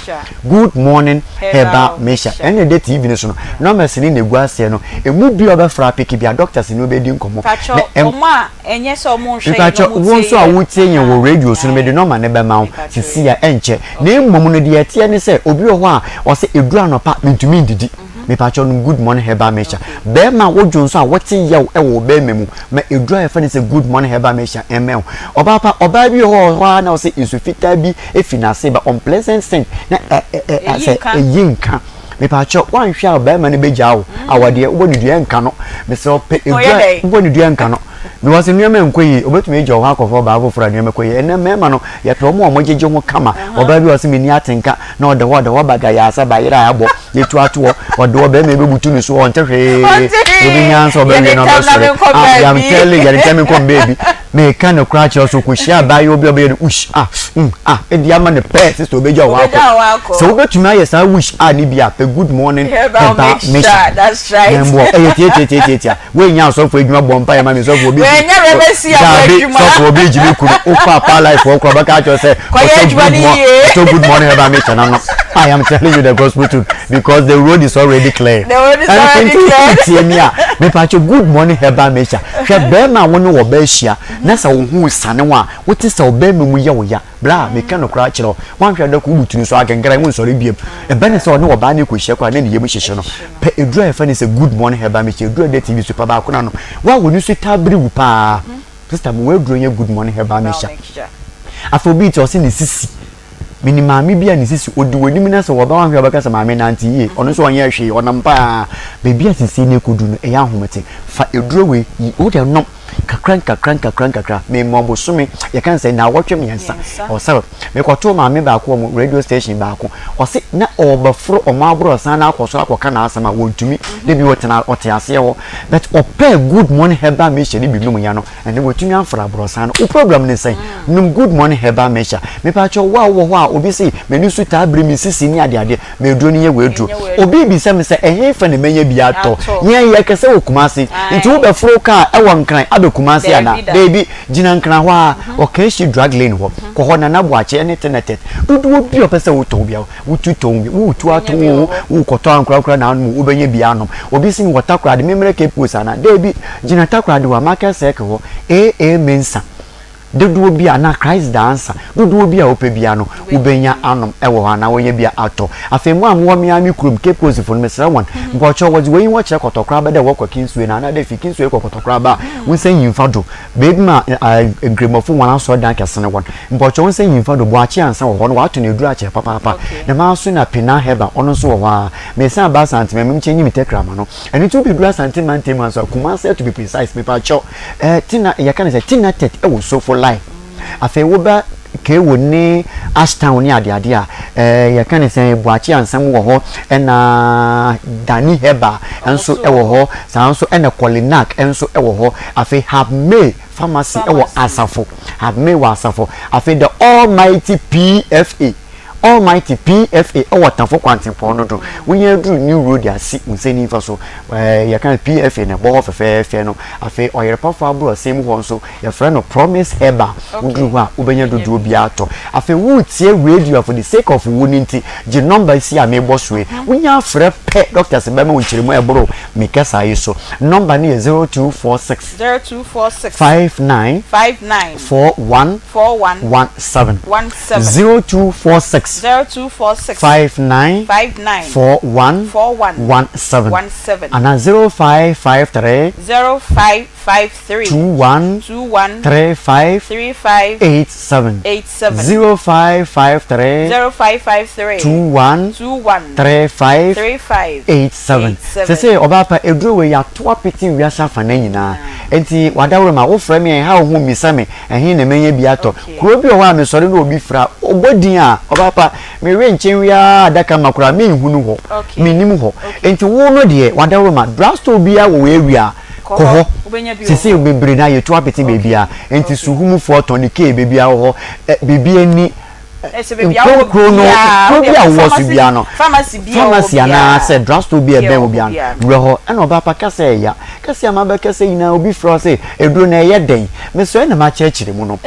Good Morning Herbal Mixture. Ɛna ɛda TV no so no, numbers no na ɛgu aseɛ no. Ɛmu bi a wobɛfrɛ apeke bi a, doctors ne wo bɛdi nkɔmmɔ. Pakyɛ, wɔn a Ɛnyɛ sɛ ɔmo nhwɛ yɛn na Mpakyɛ, ɔmo wo tie nso a yɛn. wotie yɛn wɔ radio so no, mede nɔma no bɛma wo sisi a, ɛnkyɛ. Na mmom no, deɛ ɛteɛ ne sɛ, obi wɔ hɔ a, ɔse, ɛduru anɔpa, mentumi ndidi. Mepakyɛ, nom Good Morning Herbal Mixture. Bɛɛma a wodwo nso a wote yaw wɔ wo bɛɛma mu, ma ɛduru a yɛfrɛ no sɛ Good Morning Herbal Mixture mmɛn wo. Ɔbaa pa, ɔbaa bi wɔ hɔ a, ɔwɔ hɔ ara na ɔse nsu fitaa bi fi n'ase ba, unpleasant scent, na ɛ, ɛ, ɛ, Ɛyi sɛ nka. ɛyi nka. Mepaakyɛw, woanhwɛ a barima no bɛgyaa wo. Awadeɛ, wobɔ no dua nka no. Mesrɛ wo, pɛ Ɔyɛ edua, dɛn? wobɔ no dua nka no. Because nneɛma nkɔ yie, obɛtumi agya wo hɔ akɔfa ɔbaa foforɔ a nneɛma kɔ yie. Ɛnnɛ mmarima no, yɛpɛ wɔn a wɔgyegye ho kama. Ɔbaa bi wɔ hɔ sɛ menni atenka, na ɔda hɔ, ɔda hɔ bagayɛ sɛ bayerɛ a abɔ, yɛtu ato hɔ, ɔde hɔ, barima yi bɛbutu ne so, ɔnte hwee. Ɔnte hwee. Obi nyansa Yɛde ɔbɛwie na ntɛm na ɔbɛsɔre. menkɔ Ah, I'm baabi. telling you, yɛde ntɛm menkɔ baabi. Meka nokorɛ akyerɛ wo sɛ ɔkɔhyia abaayewa bi a ɔbɛyɛ no ush ah mm ah ɛde ama no pɛ sister ɔbɛgya wo hɔ akɔ. Sɛ wobɛtumi ayɛ saa wish ah no bi a pɛ good morning herbal mixture na ɛmmoa wo. Ɛyɛ tiatiatiatiatia. Woannya asɔfo adwuma bɔ mpaeɛ ma me sɔfo obi daabi sɔfo obi gye me kunu wokɔ apa life hɔ koraa ɔbɛka akyerɛ wo sɛ ɔtɔ good morning ɔtɔ good morning herbal mixture na no. I am telling you the gospel truth because the road is already clear. The road is already clear. Tie me a mepatwo good morning herbal mixture. Hwɛ bɛrima a wo ne ɔbaa ahyia na sɛ wo ho resiane wo a, wote sɛ ɔbarima mu yɛ wo ya. Bra, meka nokorɛ akyerɛ wo, woanhwɛ a da koro wobutu no so akenkran, wonsɔre biom. Ɛba no sɛ ɔne ɔbaa no rekɔhyia koraa na ne yam hyehye no. Pɛ aduru a yɛfrɛ no sɛ Good Morning Herbal Mixture, aduru a ɛda TV so, pɛ baako na nom. Wo a w'ani so taa biri wo paa, sista ma w'aduro nyɛ Good Morning Herbal Mixture. Afei obi te ɔse ne sisi. Menim maame bi a ne sisi, ɔdi w'anim na sɛ wɔba w'ahwɛ a wobɛka sɛ maame nante yie, ɔno nso ɔnyɛɛ hwee, ɔnam paa. Baabi a sisi no rekɔdu no, ɛyɛ ahomete. Fa aduro wei, yi, wo deɛ nom kakra nkakra nkakra nkakra. Mema bosome, yɛka no sɛ nnawɔtwe mmiɛnsa. Ɔsɛ, mekɔtoo maame baako wɔ mo radio station baako, ɔse na ɔrebɛforo wɔn aborɔsan no akɔ soro akɔka n'asɛm a, wɔntumi. Da bi ɔtena, ɔte aseɛ hɔ. But ɔpɛɛ Good Morning Herbal Mixture no bi nomyɛ no, Ɛnde watumi afra aborɔsan no. Wo program ne sɛn? Nom Good Morning Herbal Mixture. Mepakyɛw, wo a wowɔ hɔ a obi se m'ani so taa biri me sisi ne adeade, ma aduro no nyɛ w'aduro. Obi rebisa me sɛ ɛhefa na mɛnya bi atɔ? Yɛn yɛkɛsɛ wɔ Kumasi. Nti wobɛforo kaa ɛwɔ Nkran aba Kumasi anaa? Daabi, gyina Nkran hɔ ara, Ɔkanhyi Drug Lane hɔ. Kɔ hɔ, Nana Boakye ne Tenetet. Dodoɔ bi a wopɛ sɛ wotɔn biara, Wotu tɔn bi, woretu atɔn oo, worekɔtɔ ankorankora na anom oo, wobɛnya bi anom. Obi se mewɔ Takoradi, memmrɛ Cape Coast anaa? Daabi, gyina Takoradi hɔ a, Market Circle hɔ, AA Mensah, dodoɔ bi a, anaa Christ Dansa, dodoɔ bi a wopɛ biara no, wobɛnya anom wɔ hɔ anaa woanya bi atɔ. Afei mo a mowɔ me ara me kurom, Cape Coastfoɔ no, mesrɛ wɔn, mpakyɛw, wɔdze wei wɔkyerɛ Kɔtɔkoraba dɛ wɔkɔ Kingsway no, anaadɛ fi Kingsway kɔ Kɔtɔkoraba a, wo nsa nyimfa do, Beebi ma Nkramofo hɔn asɔrdan kɛse no wɔ no, mpɔkyɛw nsa nyimfa do, Boakye Ansa wɔ hɔ no, wɔato no edur akyɛr papaapa. Dɛm ara so na Penang Herbal, ɔno so wɔ hɔ ara. Meresan aba Asante ma memkyɛ nyim tɛkrɛma no. Ɛno ntsi wobedur Asante mantamu ha so a, Kumasi to be precise, mepakyɛw, eh, Tina, yɛka no sɛ Tinatet wɔ Sofo line. Afei woba Kewo ne Ashtown ne adeade a, eh, yɛka ne sɛn, Boakye Ansam wɔ hɔ, ɛna Dani Herbal nso wɔ hɔ, saa nso ɛna Kolinak nso wɔ hɔ. Afei Habmay Pharmacy wɔ Asafo, Habmay wɔ Asafo. Afei The Almighty PFA, Almighty PFA wɔ Tafo kwantempɔn no do. Wonya duru New Road ase wo nsa nifa so, eh, yɛka no PFA na ɛbɔ hɔ fɛfɛɛfɛ no. Afei Ɔyerepafo aborɔsan mu hɔ nso, Yɛfrɛ no Promise Herbal. Woduru hɔ a, wobɛnya dodoɔ biara atɔ. Afei woretie radio a, for the sake of wo no nti, gye nɔmba yi a merebɔ so yi. Wonya frɛ pɛ, doctors bɛma wo nkyerɛmu a ɛboro me kasa yi so. Nɔmba no yɛ 0246. 0246. 59. 59. 41. 41. 17. 17. 0246. 6 0246 59 59 41 41 17 17 anaa 0553 0553 21 21 35 35 87 87 0553 0553 21 21 35 35 87 87. Sesei ɔbaa pa aduro wei yɛato apete wiase afanan nyinaa enti wadaworo ma wofrɛ me a ɛha wo ho mmisa me Ɛhe na mɛnya bi atɔ? Kuro bi wɔ hɔ a mesɔre na obi frɛ a, ɔbɔ din a, ɔba pa, mewe nkyenwe ara adaka ma koraa menhunu hɔ, mennim hɔ. Enti wo no deɛ, w'adaworoma, drugstore biara wɔ w'area a, kɔ hɔ. Seesei bebree no ara yɛtu apete baabiara. Enti Suhumfoɔ tɔn ne kee baabiara wɔ hɔ, biribi ani. Nkuro nkuro no, kuro bi a wowɔ so biara no, pharmacy anaa sɛ drugstore bi a ɛbɛn wo biara no, wura hɔ. Ɛna ɔbaa pa ka sɛ ɛya. Kɛse a mabɛka sɛ nyinaa obi frɛ wo sɛ aduro no ɛyɛ dɛn? Mesɔre na makyerɛkyerɛ mu no.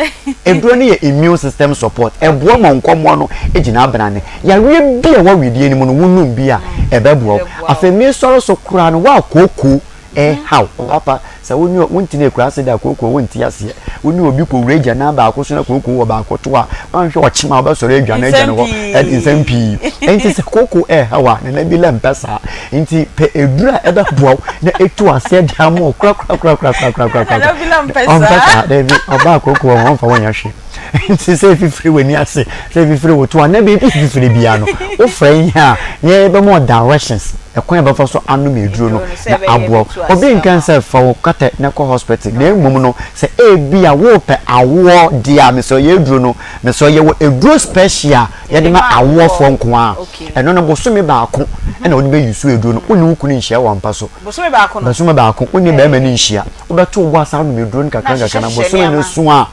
Aduro no yɛ immune system support. Ɛboa ma nkɔmmoa no gyina abrane. Yareɛ bi a ɛwɔ wedeɛ no mu no, wonom bi a, ɛbɛboa wo. Afei mesɔre so koraa no, woakookoo Ɛhaw wo papa sɛ wo ne wontena akuraase da kookoo wonte aseɛ. Wo ne obi kɔwura agyanan baako so na kookoo wɔ baako to a, woanhwɛ ɔkyema a wobɛsɔre adwane agya no hɔ ɛde nsɛm pii. Enti sɛ kookoo ɛrehaw a, Nana Bila mpɛ saa. Nti pɛ aduru a ɛbɛboa wo na ɛtu aseɛ de ama wo korakorakorakorakorakorakora. Nana Bila mpɛ Ɔmpɛ saa. saa, daabi, ɔbaa kookoo wɔ hɔ ɔmfa wo nyɛ hwee. Nti sɛ ɛfifiri w'ani ase, sɛ ɛfifiri wo to a, na baabi ɛfifiri biara no, wofrɛ yɛn a, yɛn yɛbɛma wo directions. Ɛkwan a yɛbɛfa so anom aduro no na aboa wo. Obi nka sɛ fa wo kɛtɛ na kɔ hospital na mmom no sɛ ebia worepɛ awoɔ deɛ a mesrɛ yɛ aduro no mesrɛ yɛwɔ aduro special a yɛde ma awoɔfoɔ nko ara. Ɛno no bosome baako na wode bɛ use aduro no. Wo ne wo kunu nhyia wɔ mpa so. Bosome baako no? Bosome baako. Wo ne barima no nhyia. Wobɛto wo bo ase anom aduro no kakra nkakra na bosome no so a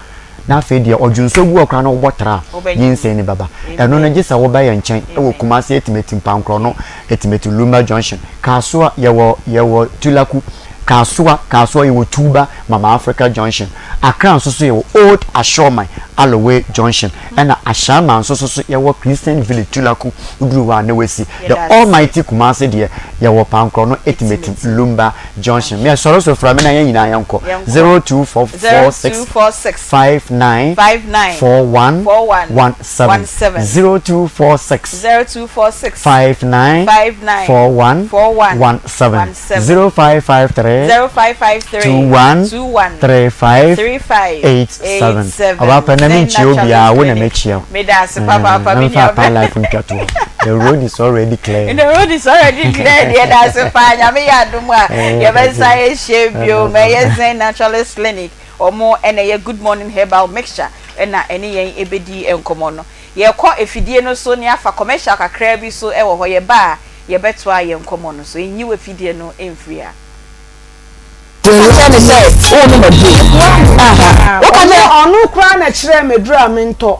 na afei deɛ ɔdwonsɔ gu hɔ koraa na wobɔ tra a, nyinsɛn no bɛba. Ɛno no gye sɛ woba yɛn nkyɛn wɔ Kumasi Atimati Mpankorɔno, Atimati Lumba Junction, Kasoa, yɛwɔ yɛwɔ Tulaku, Kasoa, Kasoa yɛwɔ Tuba, Mama Africa Junction, Accra nso so yɛwɔ Old Ashorman, Alowe Junction, ɛna Ashaiman nso so so yɛwɔ Christian Village, Tulaku, woduru hɔ a na wasi. The Almighty Kumasi deɛ yɛwɔ Pankorɔno, Atimati Lumba Junction. Me sɔre so fra me na yɛn nyinaa yɛn kɔ. 0246 59 41 17 0246 59 41 17 0553 21 35 87. Ɔbaa pa na me nkyia obiara wo na mɛkyia wo. Na mefa apa life ntwa toɔ. The road is already clear. The road is already clear. Deɛ da ase paa nyame yɛ adom a yɛbɛsan ahyia bio ma ɛyɛ Zen Naturalist Clinic wɔn ɛna ɛyɛ Good Morning Herbal Mixture ɛna ɛne yɛn ɛbɛdi nkɔmmɔ no. Yɛkɔ afidie no so ne afa commercial kakraa bi so ɛwɔ hɔ yɛba a yɛbɛtoa yɛn nkɔmmɔ no so. Nyi w'afidie no mfiri ha. Woka kyerɛ no sɛ worenom aduro. Aha. Woka kyerɛ. Ɔno koraa na ɛkyerɛɛ me aduro a mentɔ.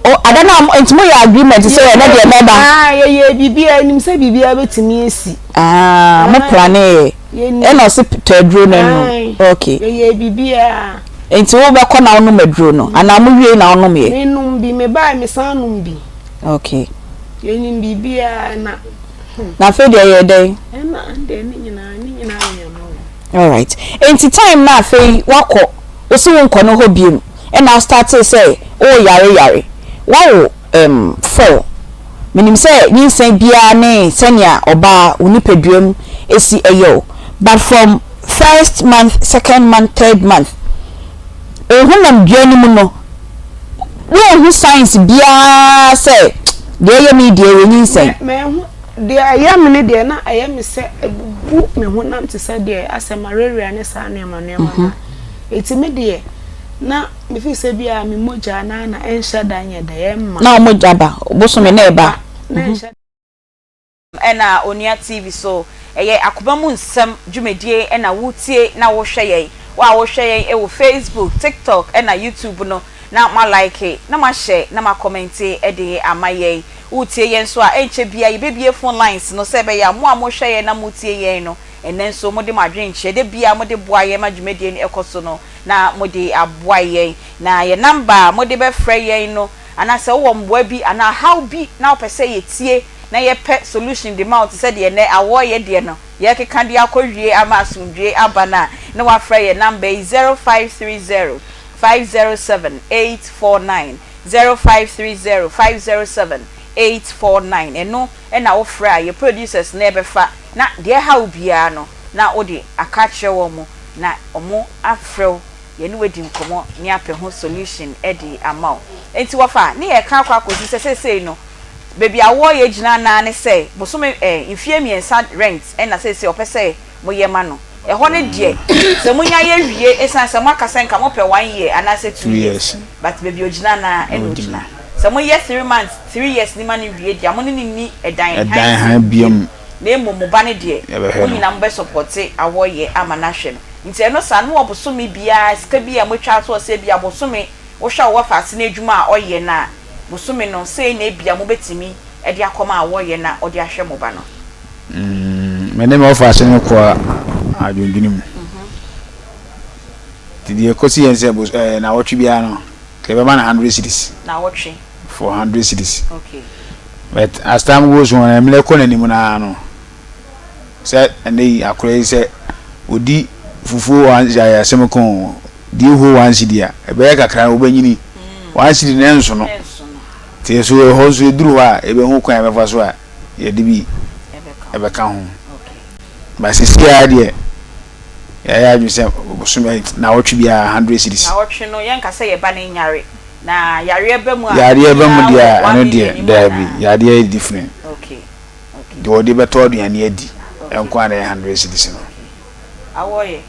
O, ada no a, nti moyɛ agreement sɛ ɛnɛ deɛ mɛba. Ah, yɛyɛɛ biribiara, yɛnim sɛ biribiara bɛtumi asi. Ah, mo planeeɛ. Ɛna ɔse tɔ aduro no nom. Okay. Yɛyɛɛ biribiara. Nti wobɛkɔ na wonom aduro no, anaa mowiei na wonomyɛ? Menom bi, mebaeɛ mesan nom bi. Okay. Yɛnim biribiara na. Na afei deɛ ɛyɛɛ dɛn? Ɛna deɛ ne nyinaa ne nyinaa yɛ nyame o. Alright. Enti time no afei wakɔ, wose wonkɔ no hɔ biom, ɛna wo startee sɛ woyare yare. Wawo um four. Menim sɛ nyinsɛn biara ne sɛnea ɔbaa wo nipadua mu si yɛ wo. But from first month, second month, third month, wo honamdua no mu no, Wonhu signs biara sɛ deɛ ɛyɛ me yi deɛ ɛyɛ nyinsɛn. Manhu. Deɛ ɛyɛ me no deɛ na ɛyɛ me sɛ ɛbubu me honam te sɛ deɛ asɛ malaria ne saa nneɛma nneɛma no a. Eti me deɛ na me feel sɛ bi a me mogya no ara na ɛnhyɛ da nyɛ dɛ ɛmma. Na wo mogya ba, bosome na ɛba. Na ɛnhyɛ. Ɛna Onua TV so. Ɛyɛ Akoma mu Nsɛm dwumadie na woretie na worehwɛ yɛn. Wo a worehwɛ yɛn wɔ Facebook, TikTok ɛna YouTube no, na mo alike, na mo ahyɛ, na mo akɔmɛnte de ama yɛn. Woretie yɛn nso a, ɛnkyɛ biara yɛbɛbue phone lines no sɛ ɛbɛyɛ a mo a morehwɛ yɛn na moretie yɛn no, ɛnnɛ nso mode mo adwenkyerɛ, da biara mode boa yɛn ma dwumadie no kɔ so no, na mode aboa yɛn. Na yɛn number a mode bɛfrɛ yɛn no, Anaa sɛ wowɔ mmoa bi anaa haw bi na wopɛ sɛ yɛtie na yɛpɛ solution de ma wo te sɛ deɛ nnɛ awɔ yɛ deɛ no yɛrekeka de akɔwie ama asomdwoeɛ aba no a, na woafrɛ yɛn number yi 0530 507 849, 0530 507 849 ɛno na wofrɛ a yɛ producers no bɛfa na deɛ ɛha wo biara no na wode aka akyerɛ wɔn na wɔn afrɛ wo yɛne wo adi nkɔmmɔ ne apɛ ho solution de ama wo. Enti wɔfa ne yɛka akɔ akɔsi sɛ seesei no baabi a wɔyɛ gyina no ara ne sɛ bosome eh, mfie mmiɛnsa rent na seesei ɔpɛ sɛ moyɛ ma no. Ɛhɔ no deɛ sɛ monya yɛ wie ɛsiane sɛ moaka sɛ nka mopɛ one year anaasɛ two years but baabi a ɔgyina no ara na ɔgyina. Sɛ moyɛ three months, three years no ma no wie deɛ a mo ne no nni ɛdan han biom na mmom mo ba no deɛ mo nyinaa mobɛ sɔpɔte awɔyɛ ama no ahwɛ no. Nti ɛno saa no mowɔ bosome biara sika bi a moatwa ato hɔ sɛ ebia bosome wohwɛ wo wɔfa ase no adwuma a ɔyɛ no a bosome no sei na ebia mobɛtumi de akɔma awɔyɛ na ɔde ahwɛ mo ba no. Me ne me wɔfa ase no kɔɔ adwendwene mu. Nti deɛ ɛkɔsi yɛn sɛ bos ɛɛ nawɔtwe biara no nka yɛbɛma no hundred cedis. Nawɔtwe. For hundred cedis. Okay. But as time goes on mmerɛ kɔ n'anim no ara no sɛ ɛnɛ yi akora yi sɛ ɔdi fufuo one cedi ayɛ asɛm ka o di ehuo one cedi a ɛbɛyɛ kakra no wobɛnyini one cedi no ɛnso no nti nso ɛhɔ nso ɛduru hɔ a yɛbɛhu kwan a yɛbɛfa so a yɛde bi ɛbɛka ho ba sisi ara deɛ yɛayɛ adwene sɛ bosome naawɔtwe biara hundred cedis. Naawɔtwe no yɛnka sɛ yɛba no nyare na yareɛ ba mu a Yareɛ ba mu deɛ a obiara wɔ one ɛno million deɛ mu daabi anaa? yareɛ yɛ different. Okay okay. Deɛ ɔde bɛtɔ aduane adi Okay. nko ara na ɛyɛ hundred cedis no. Okay. Awɔ yɛ.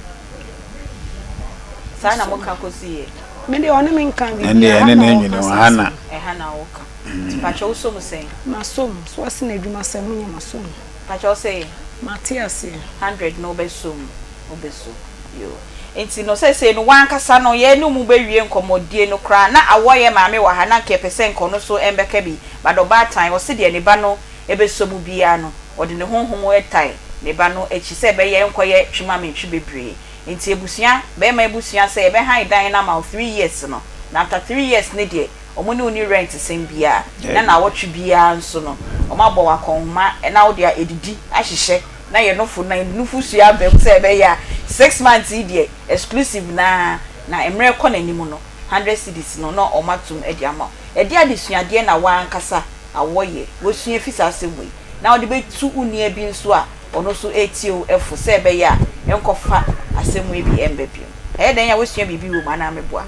Saa na moka kɔsi yɛ. Me deɛ ɔne me nka Ɛndeɛ biribiara, ɛne ha na ne ɔka nwene ho saa ha na. asɛm. Ɛha na woka. Nti pakyɛ wosɔ mu sɛn? Masɔ mu. So ase na adwuma sɛm ho nyɛ masɔ mu. Pakyɛ wose? Mate aseɛ. Hundred no wobɛsɔ mu, wobɛsɔ mu. Yoo. Nti no seesei no w'ankasa no yɛne wo bɛwie nkɔmmɔdie no koraa na awɔ yɛ maame wɔ ha na nka yɛpɛ sɛ nka ɔno nso mbɛka bi but ɔbaatan ɔse deɛ ne ba no bɛsɔ mu biara no ɔde ne honhom tae ne ba no akyi sɛ ɛbɛyɛ nkɔyɛ twe ma mentwe bebree nti abusua bɛɛma abusua sɛ yɛbɛhan dan no ama wo three years no na after three years no deɛ Wɔn ne wo nni rent sɛm biara, na naawɔtwe biara nso no, wɔabɔ wo akɔnhoma na wode adidi ahyehyɛ na yɛ nofo na nufosuo aba mu sɛ ɛbɛyɛ a six months yi deɛ exclusive no ara na mmerɛ rekɔ n'anim no hundred cedis no na wɔatom de ama wo. Ɛdeɛn adesuadeɛ na wo ankasa awɔyɛ woasua afi saa asɛm wei na wode bɛtu wo nua bi nso a ɔno nso retie wo fo sɛ ɛbɛyɛ a ɛnkɔfa asɛm wei bi mma bio? Ɛyɛ dɛn a woasua biribi wɔ mu anaa meboa?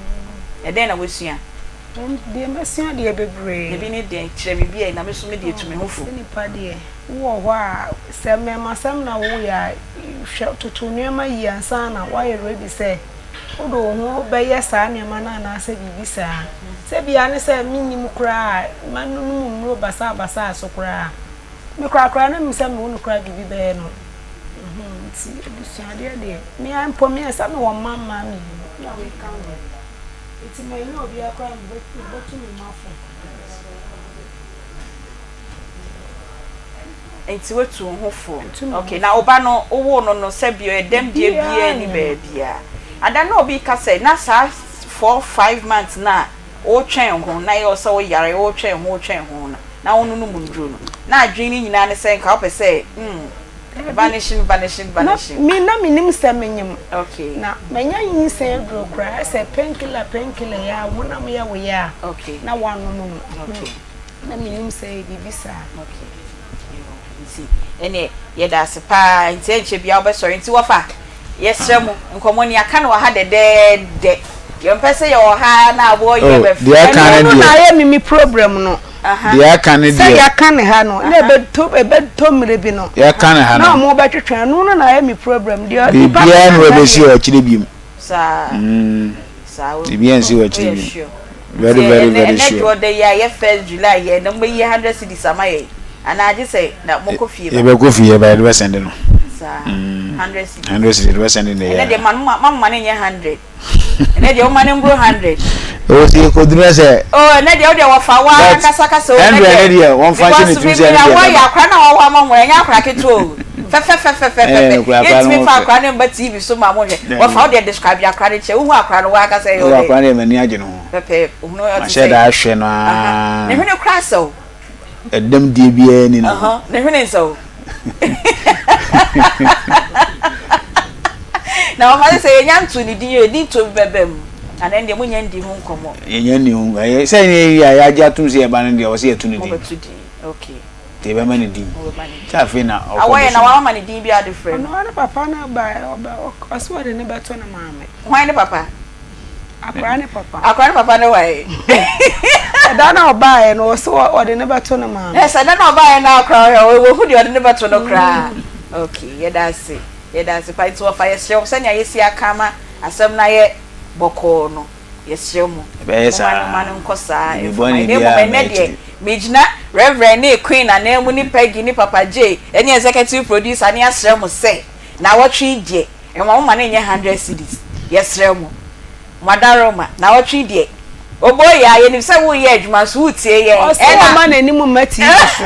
Ɛdɛn na woasua? Deɛ masua deɛ bebree. Ebi ne dɛn? Kyerɛ me bi ɛ, na me nso me deɛ tu me ho fo. Sɛ nipa deɛ, wowɔ hɔ a, sɛ mmɛɛmasɛm na woyɛ a, hwɛ toto nneɛma yie ansa na woayɛ ready sɛ wode wo ho bɛyɛ saa nneɛma no anaasɛ biribi saa. Sɛ bia ne sɛ mennim koraa a, manonom nnuro basaabasaa so koraa a, Me koraa koraa na menim sɛ me wo no koraa biribi bɛyɛ no nti abusuadeɛ deɛ me ara mpo me sɛ mewɔ mma mmaa mmienu na meka ho nti manya obiara koraa mebɛtu me mma fo. Nti woatu wo ho fo. Okay, na wo ba no wowoo no no sɛbi ɔyɛ dɛm deɛ biara ni baabiara. Ada na obi ka sɛ na saa four five months no a wotwɛn ho na ɛyɛ wo sɛ woyare wotwɛn ho wotwɛn ho no na wononom nnuro no na adwene no nyinaa ne sɛ nka wopɛ sɛ mm vanishing vanishing vanishing. Me na menim sɛ menyem okay. Na manya nyinsɛn aduro koraa sɛ painkiller painkiller yi a honam yɛ wo yɛ a okay. Na woanom no okay. Na menim sɛ ɛyɛ biribi saa. Okay. Nti ɛneɛ yɛda ase paa nti ɛnkyɛ biara wobɛsɔre nti wɔfa yɛsrɛ mo nkɔmmɔ no yɛaka no wɔ ha dɛdɛɛdɛ yɛmpɛ sɛ yɛwɔ ha na aboɔ yɛ Oh, bɛfrɛ deɛ aka Ɛno ne no na deɛ. ayɛ me me problem no. Deɛ aka ne Sɛ deɛ. yɛaka ne ha no na ɛbɛtɔ ɛbɛtɔ mmerɛ bi no. Yɛaka ne ha Na no. wɔn bɛtwetwe ɛno no na ayɛ me problem deɛ nipa Biribiara no na ka ne ha wɔbɛsi deɛ. wɔ akyire biom. Saa. Mm. Saa wo. Biribiara nsi wɔ akyire Woyɛ biom. sure. Very Nti very ɛnɛ very ɛnɛ sure. dwoɔ da yi a yɛ first July yɛ na mobɛyi hundred cedis ama yɛn anaa gye sɛ na mokɔ fie ba. Yɛbɛkɔ fie ba yɛde bɛsɛnde no. Saa hundred cedis. Hundred cedis yɛde bɛsɛnde no Ɛnɛ yɛ. deɛ ma no ma ma no nyɛ hundred. Ɛnɛ deɛ woma no mboro hundred. Ɛwɔ sɛ yɛkɔduru na sɛ. Oh ɛnɛ deɛ wodeɛ wɔfa wo ara kasa kasa o ɛnɛ Hundred deɛ. ne deɛ wɔmfa nhyɛ ne Because tirim sɛ biribi ɛno na deɛ wɔyɛ ɛbɛba. akora na wɔwɔ ama mo ɛnyɛ akora ketewa o. Fɛfɛfɛfɛfɛfɛ. Ɛɛ nokorɛ akora no Yɛntumi ho fa fɛ. akora no mba TV so ma mo nhwɛ. Dabi. Wɔfa wo deɛ describe akora no kyerɛ wohu akora no wo ankasa ɛyɛ wo Oh dɛ. akora no deɛ m'ani agye ne ho. Pɛpɛɛpɛ ohunu ɔte Mahyɛ sɛ. da ahwɛ no Aha ara. ne hwene koraa sɛ o. Ɛdɛm deɛ biara nni ne ho. Aha ne hwene nsɛ o. Na wɔfa sɛ sɛ yɛnya nto ne din o edin to bi bɛba mu anaa ɛndeɛ monya ndi ho nkɔmmɔ. Yɛnya nni ho nkɔmmɔ. Sɛ ɛnyɛ yie a yɛagye atom sɛ yɛba no deɛ ɛwɔ sɛ yɛto ne din. Mobɛto din. Okay. Nti yɛbɛma no din. Sɛ afei na ɔkɔ Awɔ yɛ na bosome. wama no din bi a ɔde frɛ no. Ɔno ara ne papa no bae ɔbɛ ɔse ɔde no bɛto ne maame. Hwan ne papa? Akwadaa ne papa. Akwadaa ne papa ne wae? Ɛda na ɔbaeɛ no ɔse ɔde no bɛto ne maame. Ɛ sɛ da na ɔbaeɛ no akora ɔhwɛ wɔhu deɛ ɔde no bɛto no koraa. Okay yɛda ase yɛda ase pa nti wɔfa yɛsrɛ wo sɛnea yɛsi aka ama asɛm no ayɛ bɔkɔɔ no. Yɛsrɛ mo, Ɛbɛyɛ momma saa. no mma no nkɔ saa Biribi mfa bɔne ma yɛn. Na mmom biara ɛnnɛ mma deɛ, akyiri. megyina Rev. ne Queen ananmu ne Peggy ne Papa Jay ne Executive Producer ne asrɛ mo sɛ, naawɔtwe yi deɛ, mma momma no nyɛ hundred cedis. Yɛsrɛ mo. Mo adaworoma, naawɔtwe yi deɛ, Oboyaa, yɛnim sɛ woreyɛ adwuma nso woretie yɛn. Ɔse Ɛna. ɔmma n'anim mma TV so.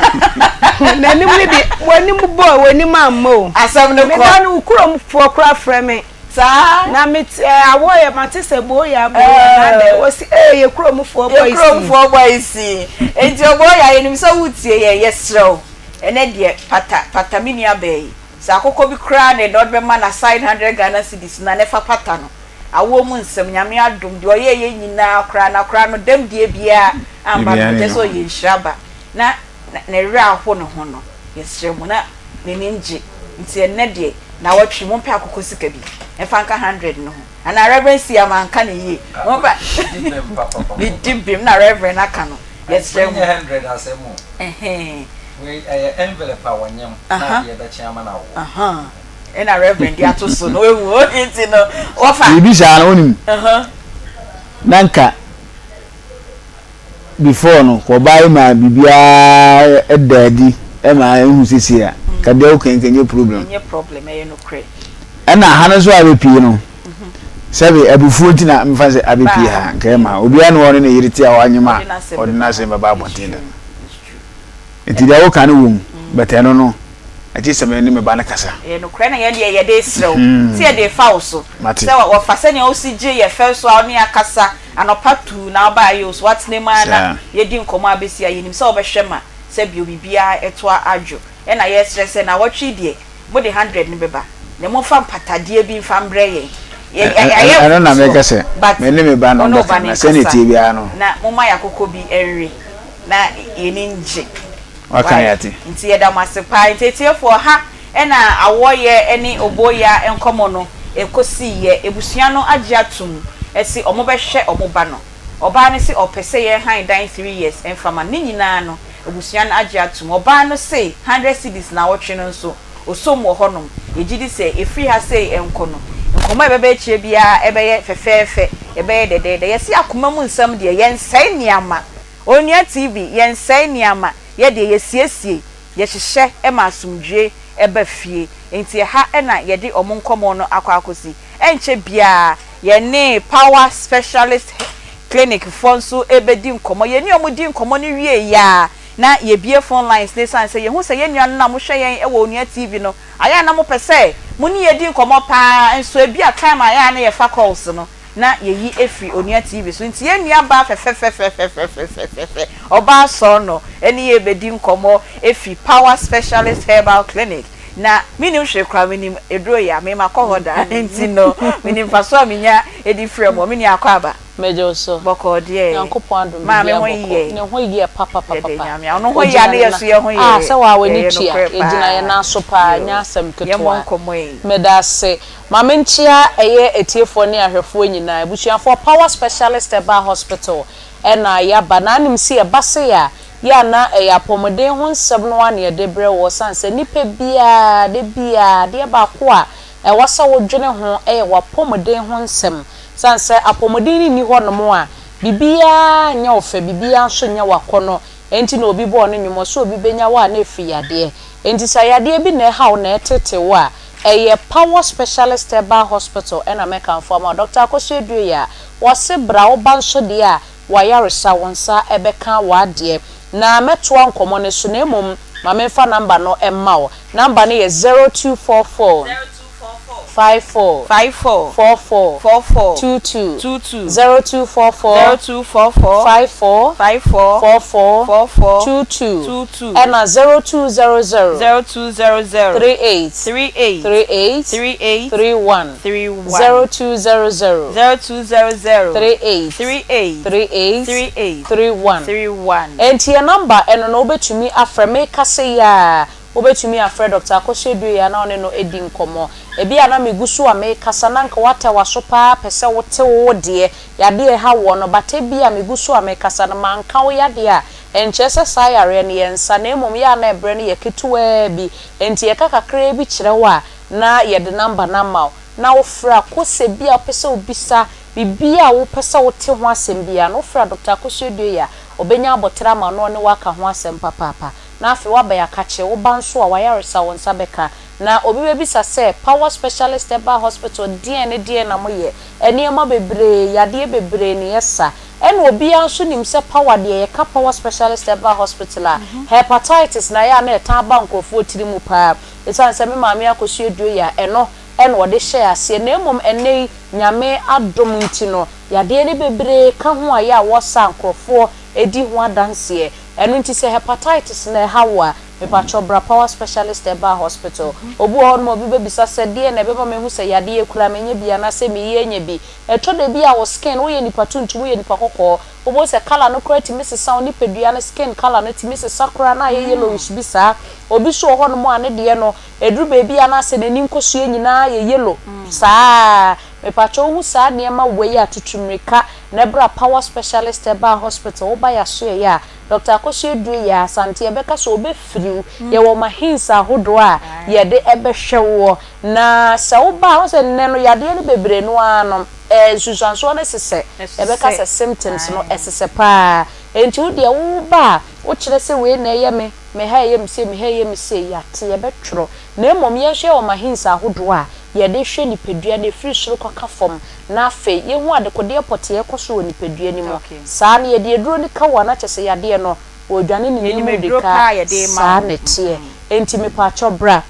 N'anim no deɛ, w'anim bɔ o, w'anim amma o. Asɛm no kɔ. Meda no, wo kuromfoɔ koraa frɛ me. Saa. Na me te eh, awɔ yɛ mate sɛ booya booya na adɛ wɔsi ee yɛ kurom foɔ bɔ Yɛ esi. kurom foɔ bɔ esi. Enti ɔbooya yɛnim sɛ wotie yɛn yɛsrɛ wo ɛnɛ deɛ pata pata me nua baa yi sɛ akokɔ bi koraa na ɛnɛ ɔde bɛma no aside hundred Ghana cedis no a na ɛfa pata no awoɔ mu nsɛm Nyame adom deɛ ɔyɛɛ yɛ nyinaa koraa na koraa no dɛm deɛ biara amma no kyerɛ sɛ ɔyɛ nhyira ba na ne werɛ aho ne ho no yɛsrɛ mo na n'ani ngye nti ɛnnɛ deɛ naawɔtwe mompɛ akokɔ sika bi mfa nka hundred no ho anaa Reverend Sia manka no yie momfa medi bem na Reverend aka no yɛsrɛ mo Wei nyɛ hundred asɛm o. Ɛhɛn. Wei ɛyɛ envelope a wɔnyam na adeɛ bɛkye ama no awoɔ. Ɛna Reverend de ato so no wahu nti no wɔfa. Biribi saa no wonim na nka before no kɔ ɔbaa yi maa biribiara da adi ma ehu sisi a ka deɛ woka nka nyɛ problem. Ɛnyɛ problem ɛyɛ nokorɛ. Ɛna ha no nso a abɛpie no sɛbe abufuo nti na mfa sɛ abɛpie ha nka ɛma obiara ne ɔne ne yere te a wanyem a ɔde n'asɛm bɛba abɔnten da. Nti deɛ woka no wom but ɛno no agye sɛ me ne me ba no kasa. Ɛyɛ nokorɛ na yɛn deɛ yɛde resrɛ wo sɛ yɛde refa wo so Mate. sɛ wɔfa sɛnea wosi gye yɛ fɛ so a wo ne yɛn akasa anɔpa tuu na wobaeɛ yi o so woatena mu ara na Saa. yɛadi nkɔmmɔ abɛsi a yɛnim sɛ wobɛhwɛ ma sɛ bio biribiara ɛtoa adwo ɛna yɛresrɛ sɛ naawɔtwe yi deɛ mode hundred no bɛba na momfa mpatadeɛ bi mfa mbrɛ yɛn yɛ yɛ yɛayɛ Ɛno na mfomsoɔ meka sɛ but me ne me ba no wo ne wo ba bɛka no na sɛnea nkasa ɛteɛ biara no. na momma yɛn akokɔ bi nwe na yɛn ani ngye. Waka Wai yɛate. nti yɛda mo ase paa. Nti atiefoɔ ha na awɔyɛ ne oboya nkɔmɔ no kɔsiiɛ. Abusua no agye atom se ɔmo bɛhwɛ ɔmo ba no. Ɔbaa no se ɔpɛ sɛ yɛn han dan three years mfa ma no. Ne nyinaa no abusua no agye atom. Ɔbaa no se hundred cedis naawɔtwe no nso ɔsom wɔ hɔnom. Yɛgye di sɛ ɛfiri ha sei nkɔ no nkɔmɔ a ɛbɛba akyire biara ɛbɛyɛ fɛfɛɛfɛ, ɛbɛyɛ dɛdɛɛdɛ. Yɛse akoma mu nsɛm deɛ yɛnsɛe nneɛma. Onua TV, yɛnsɛe nneɛma, yɛ deɛ yɛsiesie, yɛhyehyɛ ma asomdwoeɛ ba fie. Enti ɛha na yɛde wɔn nkɔmmɔ no akɔ akɔsi. Ɛnkyɛ biara yɛne Power Specialist Clinic foɔ nso bɛdi nkɔmmɔ. Yɛne wɔn di nkɔmmɔ no wieeɛ a, na yɛbue phone lines no ɛsiane sɛ yɛhu sɛ yɛn nuanom no a mohwɛ yɛn wɔ Onua TV no, ayɛ a na mopɛ sɛ mo ne yɛn di nkɔmmɔ pa ara, nso ebia time a ɛyɛ a na yɛfa calls no, na yɛyi afiri Onua TV so nti yɛn nua baa fɛfɛfɛfɛfɛfɛfɛfɛ ɔbaa sɔɔnɔ ɛne yɛn rebɛdi nkɔmmɔ ɛfiri Power Specialist Herbal Clinic na mennim hwee koraa menim aduro yɛ a me makɔ hɔ da nti no menim mfasoɔ a menya ɛdi frɛ mo me nua akɔ aba Megye wo so. bɔkɔɔ deɛ Nyankopɔn adom maame biribiara ho bɔkɔɔ. yɛ Ne ho yɛ yɛda papapapapa. Nyame a ɔno ho yɛ Ogyina a ne ne yɛ nan so yɛ ho yɛ ah sɛ waa w'ani ɛyɛ tua. nokorɛ Yɛgyina yɛn paa nan so paa yoo nyɛ asɛm yɛmmɔ ketewa. nkɔmmɔ yi. Meda ase. Ma menkyea ɛyɛ atiefoɔ ne ahwɛfoɔ nyinaa. Abusuafoɔ, Power Specialist Herbal Hospital na yɛaba. Na anim se yɛba sei a, yɛ a na ɛyɛ apɔmuden ho nsɛm no ara na yɛde brɛ wo. Ɔsane sɛ nnipa biara, da biara, adeɛ baako a ɛwɔ sɛ wodwene ho yɛ w'apɔmuden ho nsɛm. Sane sɛ apɔmuden no nni hɔnom a, biribiara nyɛ wo fɛ, biribiara nso nyɛ wo akɔnnɔ. Enti na obi bɔɔ ne nnwom, ɔse obi bɛnya wo a na ɛfiri yadeɛ. Enti sɛ yadeɛ bi na ɛha wo na ɛtete wo a, Ɛyɛ Power Specialist Herbal Hospital na mɛkamfo ama wo. Dɔkta Akosua Aduoyɛ a wɔse bra wo ba nso deɛ a w'ayaresa wo nsa bɛka w'adeɛ. Na mɛtoa nkɔmmɔ no so na mmom ma memfa number no mma wo. Number no yɛ 0244. 54. 54. 44. 44. 22. 22. 0244. 0244. 54. 54. 44. 44. 22. 22. Ɛna 0200. 0200. 38. 38. 38. 38. 31. 31. 0200. 0200. 38. 38. 38. 38. 31. 31. Enti yɛn number ɛno no wobɛtumi afrɛ mekasa yi a wobɛtumi afrɛ Doctor Akosua Aduoyɛ na wo ne no adi nkɔmmɔ. Ebia na megu so a mekasa na anka woatɛ w'aso paa pɛ sɛ wote wo deɛ yadeɛ a ɛha woɔ no but ebia megu so a mekasa no manka wo yadeɛ a ɛnkyerɛ sɛ saa yareɛ no yɛnsa na mmom yɛ a na ɛberɛ no yɛ ketewaa bi enti yɛka kakraa bi kyerɛ wo a na yɛde number no ama wo na wofrɛ a kosɛ bi a wopɛ sɛ wobisa biribi a wopɛ sɛ wote ho asɛm biara no wofrɛ a Doctor Akosua Aduoyɛ a ɔbɛnya aboterɛ ama wo na ɔne wo aka ho asɛm papaapa na afei woaba yɛakakye wo ba nso a w'ayaresa wo nsa bɛka Na obi bɛbisa sɛ, Power Specialist Herbal Hospital deɛn ne deɛn na moyɛ? Nneɛma bebree, yadeɛ bebree na yɛsa. Ɛna obiara nso nim sɛ Power deɛ, yɛka Power Specialist Herbal Hospital a, hepatitis na ɛyɛ a na ɛtaa ba nkorɔfoɔ tiri mu pa ara. Ɛsiane sɛ me maame akɔsua aduro yi a, ɛno na ɔde hyɛɛ aseɛ. Na mmom ɛnnɛ yi, Nyame adom nti no, yadeɛ no bebree ka ho a ɛyɛ a wɔsa a nkorɔfoɔ di ho adanseɛ. Ɛno nti sɛ hepatitis na ɛha wo a, Mepakyɛw bra Power Specialist Herbal Hospital. Obi wɔ hɔnom a obi bɛbisa sɛ, Deɛn na ɛbɛma mahu sɛ yadeɛ yi koraa manya bi anaasɛ mereyɛ anya bi? Ɛtɔ da bi a wo skin, woyɛ nipa tuntum, woyɛ nipa kɔkɔɔ, wobɛhu sɛ colour no koraa tumi sesa, wo nipadua no skin colour no tumi sesa koraa na ayɛ yellowish bi saa. Obi nso wɔ hɔnom a ne deɛ no, ɛduru baabi a na asɛ n'ani nkosua nyinaa ayɛ yellow saa. Mepakyɛw wohu saa nneɛma wei a, tutu mmirika na bra Power Specialist Herbal Hospital, woba yɛasoɛeɛ a, Doctor Akosua Aduru yɛ Asante yɛbɛka sɛ ɔbɛfiri wo. Yɛwɔ mahins ahodoɔ a yɛde bɛhwɛ woɔ. Na sɛ woba a, wohu sɛ nnɛ no yadeɛ no bebree no ara no, nsunsuansoɔ no sesɛ. Yɛbɛka sɛ symptoms no ɛsesɛ pa ara. Enti wo deɛ woba a, wokyerɛ sɛ wei na ɛyɛ me, me ha ɛyɛ me sei, me ha ɛyɛ me sei, yɛate, yɛbɛtwerɛ. Na mmom yɛn nso yɛwɔ mahins ahodoɔ a yɛde hwɛ nipadua no ɛfiri soro kɔka fam. Na afei yɛhu adekodeɛ pɔtee a ɛkɔ so wɔ nipadua no mu. Saa no, yɛde aduro no ka wo a, na kyerɛ sɛ yadeɛ no, wɔredwane ne Yɛnim mu aduro mirika. paa a yɛde rema Saa wo. na ɛteɛ. Enti mepaakyɛw bra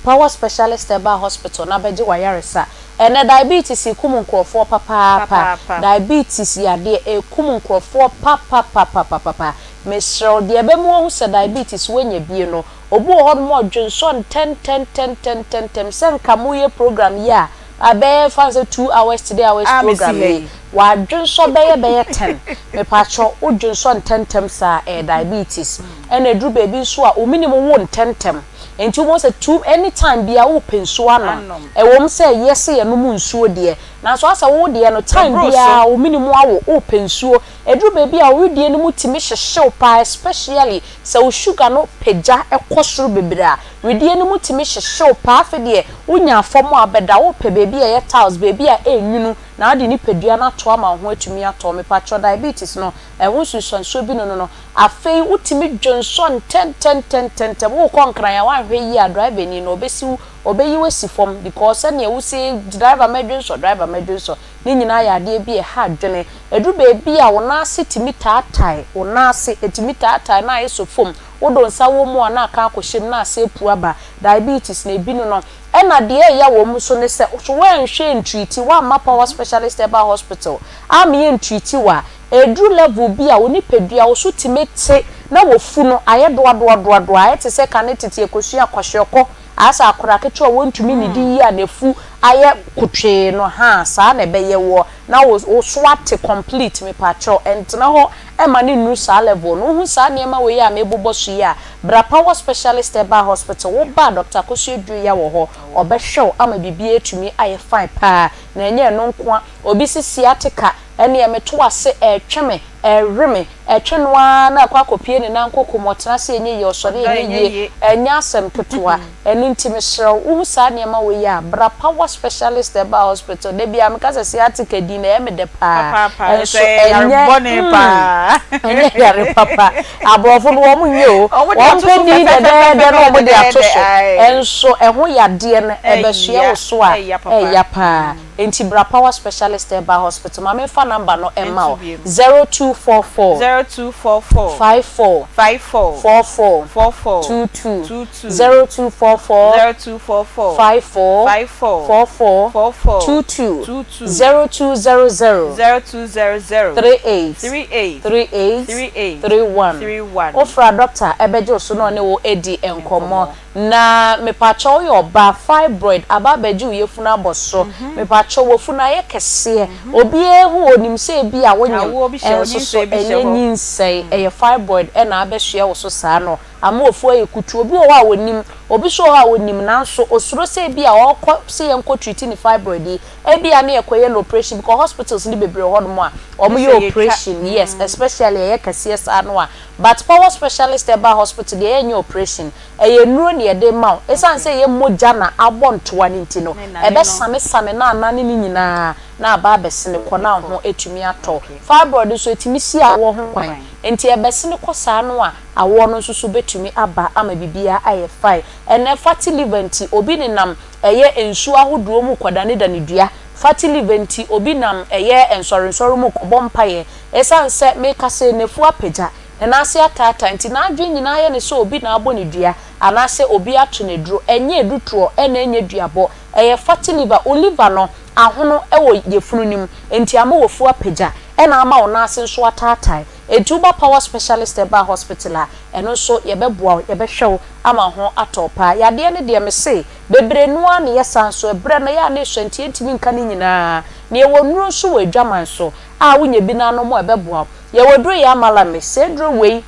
Power Specialist Herbal Hospital na bɛgye w'ayaresa. Ɛnnɛ diabetes rekum nkurɔfoɔ papaapa. Papaapa. Diabetes yadeɛ, ɛrekum nkurɔfoɔ papapapapapa. Mesrɛ wo, deɛ ɛbɛma woahu sɛ diabetes woanya bie no, obi wɔ hɔnom a ɔdwensɔ ntɛntɛntɛntɛntɛm sɛ nka moreyɛ program yi a, Abɛyɛ fa no sɛ 2 hours 3 hours Ah mesi program ha yi yi. wadwensɔ bɛyɛ bɛyɛ 10 mepakyɛw wo dwensɔ ntɛntɛm saa ɛyɛ diabetes ɛna ɛduru baabi nso a wo menim wo ntɛntɛm nti wobɛhu sɛ two anytime biara wopɛ nsuo anom Anom. ɛwom sɛ ɛyɛ sɛ yɛnom nsuo deɛ nanso asɛ wo deɛ no time Ɛboro so. biara wo menim awo wopɛ nsuo ɛduru baabi a wo wedeɛ no mu tumi hyehyew paa especially sɛ wo sugar no pagya kɔ soro bebree a Wedeɛ no mu tumi hyehye wo paa afei deɛ wonya fam a bɛda wopɛ baabi a ɛyɛ tiles baabi a ɛnwunu na wode nipadua no ato ama wo ho atumi atɔ wo mepakyɛw diabetes no ɛho nsunsuansoɔ bi no no no afei wotumi dwonsɔ ntɛntɛntɛntɛntɛm wokɔ nkran a woanhwɛ yie a driver ni no ɔbɛsi wo ɔbɛyi wo asi fam because sɛdeɛ wosi driver mɛdwonsɔ driver mɛdwonsɔ ne nyinaa yɛ adeɛ bi a ɛha adwene ɛduru baabi a wo nan ase tumi taatae wo nan ase ɛtumi taatae na ayɛ sɔ fam Wode wo nsa wɔ mu a na aka akɔhyɛ mu na ase apu aba, diabetes na ebi no no. Ɛna deɛ ɛya wɔ mu nso ne sɛ, so woanhwɛ antreati, woamma Power Specialist Herbal Hospital ammeyɛ ntreati wo a, ɛduru level bi a wo nipadua wo so tumi te na wafu no ayɛ doadoadoadoa, ayɛ te sɛ kane tete akosua kwashiorkor, ayɛ sɛ akwadaa ketewa a wɔntumi nnidi yie a n'afu ayɛ kotwee no, haa, saa na ɛbɛyɛ woɔ na wo wo so ate complete, mepakyɛw, ɛntena hɔ Ɛmma no nnuru saa level no. Wohu saa nneɛma wei a mebobɔ so yi a, bra Power Specialist Herbal Hospital. Woba a, Doctor Akosua Aduoya wɔ hɔ. Ɔbɛhwɛ wo ama biribiara atumi ayɛ fine paa. Na ɛnyɛ ɛno nko ara, obi se sciatica, ɛnneɛ meto ase, ɛretwe me, ɛrewe me, ɛtwe no ara na akɔ akɔpue ne nan koko mu, ɔtena ase ɛnyɛ yie, ɔsɔre ɛnyɛ yie. Ɛnyɛ asɛm ketewa. Ɛno nti mesrɛ wo, wohu saa nneɛma wei a, bra Power Specialist Herbal Hospital. Da biara meka sɛ sciatica din no, ɛyɛ me dɛ paa. Papaapa, Nso ɛsɛ ɛyɛ yare ɛnyɛ, bɔne mm, paa. ɛnyɛ yare papa. Aborɔfo no wɔn nyɛ o. Wɔn de Wɔn ato pɛ so din dɛdɛɛdɛ na wɔn de ato fɛfɛfɛfɛfɛ so. ae. Nso ɛho yadeɛ no, ɛbɛsoɛ Ɛya, wo so a, ɛya papa. ɛya paa. Enti bra Power Specialist Herbal Hospital. Ma memfa number no mma Ɛnto wo, biom. 0244. 0244. 54. 54. 44. 44. 22. 22. 0244. 0244. 54. 54. 44. 44. 22. 22. 0200. 0200. 38. 38. 38. 38. 31. 31. Wofra dɔkta ɛbɛgye wo so na ɔne wo adi nkɔmmɔ. Na mepakyɛw woyɛ ɔbaa, fibroid aba abɛgye wo yafunu abɔ so. Mepakyɛw w'afunu ayɛ kɛseɛ. Obiara hu wo onim sɛ ebia wonyem, nso so ɛnyɛ nyinsɛn, ɛyɛ fibroid na abɛsoɛ wo so saa no. Ama w'afu ayɛ kutuu. Obi wɔ hɔ a onim, obi nso wɔ hɔ a onim nanso osuro sɛ ebia ɔrekɔ sɛ yɛnkɔ treat ne fibroid yi, ebia na yɛkɔyɛ no operation because hospitals no bebree wɔ hɔnom a wɔyɛ operation, yes, especially ɛyɛ kɛseɛ saa no a. But power specialist herbal hospital deɛ yɛnyɛ operation. Ɛyɛ nnuro na yɛde rema wo. Ɛsiane sɛ ɛyɛ mogya na abɔ ntoa no nti no, ɛbɛsanesane na anane ne nyinaa na aba abɛsene kɔ na wo ho atumi atɔ wo. Fibroid nso, ɛtumi si awoɔ ho kwan. Nti ɛbɛsene kɔ saa no a, awoɔ no nso so bɛtumi aba ama biribiara ayɛ fine. Ɛnnɛ fatty liver nti, obi nenam ɛyɛ nsuo ahodoɔ mu kɔdanedane dua. Fatty liver nti, obi nam ɛyɛ nsɔrensɔre mu kɔbɔ mpaeɛ. Ɛsiane sɛ meka sɛ n'afu apagya, Na n'ase ataataa nti, n'adwene nyinaa yɛ no sɛ obi na abɔ no dua anaasɛ obi ato no aduro. Ɛnyɛ adutoɔ ɛna ɛnyɛ duabɔ. Ɛyɛ fatty liver. Wo liver no ahono wɔ yafunu no mu, enti ama w'afu apagya ɛna ama wo nan ase nso ataatae. Enti woba Power Specialist Herbal Hospital a, ɛno nso yɛbɛboa wo, yɛbɛhwɛ wo ama wo ho atɔ wo paa. Yadeɛ no deɛ mese, bebree no ara na ɛyɛ saa nso ɛberɛ no ɛyɛ a na ɛsua nti yɛntumi nka ne nyinaa. Na yɛwɔ nnuro nso wɔ adwaman so a wonya bi no anom a ɛbɛboa wo. Yɛwɔ aduro yi amala me. Saa aduro wei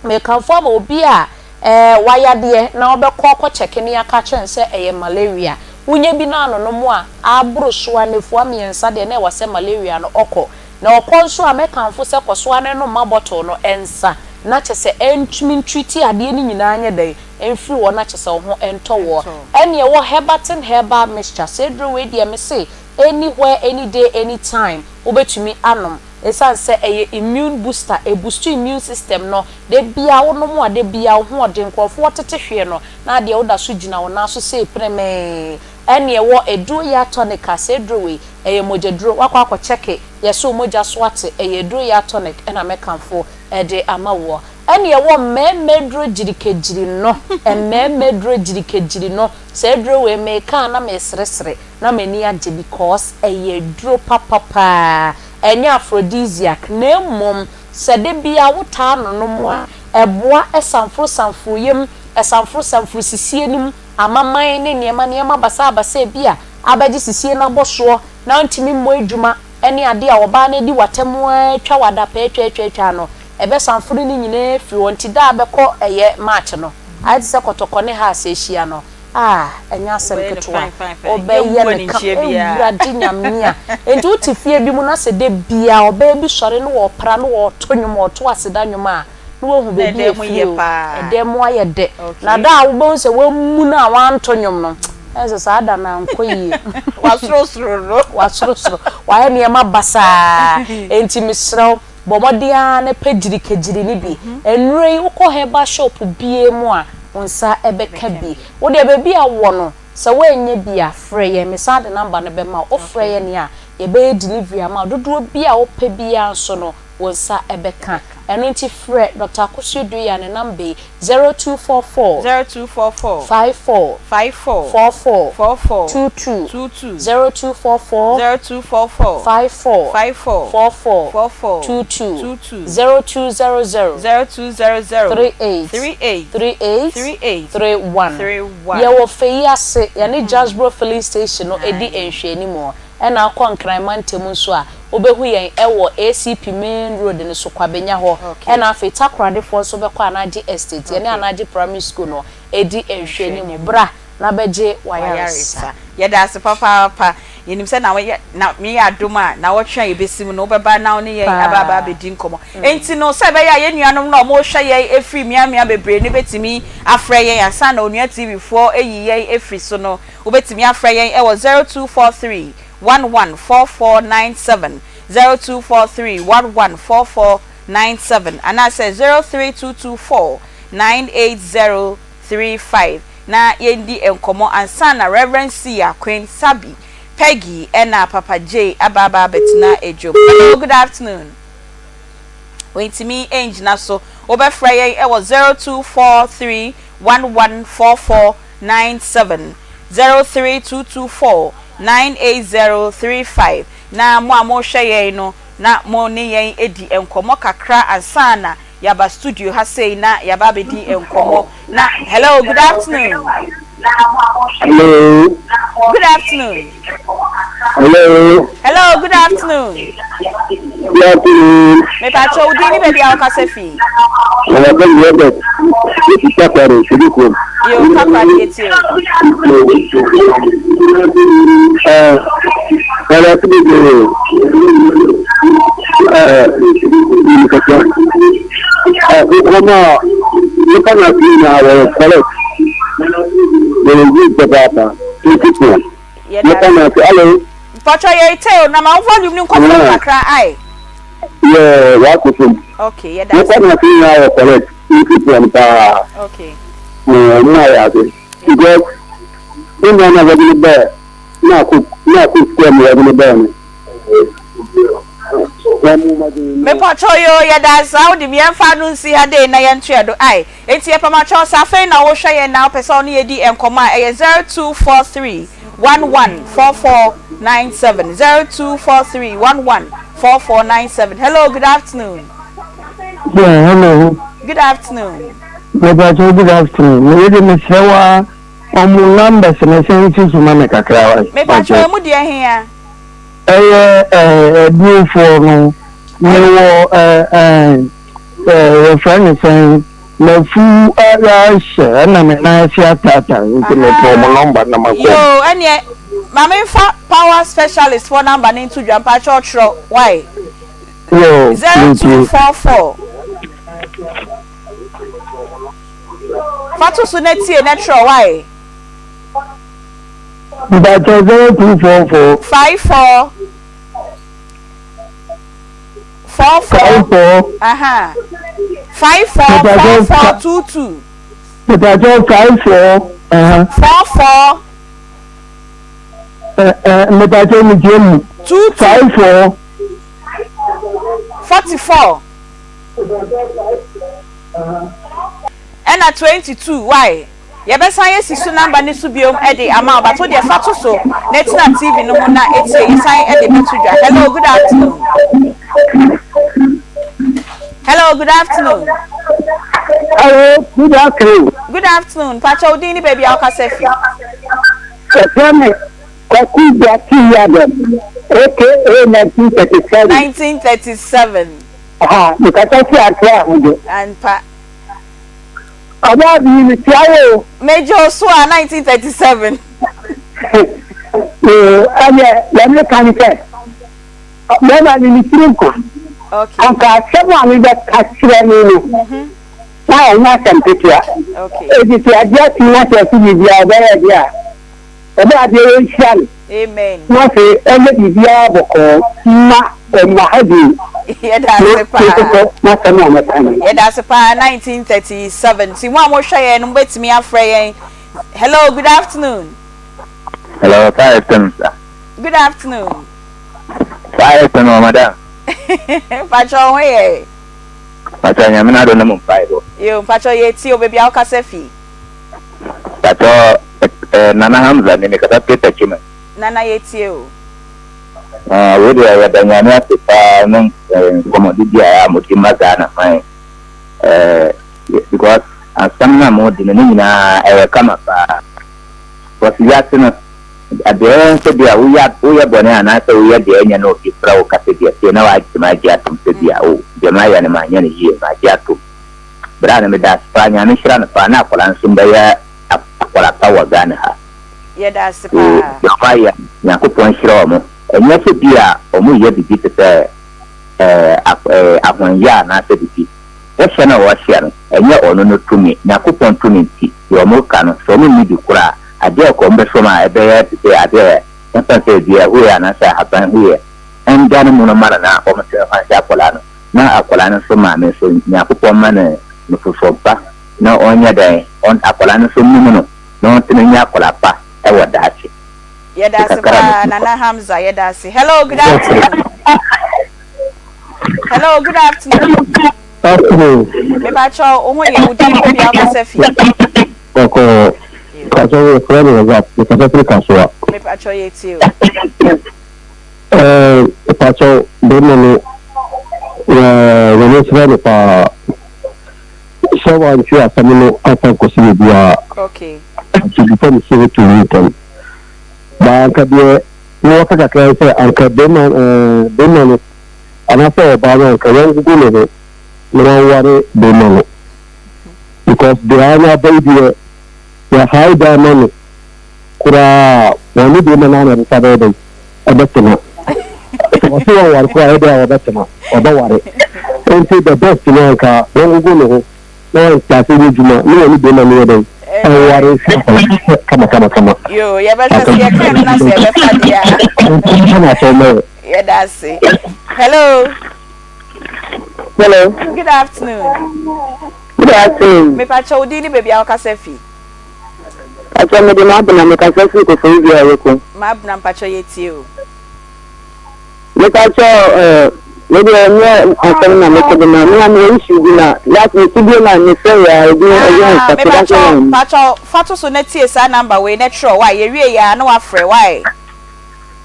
mekamfo ama obi a eh, wayadeɛ na ɔbɛkɔ akɔ kyɛke ne yɛaka akyerɛ no sɛ ɛyɛ malaria. Wonya bi na anonom a, aboro so a nnafua mmiɛnsa deɛ na ɛwɔ sɛ malaria no ɔkɔ. Na ɔkɔ nso a mɛkamfo sɛ kɔ so ara na nom ma bottle no nsa na kyerɛ sɛ ɛntumi ntreati adeɛ no nyinaa nyɛ dɛn mfiri hɔ na kyerɛ sɛ wo ho ntɔ woɔ. Ɛne ɛwɔ Herbatin herbal mixture. Saa aduro wei deɛ mese anywhere, any day, any time wobɛtumi anom. Esiane sɛ ɛyɛ immune booster, ɛbustu immune system no, da biara wonom a da biara wo ho ɔden, nkurɔfoɔ tete hweɛ no na adeɛ woda so gyina wo nan so sei penemee. Ɛne ɛwɔ aduro yaa tonic a saa aduro wei ɛyɛ mogyaduro, woakɔ akɔ kyɛke yɛse wo mogya so ate, ɛyɛ aduro yaa tonic ɛna mɛkamfo de ama woɔ. Ɛne ɛwɔ mmarima aduro gyirikagyiri no, mmarima aduro gyirikagyiri no, saa aduro wei meka a na meseresere. Na m'ani agye because ɛyɛ aduro papa paa, ɛnyɛ aphrodisiac na mmom sɛ da biara wotaa nonom a, ɛboa ɛsanforo sanforo yam, ɛsanforo sanforo sisie no mu, amaman ne nneɛma nneɛma basaa basaa bi a abɛgye sisie no abɔsoɔ na wontumi mmɔ adwuma ne adeɛ a ɔbaa no adi w'atɛm ara atwa wo adapaa atwa atwa atwa no, ɛbɛsanforo ne nyinaa afiri hɔ nti da a bɛkɔ ɛyɛ March no ayɛ te sɛ kɔtɔkɔ ne hearts ahyia no. Ah ɛnyɛ asɛm ketewa wobɛyɛ no ka Awurade Nyame a Enti wote fie bi mu na sɛ da biaa ɔbaa bi sɔre na ɔɔpra na ɔɔto nwom ɔɔto aseda nwom a na wahu baabi a ɛfiri o ɛdan mu ayɛ dɛ na da a wobɛhu sɛ wamu no a wanto nwom no ɛne sɛ saa da no ankɔ yie Wasorosoro no Wasorosoro wayɛ nneɛma basaa Enti mesrɛ wo Bɔ mmɔden ara na pɛ gyirikagyiri no bi. Nnuro yi, wokɔ herbal shop biara mu a, wo nsa bɛka bi. Wo deɛ, baabi a wowɔ no, sɛ woannya bi a, frɛ yɛn. Mesan de number no bɛma wo. Wofrɛ yɛn a, yɛbɛyɛ delivery ama wo. Dodoɔ biara a wopɛ biara nso no, wo nsa bɛka. Ɛno nti frɛ Doctor Akosua Duah ne number yi, 0244 0244 54 54 44 44 22 22 0244 0244 54 54 44 44 22 22 0200 0200 38 38 38 38 31 31. Yɛwɔ fɛ yi ase, yɛne Jasbro filling station no di nhwɛanimu. Ɛna akɔ Nkran mantam nso a, wobɛhu yɛn wɔ ACP main road no so, Kwabenya hɔ. Ɛna afei Takoradefoɔ nso bɛkɔ Anagye Estate, yɛne Anagye Primary School no di nhwɛanimu. Bra na bɛgye w'ayaresa. Yɛda ase papaapa. Yɛnim sɛ na woyɛ, na meyɛ adom a, nawɔtwe a yɛbɛsi mu no, wobɛba na wo ne yɛn aba aba abɛdi nkɔmmɔ. Enti no, sɛ ɛbɛyɛ a yɛn nuanom no a wɔrehwɛ yɛn afiri mmeammea bebree no bɛtumi afrɛ yɛn ansa na Onua TV foɔ ayi yɛn afiri so no, Wobɛtumi afrɛ yɛn wɔ 0243 11 4497, 0243 11 4497 anaasɛ 03224 98035 na yɛndi nkɔmmɔ ansa na Rev. Sia, Queen Sabi, Peggy ɛna Papa Jay aba aba abɛtena dwom. Hello, good afternoon. Wɔntumi ngyina so. Wobɛfrɛ yɛn wɔ 0243 1144 97, 03224 98035. Na mo a morehwɛ yɛn no, na mo ne yɛn adi nkɔmmɔ kakra ansa na yɛaba studio ha sei na yɛaba abɛdi nkɔmmɔ. Na hello, good afternoon. Hello. Good afternoon. Hello. Hello, good afternoon. Good afternoon. Mepakyɛ wo din ne baabi a wokasa fi. Wɔfrɛ me Robert. Mefi Takoradi, Sidi kurom. Yo, Takoradi yɛtie o. Ɛɛ, ɛna ase bebree. Ɛɛ, nkasa. Ɛɛ, wɔn a nipa na ase nyinaa wɔyɛ correct. Wɔyɛ good papaapa. Thank you. Yɛda ase. Hello. Mpatsɔ yɛ tse o na ma wo volume no nkɔ fam kakra ae. Yeah, wakɔ fam. Okay, yɛda ase. Nipa na ase nyinaa yɛ correct. Nti pɔn paa. Okay. Ɔmo ayɛ ade. Because ne nua na wɔde no bɛɛ na akɔ na akɔ sukuu mu wɔde no bɛɛ no. Mepɔtɔ yoo yɛda ase saa wode me yɛmfa no nsi ha dei na yɛntoa do ae. Enti yɛpamakyɛw sɛ afei na wohwɛ yɛn na wopɛ sɛ wo ne yɛn di nkɔmmɔ a, ɛyɛ 0243 11 4497, 0243 11 4497. Hello, good afternoon. Yeah, hello. Good afternoon. Mepakyɛw good afternoon. Me de mesrɛ wo ara ɔmo numbers no sɛn si so ma me kakra wae. Mepakyɛw emu deɛ hea? Ɛyɛ ɛɛ adurofoɔ no mewɔ ɛɛ ɛɛ. Wɔfrɛ no sɛn? M'afu ahyɛ ɛna me nan ase ataataa nti mepɛ wɔn nɔmba na makɔ. Yoo ɛneɛ ma me nfa power specialist foɔ number no nto dwa mpakyɛw twerɛ wai. Yoo metie. 0244 Fa to so na tie na twerɛ wai. Mpakyɛw 0244. 54. 44 54. Aha. 54 44 22. Mepatwa 54. Aha. 44. Eh eh mepatwa metie mu. 22. 54. 44. Ɛna 22 why? Yɛbɛsan asi so number no so biom de ama wo but wo deɛ fa to so na tena TV no ho na tie yɛsan de bɛto dwa. Hello good afternoon. Hello good afternoon. Hello good afternoon. Good afternoon pakyɛ wo din ne baabi a wokasa fi. Yɛfrɛ me Kwaku Boakye Yiadom aka 1937. 1937. Aha mekasa fi Accra Ahodwo. Ampa. Ɔbaa bi mekyia wo o. Megye wo so a 1937. Oo ɛneɛ deɛ meka ne sɛ bɛrima no ne tiri nkwa. Anka asɛm a mebɛka kyerɛ no no mhm. na ɛnyɛ asɛm ketewa. Eti sɛ agye atum na sɛ ɛso biribiara ɔbɛyɛ deɛ a Ɔbɔ adeɛ yɛ nhyira no. Amen. Na afei ɔnyɛ biribiara bɔkɔɔ mma ɔmma ha bio. Yɛda ase paa. Na mekɔkɔ m'asɛm a mɛka no. Yɛda ase paa 1937 nti mo a mohwɛ yɛn no mobɛtumi afrɛ yɛn. Hello, good afternoon. Hello, Fire FM sir. Good afternoon. Fire FM o madam. Mpakyɛ wo ho yɛ? Mpakyɛ nyame n'adom ne mo mpaebɔ. Yo, mpakyɛ yɛtie o, baabi a wokasa fi. Mpakyɛ eh, Nana Hamza ni, mekasa firi Techiman. Nana yɛtie o. Ah, wei deɛ yɛda Nyame ase paa ne nkɔmmɔdidi a mode ma Ghana man. Eh, because asɛm no a mode no ne nyinaa ɛyɛ kama paa. Because wiase no, deɛ ɛyɛ sɛ bi a woyɛ woyɛ bɔne anaasɛ woyɛ deɛ ɛnyɛ na obi frɛ wo ka sɛ bi a tie na woatumi agye atom sɛ bi a o deɛ mayɛ no manyɛ no yie magye atom. Bra no meda ase paa Nyame nhyira no paa na akwadaa nso mbɛyɛ akwadaa pa wɔ Ghana ha. Yɛda ase paa. Deɛ ɔmo ayɛ no Nyankopɔn nhyira ɔmo. Ɛnyɛ sɛ bi a ɔmo yɛ bibi te sɛ ɛɛ ahonyɛ anaasɛ bibi. Bɔhyɛ no a ɔhyɛ no ɛnyɛ ɔno no tumi, Nyankopɔn tumi nti deɛ ɔmo ka no sɛ ɔmo nni bi koraa a adeɛ a ɔmo bɛsɔ mu a ɛbɛyɛ te sɛ adeɛ a yɛmfa no sɛ dua huiɛ anaasɛ ahaban huiɛ ɛnda ne mono ma no na ɔmo nso ɛmfa nhyɛ akwadaa no. Na akwadaa no nso maame nso Nyankopɔn mma no nufosuo pa na ɔnyɛ dɛn ɔn akwadaa no nso nnim no na ɔntene nyɛ akwadaa pa wɔ daakye. Yɛda ase Kakra a paa mɛtumi Nana Hamza yɛda ase. Hello good afternoon. Hello, good afternoon. Afternoon. Mepakyɛw, wo ho yɛ, wo din ne baabi a wokasa fi? Bɔkɔɔ. Mepakyɛw yɛfrɛ me Razak, mekasa firi Kasoa. Mepakyɛw yɛtie o. Ɛɛ mepakyɛw bɛrima no ɛɛ Nyame nhyira no paa sɛ wantwe asɛm no amfa nkɔsi baabiara. Okay. Nti bisa no sɛ ɔtumi ntɛm. Baa anka deɛ mewɔ ka kakra ne sɛ anka bɛrima ɛɛ bɛrima no anaasɛ ɔbaa no anka wangugu ne ho na wanware bɛrima no because deɛ anya aba yi deɛ yɛhae da ama no koraa a wɔne bɛrima no ana ɛbɛfa bɛyɛ dɛn ɛbɛtena sɛ ɔse wɔnware koraa ɛyɛ dɛn a wɔbɛtena ɔbɛware nti the best no anka wangugu ne ho na wanhyɛ ase nyɛ adwuma ne wɔne bɛrima no yɛ dɛn ɛware si akwadaa no kama kama kama. Yoo yɛbɛhwɛ sɛ yɛka no na sɛ yɛbɛfa deɛ a. Nti na asɛm mɛyɛ. Yɛda ase. Hello. Hello. Good afternoon. Good afternoon. Mepakyɛ wo din ne baabi a wokasa fi. Pakyɛ mede Mabena mekasa firi Koforidua Awoko. Mabena mpakyɛ yɛtie o. Mepakyɛ eh, me deɛ ɛnyɛ asɛm na mete de ma me a mewɔ issue bi na last me ti bio na mefrɛ yɛ a ebi ɛyɛ Ah, nsa so that's why mepakyɛ pakyɛ fa to so na tie saa number wei na twerɛ why yɛwie yɛ a na wafrɛ why.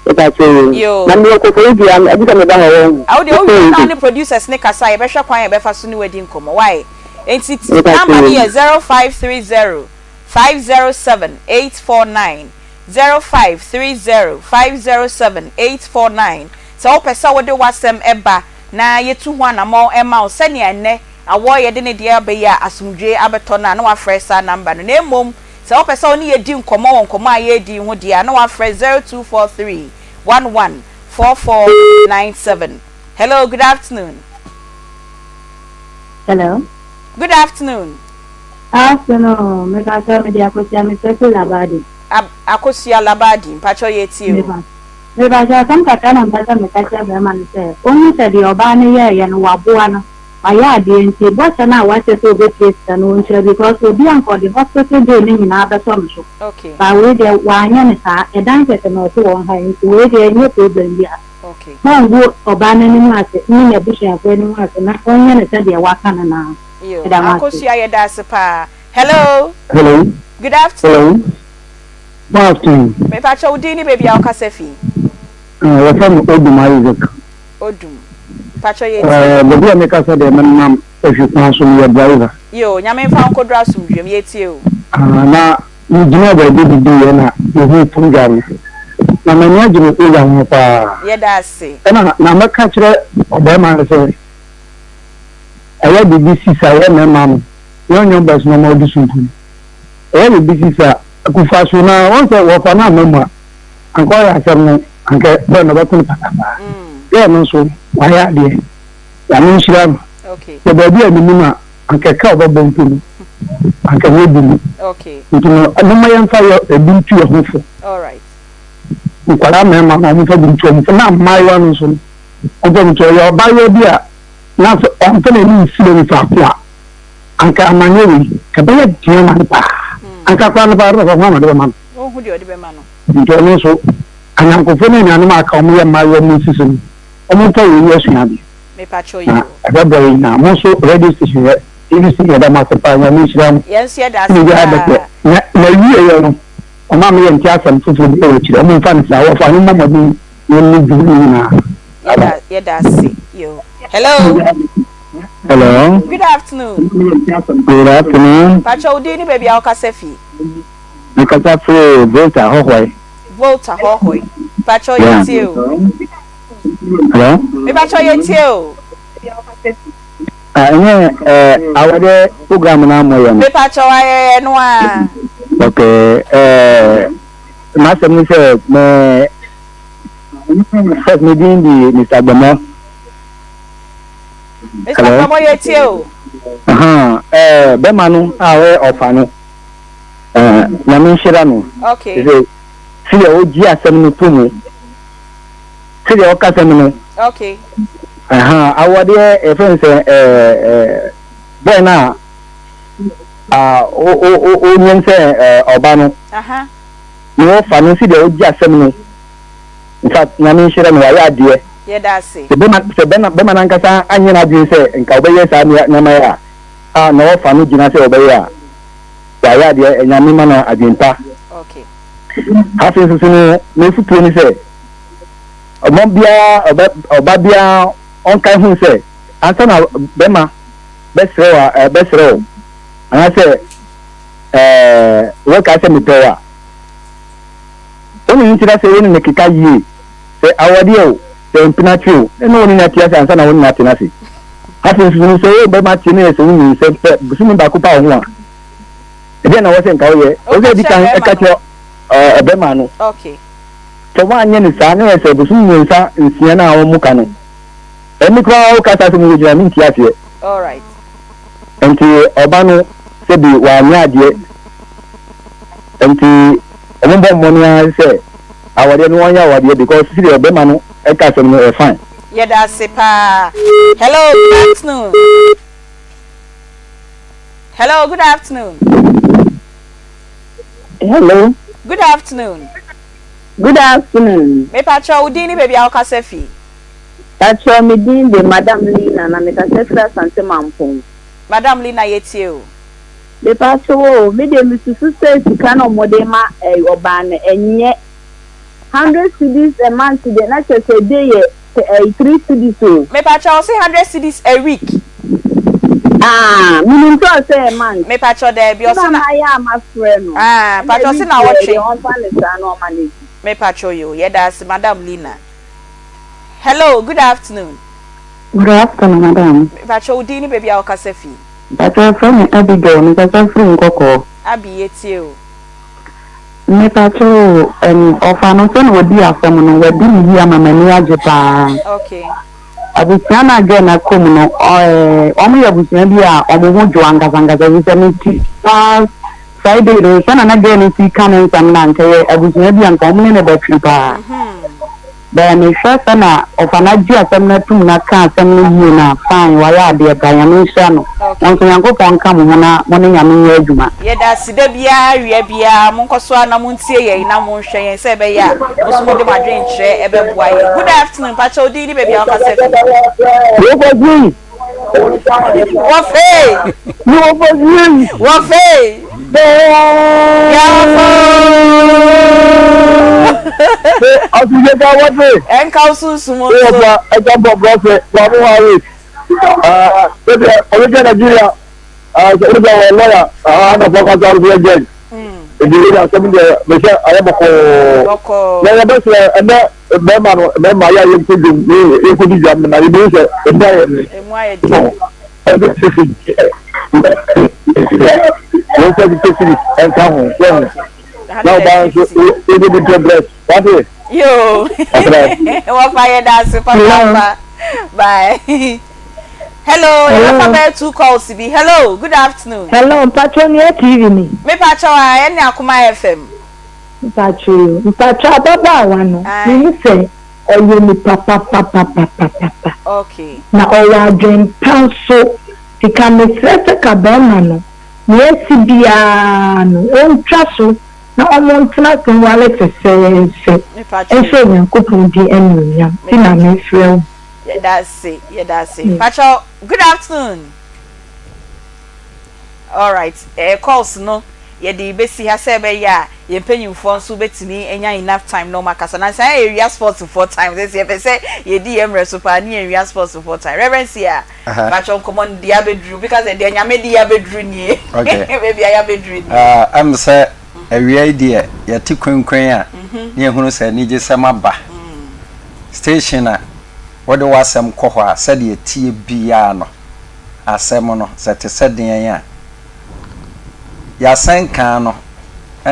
Mepakyɛ Yoo. Na mewɔ Koforidua ɛbi sɛ meba hɔ wɔn. Awo deɛ wowie na wo ne producers ne kasa a yɛbɛhwɛ kwan a yɛbɛfa so ne wo adi nkɔmmɔ why. Enti number no yɛ 0530 507 849 0530 507 849 Sɛ wopɛ sɛ wode w'asɛm ba na yɛtu ho anammɔn ma wo sɛnea ɛnnɛ awɔ yɛde ne deɛ aba yi a asomdwoeɛ abɛtɔ no a na woafrɛ saa number no na mmom sɛ wopɛ sɛ wo ne yɛdi nkɔmmɔ wɔ nkɔmmɔ a yɛredi yi ho deɛ a na woafrɛ 0243 11 4497 Hello, good afternoon. Hello. Good afternoon. Afternoon. Mepakyɛw mede Akosua mefrɛ firi Labadi. Ab Akosua Labadi mpakyɛw yɛtie o. Mepakyɛw asɛm kakra na mepɛ sɛ meka kyerɛ bɛrima no sɛ ɔnhu sɛ deɛ ɔbaa no yɛɛyɛ no waboa no wayɛ adeɛ nti bɔhyɛ no a wahyɛ sɛ ɔbɛtua sika no ɔntua because obi anka ɔde hospital bill no nyinaa bɛtɔ no so but wei deɛ wanyɛ no saa ɛdan kɛkɛ na ɔse wɔn ha nti wei deɛ ɛnyɛ problem biara. Ma ɔngu ɔbaa no anim ase ne n'abusuafoɔ anim ase na ɔnyɛ no sɛdeɛ waka no no ara. Yo, Meda mo ase. Akosua yɛda ase paa. Hello. Hello. Good afternoon. Hello. Good afternoon. Mepakyɛ wo din ne baabi a wokasa fi. Uh, wɔfrɛ me Odum Isaac. Odum. Mepakyɛ yɛ tie. Uh, baabi a mekasa deɛ menam ahwi kwan so meyɛ driver. Yo, Nyame mfa wo nkɔduru asomdwoeɛ mu, yɛtie o. Uh, na Megyinaa baabi didiiɛ na mehuu program no, na m'ani agye me program ho paa. Yɛda ase. Ɛna na mɛka kyerɛ ɔbarima no sɛ, ɛyɛ biribi si sa yɛ mmarima no, yɛn nyɛ bɛs na ɔma ɔdi so mpo no. Ɛyɛ biribi si sa kufa so na wɔn sɛ wɔfa no amma mu a, anka ɔyɛ asɛm no, anka bɛn na ɔbɛto no patapaa. Yɛɛ no nso, wayɛ adeɛ. Nyame nhyira no. Sɛ baabi a menim a, anka ɛka a ɔbɛbɔ mpo no, anka ɛnyɛ bi mu. Nti no, momma yɛmfa yɛ ebi ntu yɛn ho fo. Nkwadaa mmarima no, wɔmfa bi ntu wɔn fo, na mmaayewa no nso no, wɔmfa bi ntu. Ɔyɛ ɔbaayewa bi a, na sɛ ɔmfa n'ani nsi baabi faako a, anka amanneɛ wei, ɛbɛyɛ den ama no paa. Anka koraa no paa, ne papa ho na ɔde bɛma no. Nti ɔno nso, anyankofoɔ ne anuanom a aka wɔn yɛ mmaayewa mu nsisi no, wɔmfa wei nyɛ asuadeɛ. Mepakyɛw Na yoo. ɛbɛboa yɛn nyinaa. Mo nso radio station yɛ TV station yɛda mo ase paa Nyame nhyira mo. Yɛn nso yɛda ase Ɛna biara bɛpɛ. paa. Na na wieɛ no ɔma me yɛ nte asɛm foforɔ bi wɔ akyire. Ɔmo nfa no saa wɔfa no mmɔ mmɔden na ɛnni dwuma no nyinaa. Yɛda Bye. yɛda ase yoo. Hello. Hello. Good afternoon. Good afternoon. Pakyɛw wo din ne baabi a wokasa fi. Mekasa firi Volta Hɔhɔe. Volta Hɔhɔe. Pakyɛw Yeah. yɛtie o. Hello. Mepakyɛw yɛtie o. Ah, ɛnyɛ eh, awɔde program na moyɛ no. Mepakyɛw ayɛyɛ no a. Okay, eh, m'asɛm ne sɛ me first me din di Mr. Gbɔmɔ. Mr. Gbɔmɔ yɛtie o. Aha, eh, bɛma no a ɔyɛ ɔfa no, eh, nyame nhyira no. Okay. Sɛ sɛdeɛ ɔgye asɛm no to mu. Sɛdeɛ ɔkasa mu no. Okay. Ɛha awɔdeɛ yɛfrɛ no sɛ ɛɛ bɔyɛ no a a o o o onyɛm sɛ ɛɛ ɔba no. Aha. Na wɔfa no sɛdeɛ ɔgye asɛm no. In fact nyame nhyira no wayɛ adeɛ. Yɛda ase. Sɛ bɛma sɛ bɛma bɛma no ankasa anyɛ n'adwene sɛ nka ɔbɛyɛ saa nneɛma yi a, a na ɔfa no gyina sɛ ɔbɛyɛ a, wayɛ adeɛ, Nyame ma no adwene pa. Afei nso so no, m'afutuo ne sɛ, ɔma biara, ɔbɛ, ɔba biara ɔnkae hu sɛ, ansa na bɛma bɛsrɛ wo a, bɛsrɛ wo, anaasɛ ɛɛ, wɔkae sɛ mepɛ wo a, wo ne no ntena ase, wo ne no keka yie, sɛ awadeɛ o, sɛ mpenatwe o, ɛne wo ne no ate ase ansa na wo ne no atena ase. Afei nso no, sɛ wo bɛma te no yɛ sɛ wo nyinsɛn pɛ bosome baako pa wo ho a, ɛdeɛn na ɛwɔ sɛ nka woyɛ? Ɛwɔ sɛ ɛdi kan ɛka kyerɛ ɔbɛma no. Sɛ woanyɛ no saa na yɛ sɛ bosome mmiɛnsa nsia no a wɔn ka no, ɛne koraa woka saa asɛm yi gyina mente aseɛ. Nti ɔba no sɛbi wanyɛ adeɛ nti wɔn bɔ mmɔne ara sɛ awadeɛ no wɔnyɛ awadeɛ because sɛdeɛ ɔbɛma no ɛka asɛm no ɛyɛ fine. Yɛda ase paa. Hello, good afternoon. Hello, good afternoon. Hello. Good afternoon. Good afternoon. Mepakyɛw wo din ne baabi a wokasa fi. Pakyɛw me din de Madam Lina na mekasa firi Asante Mampong. Madam Lina yɛtie o. Mepakyɛw o, me deɛ mesusu sɛ sika no a wɔde ma ɔbaa no ɛnyɛ hundred cedis a month deɛ na kyerɛ sɛ ɛde yɛ ɛyi three cedis o. Mepakyɛw ɔse hundred cedis a week. Ah, menim sɛ ɔsɛ a month. Mepakyɛw daabi ɔse na. Na mayɛ a mafrɛ no. Ah, Ɛna pakyɛw ɔse week na deɛ ɔtwe. deɛ ɔmfa no saa na ɔma no adi. Mepakyɛw yoo, yɛda ase Madam Lina. Hello, good afternoon. Good afternoon, madam. Mepakyɛw wo din ne baabi a wokasa fi. Mpakyɛw yɛfrɛ me Abigail, mekasa firi Nkɔkɔɔ. Abby, yɛtie o. Mepakyɛw o, ɛm, ɔfa no sɛnea ɔdi asɛm no, wadi no yie ama m'ani agye paa. Okay. Abusua no a girl no akɔ mu no, ɔ, ɛɛ, wɔyɛ abusua bi a wɔn ho dwo ankasa ankasa, efisɛ mete last Friday no, sɛnea na girl no si ka ne nsɛm no a, anka ɛyɛ abusua bi a anka wɔn ne no bɛtwe paa. Bɛɛ mehwɛ sɛ na ɔfa no agye asɛm no atum na ka asɛm no yie no a fine wayɛ adeɛ paa Nyame nhyira no mo nso Nyankopɔn nka mo ho na mo ne Nyame nyɛ adwuma. Yɛdase da biara awia biara monkɔ so ara na montie yɛn na monhwɛ yɛn sɛ ɛbɛyɛ a mo nso mode mo adwenkyerɛ ɛbɛboa yɛn. Good afternoon mpakyɛ wo din ne baabi a wokasa fi. Wɔfɛsii. Wɔfee. Wɔfɛsii. Wɔfee. Yɛwɔfo. Ɔsijɛ ka wɔte. Ɛnka wo sunsum nso. Wɔfa ɛka bɔ brɔfɛ wɔn ho awe. Ɛɛ ɔbɛkyɛ Nigeria. Sɛ wode wɔ lɔya ana fɔ kasa ɔde yɛ judge. Ebi wode asɛm deɛ mehyɛ ayɛ bɔkɔɔ. Na yɛbɛsrɛ ɛnɛ mmarima no mmarima yɛ a yɛnkɔ dwom ne yɛnkɔdi dwam no na yɛbɛhu sɛ ɛmu ayɛ den. Ɛmu ayɛ den. Ɛde sisi wɔn sɛ fifty series ɛnka ho so ho na ɔbaa nso ɛde bi ntɔ dress wate. Yoo wɔfa yɛ da ase papaapa bye. Hello, yɛbɛfa bɛyɛ two calls bi. Hello, good afternoon. Hello, mpatsɔ ni TV ni. Mepatsɔ a, ɛne Akoma FM. Mpatsɔ yoo, mpatsɔ ababaawa no, mehu sɛ ɔyɛ nipa papapapapapa. Okay. Na ɔwɔ adwen pa nso, nti ka mesrɛ sɛ ka bɛɛma no, nea asi biara no, ɔntwa so na ɔmo ntena ase nware fɛfɛɛfɛ, nhyɛ Onyankopɔn din anuonyam, nti na mefrɛ wo. Yɛda ase, yɛda ase. Mpakyɛw, good afternoon. Alright, eh, calls no yɛde bɛsi ha sɛ ɛbɛyɛ a yɛn mpanyinfoɔ nso bɛtumi anya enough time na wɔn akasa. Nansa yɛ yɛwia sports foɔ time, sɛ yɛpɛ sɛ yɛdi yɛn mmerɛ so paa ne yɛn wia sports foɔ time. Reverend Sia, mpakyɛw nkɔmɔ no deɛ abɛduru, because deɛ Nyame de yɛabɛduru nie. Okay. Baabi a yɛabɛduru nie. Ah, ɛm sɛ awia yi deɛ yɛte kwenkwen a ne yɛhunu sɛ anigyesɛm aba. Station a wode w'asɛm kɔ hɔ a, sɛdeɛ ɛteɛ biara no, asɛm no, sɛ ɛte sɛ deɛn a, y'asɛnka no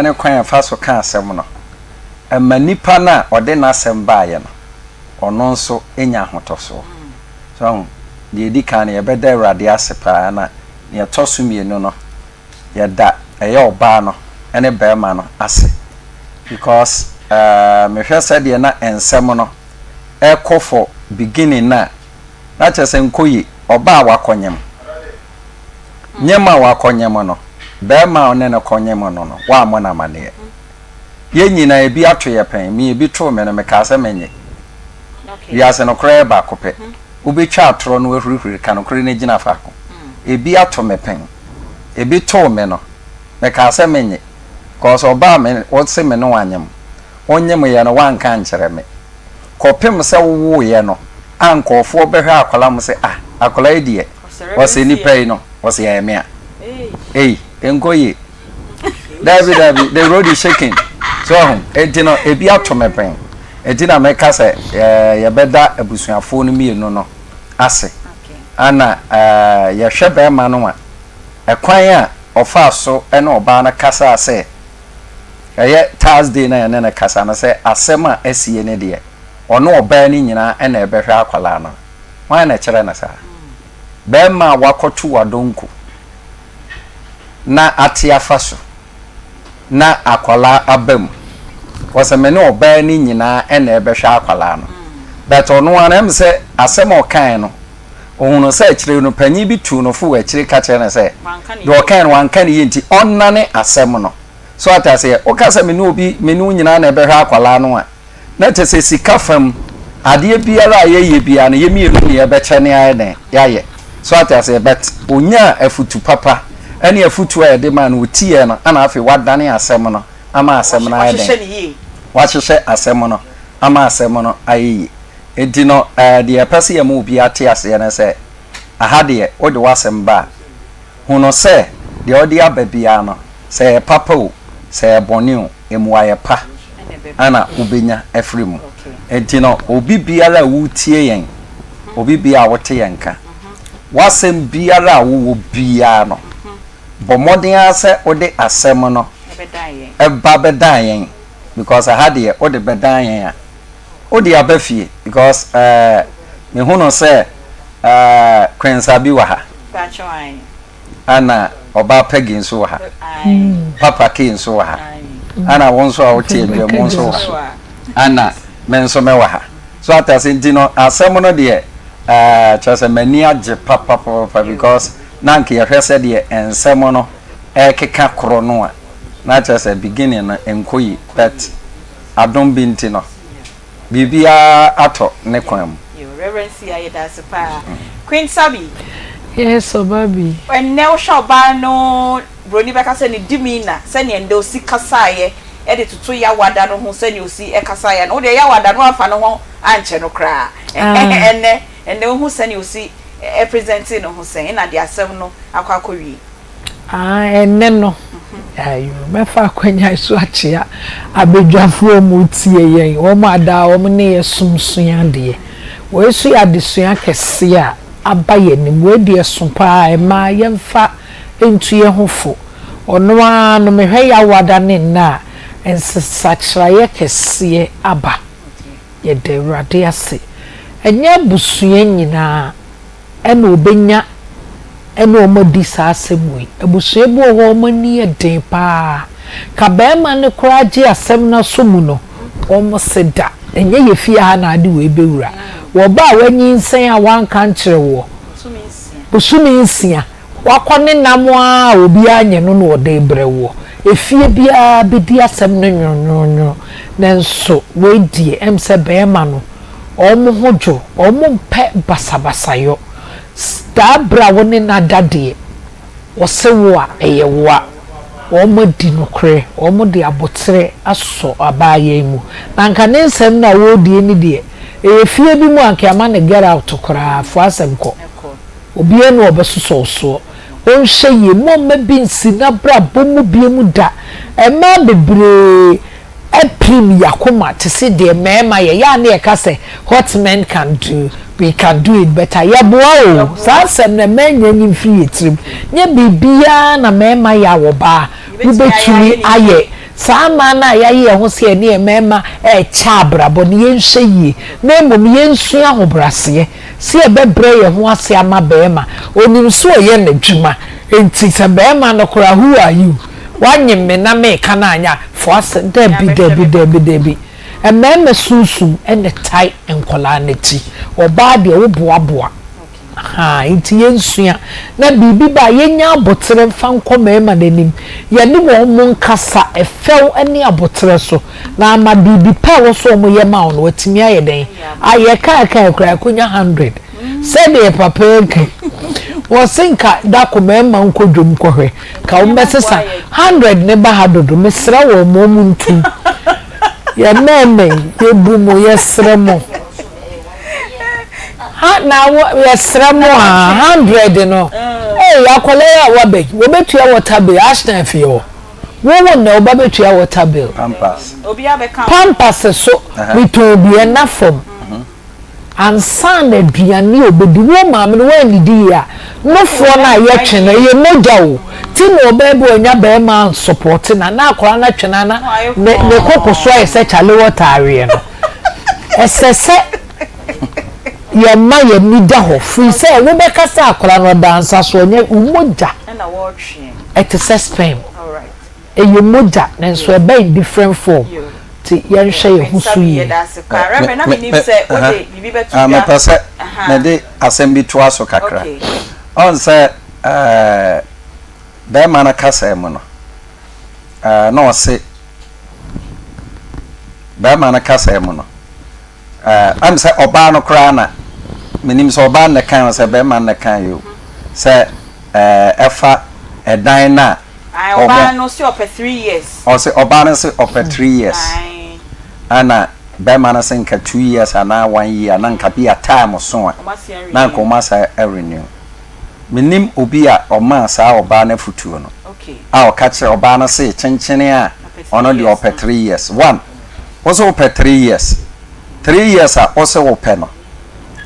ne kwan a yɛfa so ka asɛm no, ɛma nipa no a ɔde n'asɛm baeɛ no, ɔno nso nya ahotɔsoɔ. So ahu? Deɛ ɛdi kan no, yɛbɛda Awurade ase paa, na deɛ ɛtɔ so mmienu no, yɛda ɛyɛ ɔbaa no ne barima no ase because eh, mehwɛ sɛdeɛ na nsɛm no ɛrekɔ for beginning no a, na kyerɛ sɛ nkɔ yie. Ɔbaa a wakɔnyem, nyem a wakɔnyem no, barima a ɔne no kɔnyem no no, wammɔ no amaneɛ. Yɛn nyinaa ebi ato yɛ pɛn, me ebi too me no, mekaa sɛ menye. Wiase nokorɛ yɛ baako pɛ. Wobɛtwa atorɔ na woahurihuri ka nokorɛ no agyina faako. Ebi ato me pɛn. Ebi too me no, mekaa sɛ mennye. Cause ɔbaa me, wose me ne wo anyem. Wonyemeeɛ no woanka ankyerɛ me. Kɔpem sɛ wowoeɛ no a nkurɔfoɔ bɛhwɛ akwadaa no sɛ ah akwadaa yi deɛ ɔsɛ nipa yi no ɔsɛ ɛyɛ me a. Ei, ɛnkɔ yie. Dabi dabi, the road is shaking. So ahu, enti no ebi ato me pɛn. Enti na meka sɛ yɛbɛda abusuafoɔ no mmienu no ase. Ana yɛhwɛ bɛrima no a, ɛkwan a ɔfaa so ne ɔbaa no kasaa sɛ ɛyɛ Thursday na yɛne no kasa no sɛ asɛm a asie no deɛ, ɔne ɔbaa no nyinaa na ɛbɛhwɛ akwadaa no. Hwan na ɛkyerɛ no saa? Barima a wakɔto w'adonko na ate afa so na akwadaa aba mu. Ɔsɛ me ne ɔbaa no nyinaa na ɛbɛhwɛ akwadaa no. But ɔno ara ɛm sɛ asɛm a ɔkae no, ɔhunuu sɛ akyire no panin bi tuu no fo wɔ akyire ka kyerɛ no sɛ deɛ ɔkae no wanka no yie nti ɔnnane asɛm no. So ate aseɛ? Woka sɛ me ne obi, me ne wo nyinaa na ɛbɛhwɛ akwadaa no a, na kyerɛ sɛ sika fam adeɛ biara a yɛyɛ biara no yɛ mmienu ne yɛbɛkyɛ ne ayɛ dɛn yɛayɛ. So ate aseɛ? But ɔnyaa afutu papa ɛne afutuo a yɛde maa no ɔtiiɛ no ɛna afei wadane asɛm no ama asɛm no ayɛ dɛn? Wahyehyɛ asɛm no ama asɛm no ayɛ yie. Enti no deɛ yɛpɛ sɛ yɛma obiara te aseɛ ne sɛ aha deɛ wode w'asɛm ba a Hu no sɛ, deɛ wode aba biara no, sɛ ɛyɛ papa o, sɛ ɛyɛ bɔne o, mmuaeɛ pa na wobɛnya afiri mu. Enti no, obi biara a woretie yɛn, obi biara a wote yɛn nka, w'asɛm biara a wowɔ biara no, bɔ mmɔden ara sɛ wode asɛm no ba bɛdan yɛn, because ɛha deɛ wode bɛdan yɛn a, wode aba fie, because eh, mehu no sɛ eh, Kwensa bi wɔ ha. Ɛna ɔbaa Peggy nso wɔ ha. Papa Kay nso wɔ ha. Ɛna wo nso a wote adwa mu nso wɔ ha. Ɛna me nso mewɔ ha. So ate ase nti no asɛm no deɛ ɛɛ kyerɛ sɛ m'ani agye papapapa because na anka yɛhwɛ sɛ deɛ nsɛm no ɛrekeka korɔ no a na kyerɛ sɛ beginning no nkɔ yi but adom bi nti no Biribiara atɔ ne kwan mu. Yo, Reverend Sia, yɛda ase paa. Queen Sabi. Yes, ɔbaa bi. Ɛnnɛ wohwɛ ɔbaa no, broni bɛka sɛ ne demeanour, sɛnea ɛnnɛ osi kasaeɛ de toto Yawada no ho sɛnea osi kasaeɛ no, wo deɛ Yawada no woamfa ne ho ankyɛ no koraa. Ɛnnɛ, ɛnnɛ wohu sɛnea osi presentee ne ho sɛn, ɛna deɛ asɛm no akɔ akɔwie. Aah ɛnnɛ no ayoo mɛfa akwanya yi so akyea abadwafoɔ a wɔtie yɛn, wɔn a daa wɔn ne yɛ som sua adeɛ. Wei nso yɛ adesua kɛseɛ a aba yɛn anim. Wei deɛ ɛso pa ara, mmaa yɛmfa ntu yɛn ho fo. Ɔno ara no mehwɛ Yawada ne nnɛ a, nsesakyeraeɛ kɛseɛ aba. Yɛda Awurade ase. Ɛnyɛ abusua nyinaa. na ɔbɛnya ne wɔn adi saa asɛm wei. Abusua bi wɔ hɔ a wɔn ani yɛ den pa ara. Ka barima no koraa gye asɛm no aso mu no, wɔse da, ɛnyɛ yɛn fie ha na ade wei bɛwura. Wɔ ba a wanyinsɛn a wanka ankyerɛ woɔ, bosome nsia, wakɔ ne nam ara a obiara nyɛ no na ɔde rebrɛ woɔ. Efie biara bɛdi asɛm no nwonwonwo. Nanso wei deɛ, ɛm sɛ barima no, Wɔn ho dwo, wɔmpɛ basabasayɔ. Saa berɛ a wo ne no ada deɛ, wɔse wo a, ɛyɛ wo a. Wɔadi nokorɛ, wɔde aboterɛ asɔ abaayewa yi mu. Na anka ne nsɛm no a wɔredie no deɛ, ɛyɛ fie bi mu a anka yɛama no get out koraa, foa asɛm kɔ. Obiara nni hɔ a ɔbɛsosɔ wo soɔ. Ɔnhwɛ yie, momma bi nsi n'abrabɔ mu bio da. Mmaa bebree apirim yakoma te se deɛ mmarima yɛ, yɛ a na yɛka sɛ what men can do we can do it better, yɛboa oo, saa asɛm no mmaa nnya nyi mfiri yɛ tirim, nyɛ biribiara na mmarima yɛ a ɔbaa wobɛtumi ayɛ, saa mmaa no a yɛayɛ yɛn ho sɛ yɛne mmarima rekyɛ abrabɔ no yɛnhwɛ yie na mmom yɛnsua ahobraseɛ sɛ yɛbɛbrɛ yɛn ho ase ama barima, ɔnim sɛ ɔyɛ n'adwuma nti sɛ barima no koraa who are you? Woanyem me na meka no anyɛ a, fa w'asɛm, dabi, dabi, dabi, dabi. Mmarima sunsum na ɛtae nkwadaa no akyi. Ɔbaa deɛ woboaboa. Ahaa, nti yɛnsua na biribi ba a yɛnya aboterɛ mfa nkɔ mmarima no anim, yɛne wɔn nkasa ɛfɛw ne aboterɛ so na ama biribi pa a ɛwɔ sɛ wɔyɛ ma wo no watumi ayɛ dɛn ayɛ. Kaekae koraa ɛkɔnya hundred sɛdeɛ papa yi ka yi, wɔse nka dako mmarima nkɔ dwam nkɔhwɛ nka wɔbɛsesa hundred no ba ha dodo, mesrɛ wɔn ma wɔntu yɛn mmarima yi, yɛbu mo, yɛsrɛ mo. Ha na wɔ yɛsrɛ mo a hundred no ee akwadaa yi a waba yi wɔbɛtua water bill Ashton fie hɔ wo wo nnɛ wo ba bɛtua water bill Pampers. Pampers so metɔn bi ɛna fam ansa na aduane a ɔbɛdi wo maame no woannidi yie a nofoɔ no a yɛtwe no ɛyɛ mogya o ti na ɔbaa bi ɔnya bɛrima ansɔpɔte na na akwadaa no atwe no ana ne ne koko so ayɛ sɛ kyale water aweɛ no Ɛsɛ sɛ yɛma yɛn ani da hɔ firi sɛ wobɛka sɛ akwadaa no ɔda nsa so ɔnyɛ wo mogya ɛte sɛ sperm ɛyɛ mogya nanso ɛba in different form nti yɛnhwɛ yɛn ho so yie. Mepɛ sɛ mede asɛm bi toa so kakra. Ɔn sɛ bɛrima no kasa mu no na ɔse Barima no kasaa mu no, ɛm sɛ ɔbaa no koraa na, menim sɛ ɔbaa no na ɛkae o sɛ barima no na ɛkae o, sɛ ɛfa ɛdan no a Ae, ɔbaa no se ɔpɛ 3 years. Ɔse ɔbaa no se ɔpɛ 3 years. Ɛna barima no se nka 2 years anaa 1 year na nka bi a time so a, na nka wɔn asa renew. Menim obi a ɔmaa saa ɔbaa no afutuo no a ɔka kyerɛ ɔbaa no se kyenkyene a ɔno deɛ ɔpɛ 3 years. One, wo se wopɛ 3 years, 3 years a wo se wopɛ no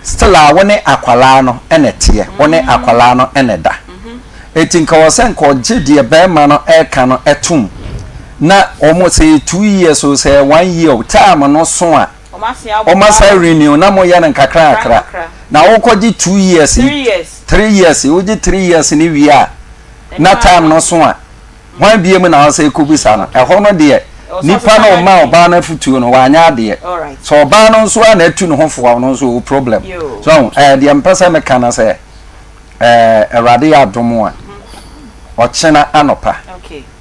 still a wo ne akwadaa no na ɛteɛ, wo ne akwadaa no na ɛda. Eti nka wɔ sɛ nka ɔgye deɛ barima no ɛreka no tom na wɔn sɛ ɛyɛ 2 years o sɛ ɛyɛ 1 year o time no so a Wɔn asan renew na mo yɛ no nkakra nkakra na wokɔ gye 2 years yi 3 years yi wogye 3 years no wie a na time no so a hwan bie mu na wɔsɛ kɔ bisa no ɛhɔ no deɛ nipa no ɔma ɔbaa no afutuo no wanyɛ adeɛ sɛ ɔbaa no nso a na atu ne ho fo a ɔno nso ɔwɔ problem so ɛɛ deɛ mpɛ sɛ meka no sɛ ɛɛ awurade yɛ adom a ɔkyena anɔpa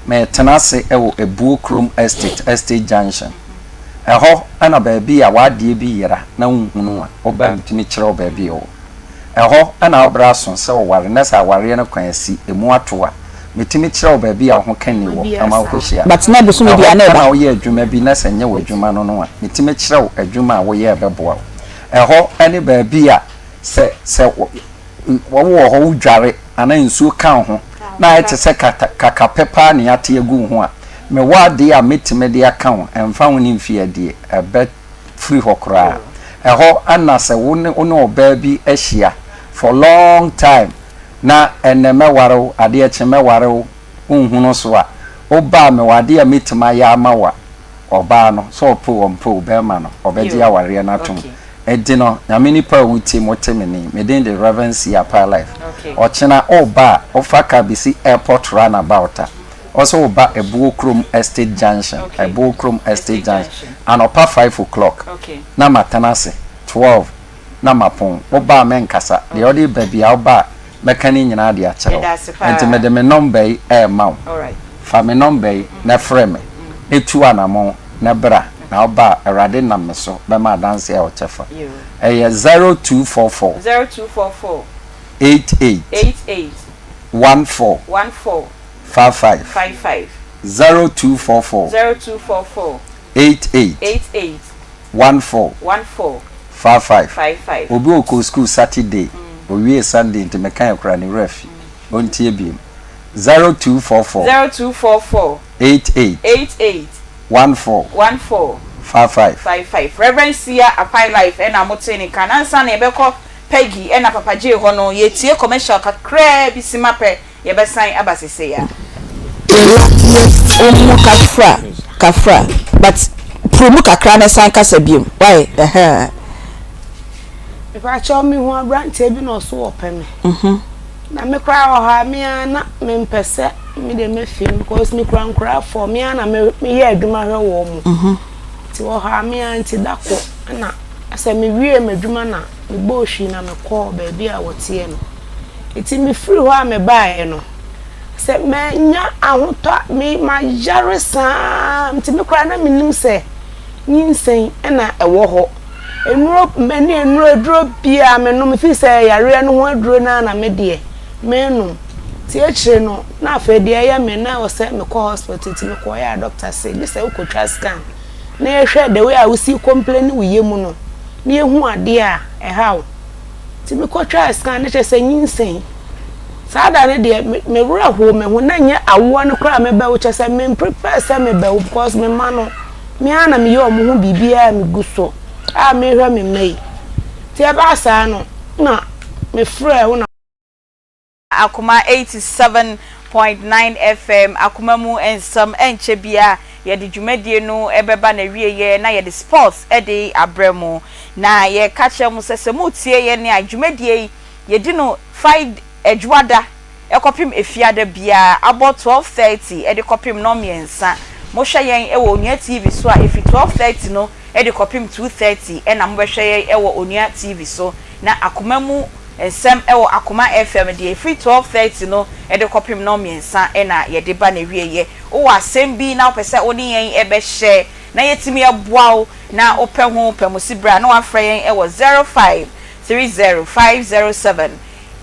Meretena ase wɔ Ebuo Kurom Estate, Estate Junction. Ɛhɔ na baabi a w'adeɛ bi yera na wonhunu a, woba a metumi kyerɛ wo baabi a ɛwɔ. Ɛhɔ na wo berɛ aso sɛ woware na sɛ awareɛ no kwan asi, ɛmu ato a, metumi kyerɛ wo baabi a wo ho kani wɔ na ma wokɔhyia no. Ɛhɔ na woyɛ adwuma bi na sɛ ɛnyɛ w'adwuma no no a, metumi kyerɛ wo adwuma a woyɛ a ɛbɛboa wo. Ɛhɔ ne baabi a sɛ sɛ Wowɔ hɔ, wodware anaa nsuo ka wo ho na ayɛ te sɛ kata kakapɛ paa na yɛate agu wo ho a, mewɔ adeɛ a mɛtumi de aka wo, ɛmfa ho ne mfeɛ adie, ɛbɛfiri hɔ koraa. Ɛhɔ na sɛ wo ne wo ne ɔbaa bi ahyia for long time na ɛnnɛ mɛware wo, adeɛ kye mɛware wo, wonhunu so a, woba a mewɔ adeɛ a mɛtumi ayɛ ama wo a, ɔbaa no, sɛ ɔpɛ o ɔmpɛ o, bɛrima no, ɔbɛgye awareɛ no atom. Enti no, Nyame nipa a wotie me, wote me nne yi, me din de Rev. C. Apaa Life. Ɔkyena woba a, wofa car besi Airport Run About a, wose woba Abuo Kurom Estate Junction, Abuo Kurom Estate Junction, anɔpa five o'clock na matena ase, 12 na mapɔn. Woba a mɛnkasa, deɛ wode reba biara woba a mɛka ne nyinaa de akyerɛ wo. Enti mede me nɔmba yi rema wo. Fa me nɔmba yi na frɛ me, na tu anamɔn na bra. Na woba a, Awurade nam me so bɛma adanse a ɛwɔ kyɛfa. Ɛyɛ 0244. 0244. 88. 88. 14. 14. 55. 55. 0244. 0244. 88. 88. 14. 14. 55. 55. Obi ɔkɔɔ sukuu Saturday, owiee Sunday nti mekaeɛ koraa ne werɛ afi. Ɔntie biom. 0244. 0244. 88. 88. 14. 14. 55. 55. Rev. Sia Apai Life ɛna motee ne nka. Nansa na yɛbɛkɔ Peggy ɛna Papa Jay hɔ no, yɛtie commercial kakraa bi sima pɛ, yɛbɛsan aba sesei ara. Wo mu kafra kafra but puru mu kakra na san kasa biom wai ɛhɛɛ. Mepakyɛw me hu abranteɛ bi na ɔso ɔpɛ me na me koraa wɔ hɔ a me ara na me mpɛ sɛ me deɛ mɛ fie because me kura nkoraa fɔ me ara na me yɛ adwuma hwɛ wɔn mo nti wɔ hɔ a me ara nti da ko ɛna. Sɛ mewiee m'adwuma na mebɔɔ hwii na mekɔɔ baabi a wɔteɛ no. Nti mefiri hɔ a mebaeɛ no, sɛ manya ahotɔ a, me mayare saa nti me koraa na mennim sɛ nyinsɛn na ɛwɔ hɔ. Nnuro, m'ani nnuro aduro biara menom ɛfiri sɛ yareɛ no ho aduro no ara na me deɛ menom. Nti akyire no na afei deɛ ɛyɛ me na ɛwɔ sɛ mekɔ hospital nti mekɔeɛ a doctor se gye sɛ wokɔtwa scan na yɛhwɛ the way a wosi complain wo yam no na yɛhu adeɛ a ɛha wo. Nti mekɔtwaa scan no kyerɛ sɛ nyinsɛn. Saa da no deɛ me werɛ hoo me ho na nyɛ awoɔ no koraa mebɛwo kyerɛ sɛ me prepare sɛ mebɛwo because me mma no me ara na meyɛ wɔn ho biribiara a megu so a mehwɛ me mma yi. Nti ɛbaa saa no na mefrɛɛ wo na. Akoma 87.9 FM, Akoma mu nsɛm, ɛnkyɛ biara yɛde dwumadie no bɛba n'awieɛ na yɛde sports de abrɛ mo. Na yɛka kyerɛ mo sɛ sɛ moretie yɛn a, dwumadie yi yɛdi no Fri Adwuada kɔpem Efiada biara abɔ 12:30 de kɔpem nnɔnmiɛnsa. Mohwɛ yɛn wɔ Onua TV so a, ɛfiri 12:30 no de kɔpem 2:30 na mobɛhwɛ yɛn wɔ Onua TV so. Na Akoma mu Nsɛm wɔ Akoma FM deɛ ɛfiri 12:30 no de kɔpem nnɔnmiɛnsa na yɛde ba n'awieɛ. Wowɔ asɛm bi na wopɛ sɛ wo ne yɛn bɛhyɛ na yɛatumi aboa wo na wopɛ ho pamusi berɛ a na woafrɛ yɛn wɔ 0530 507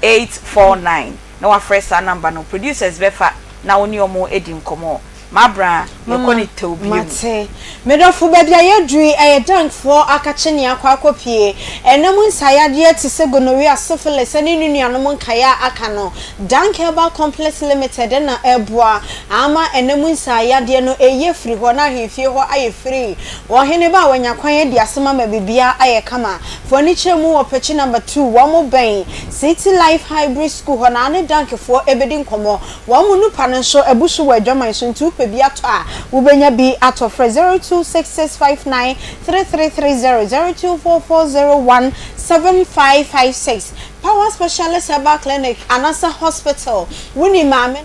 849 na woafrɛ saa number no. Producers bɛfa na wo ne wɔn adi nkɔmmɔ. M'abra, yɛkɔ ne tɛw bio mu. Mate. Me dɔfo, baabi a yɛaduru yi, ɛyɛ Dankfoɔ akakye nea akɔ akɔpue. Ɛna mu nsaeyadeɛ te sɛ gonorrhea, syphilis, ne ne nuanom nkaeɛ a aka no, Dank Herbal Complex Limited na ɛreboa ama ɛna mu nsaeyadeɛ no ayi afiri hɔ na ahemfie hɔ ayɛ firii. Ɔhene ba a wanya kwan adi asɛm ama biribiara ayɛ kama. Fa w'ani kyerɛ mu wɔ Pekye Number 2, wɔn bɛn City Life Hybrid School hɔ na ne Dankfoɔ bɛdi nkɔmmɔ. Wɔn mu nupa no nso abu so wɔ adwaman so nti wopɛ bi atɔ a, wobɛnya bi atɔ. Frɛ 0266593330, 0244017556. Power Specialist Herbal Clinic anasɛ Hospital, wonim maame no.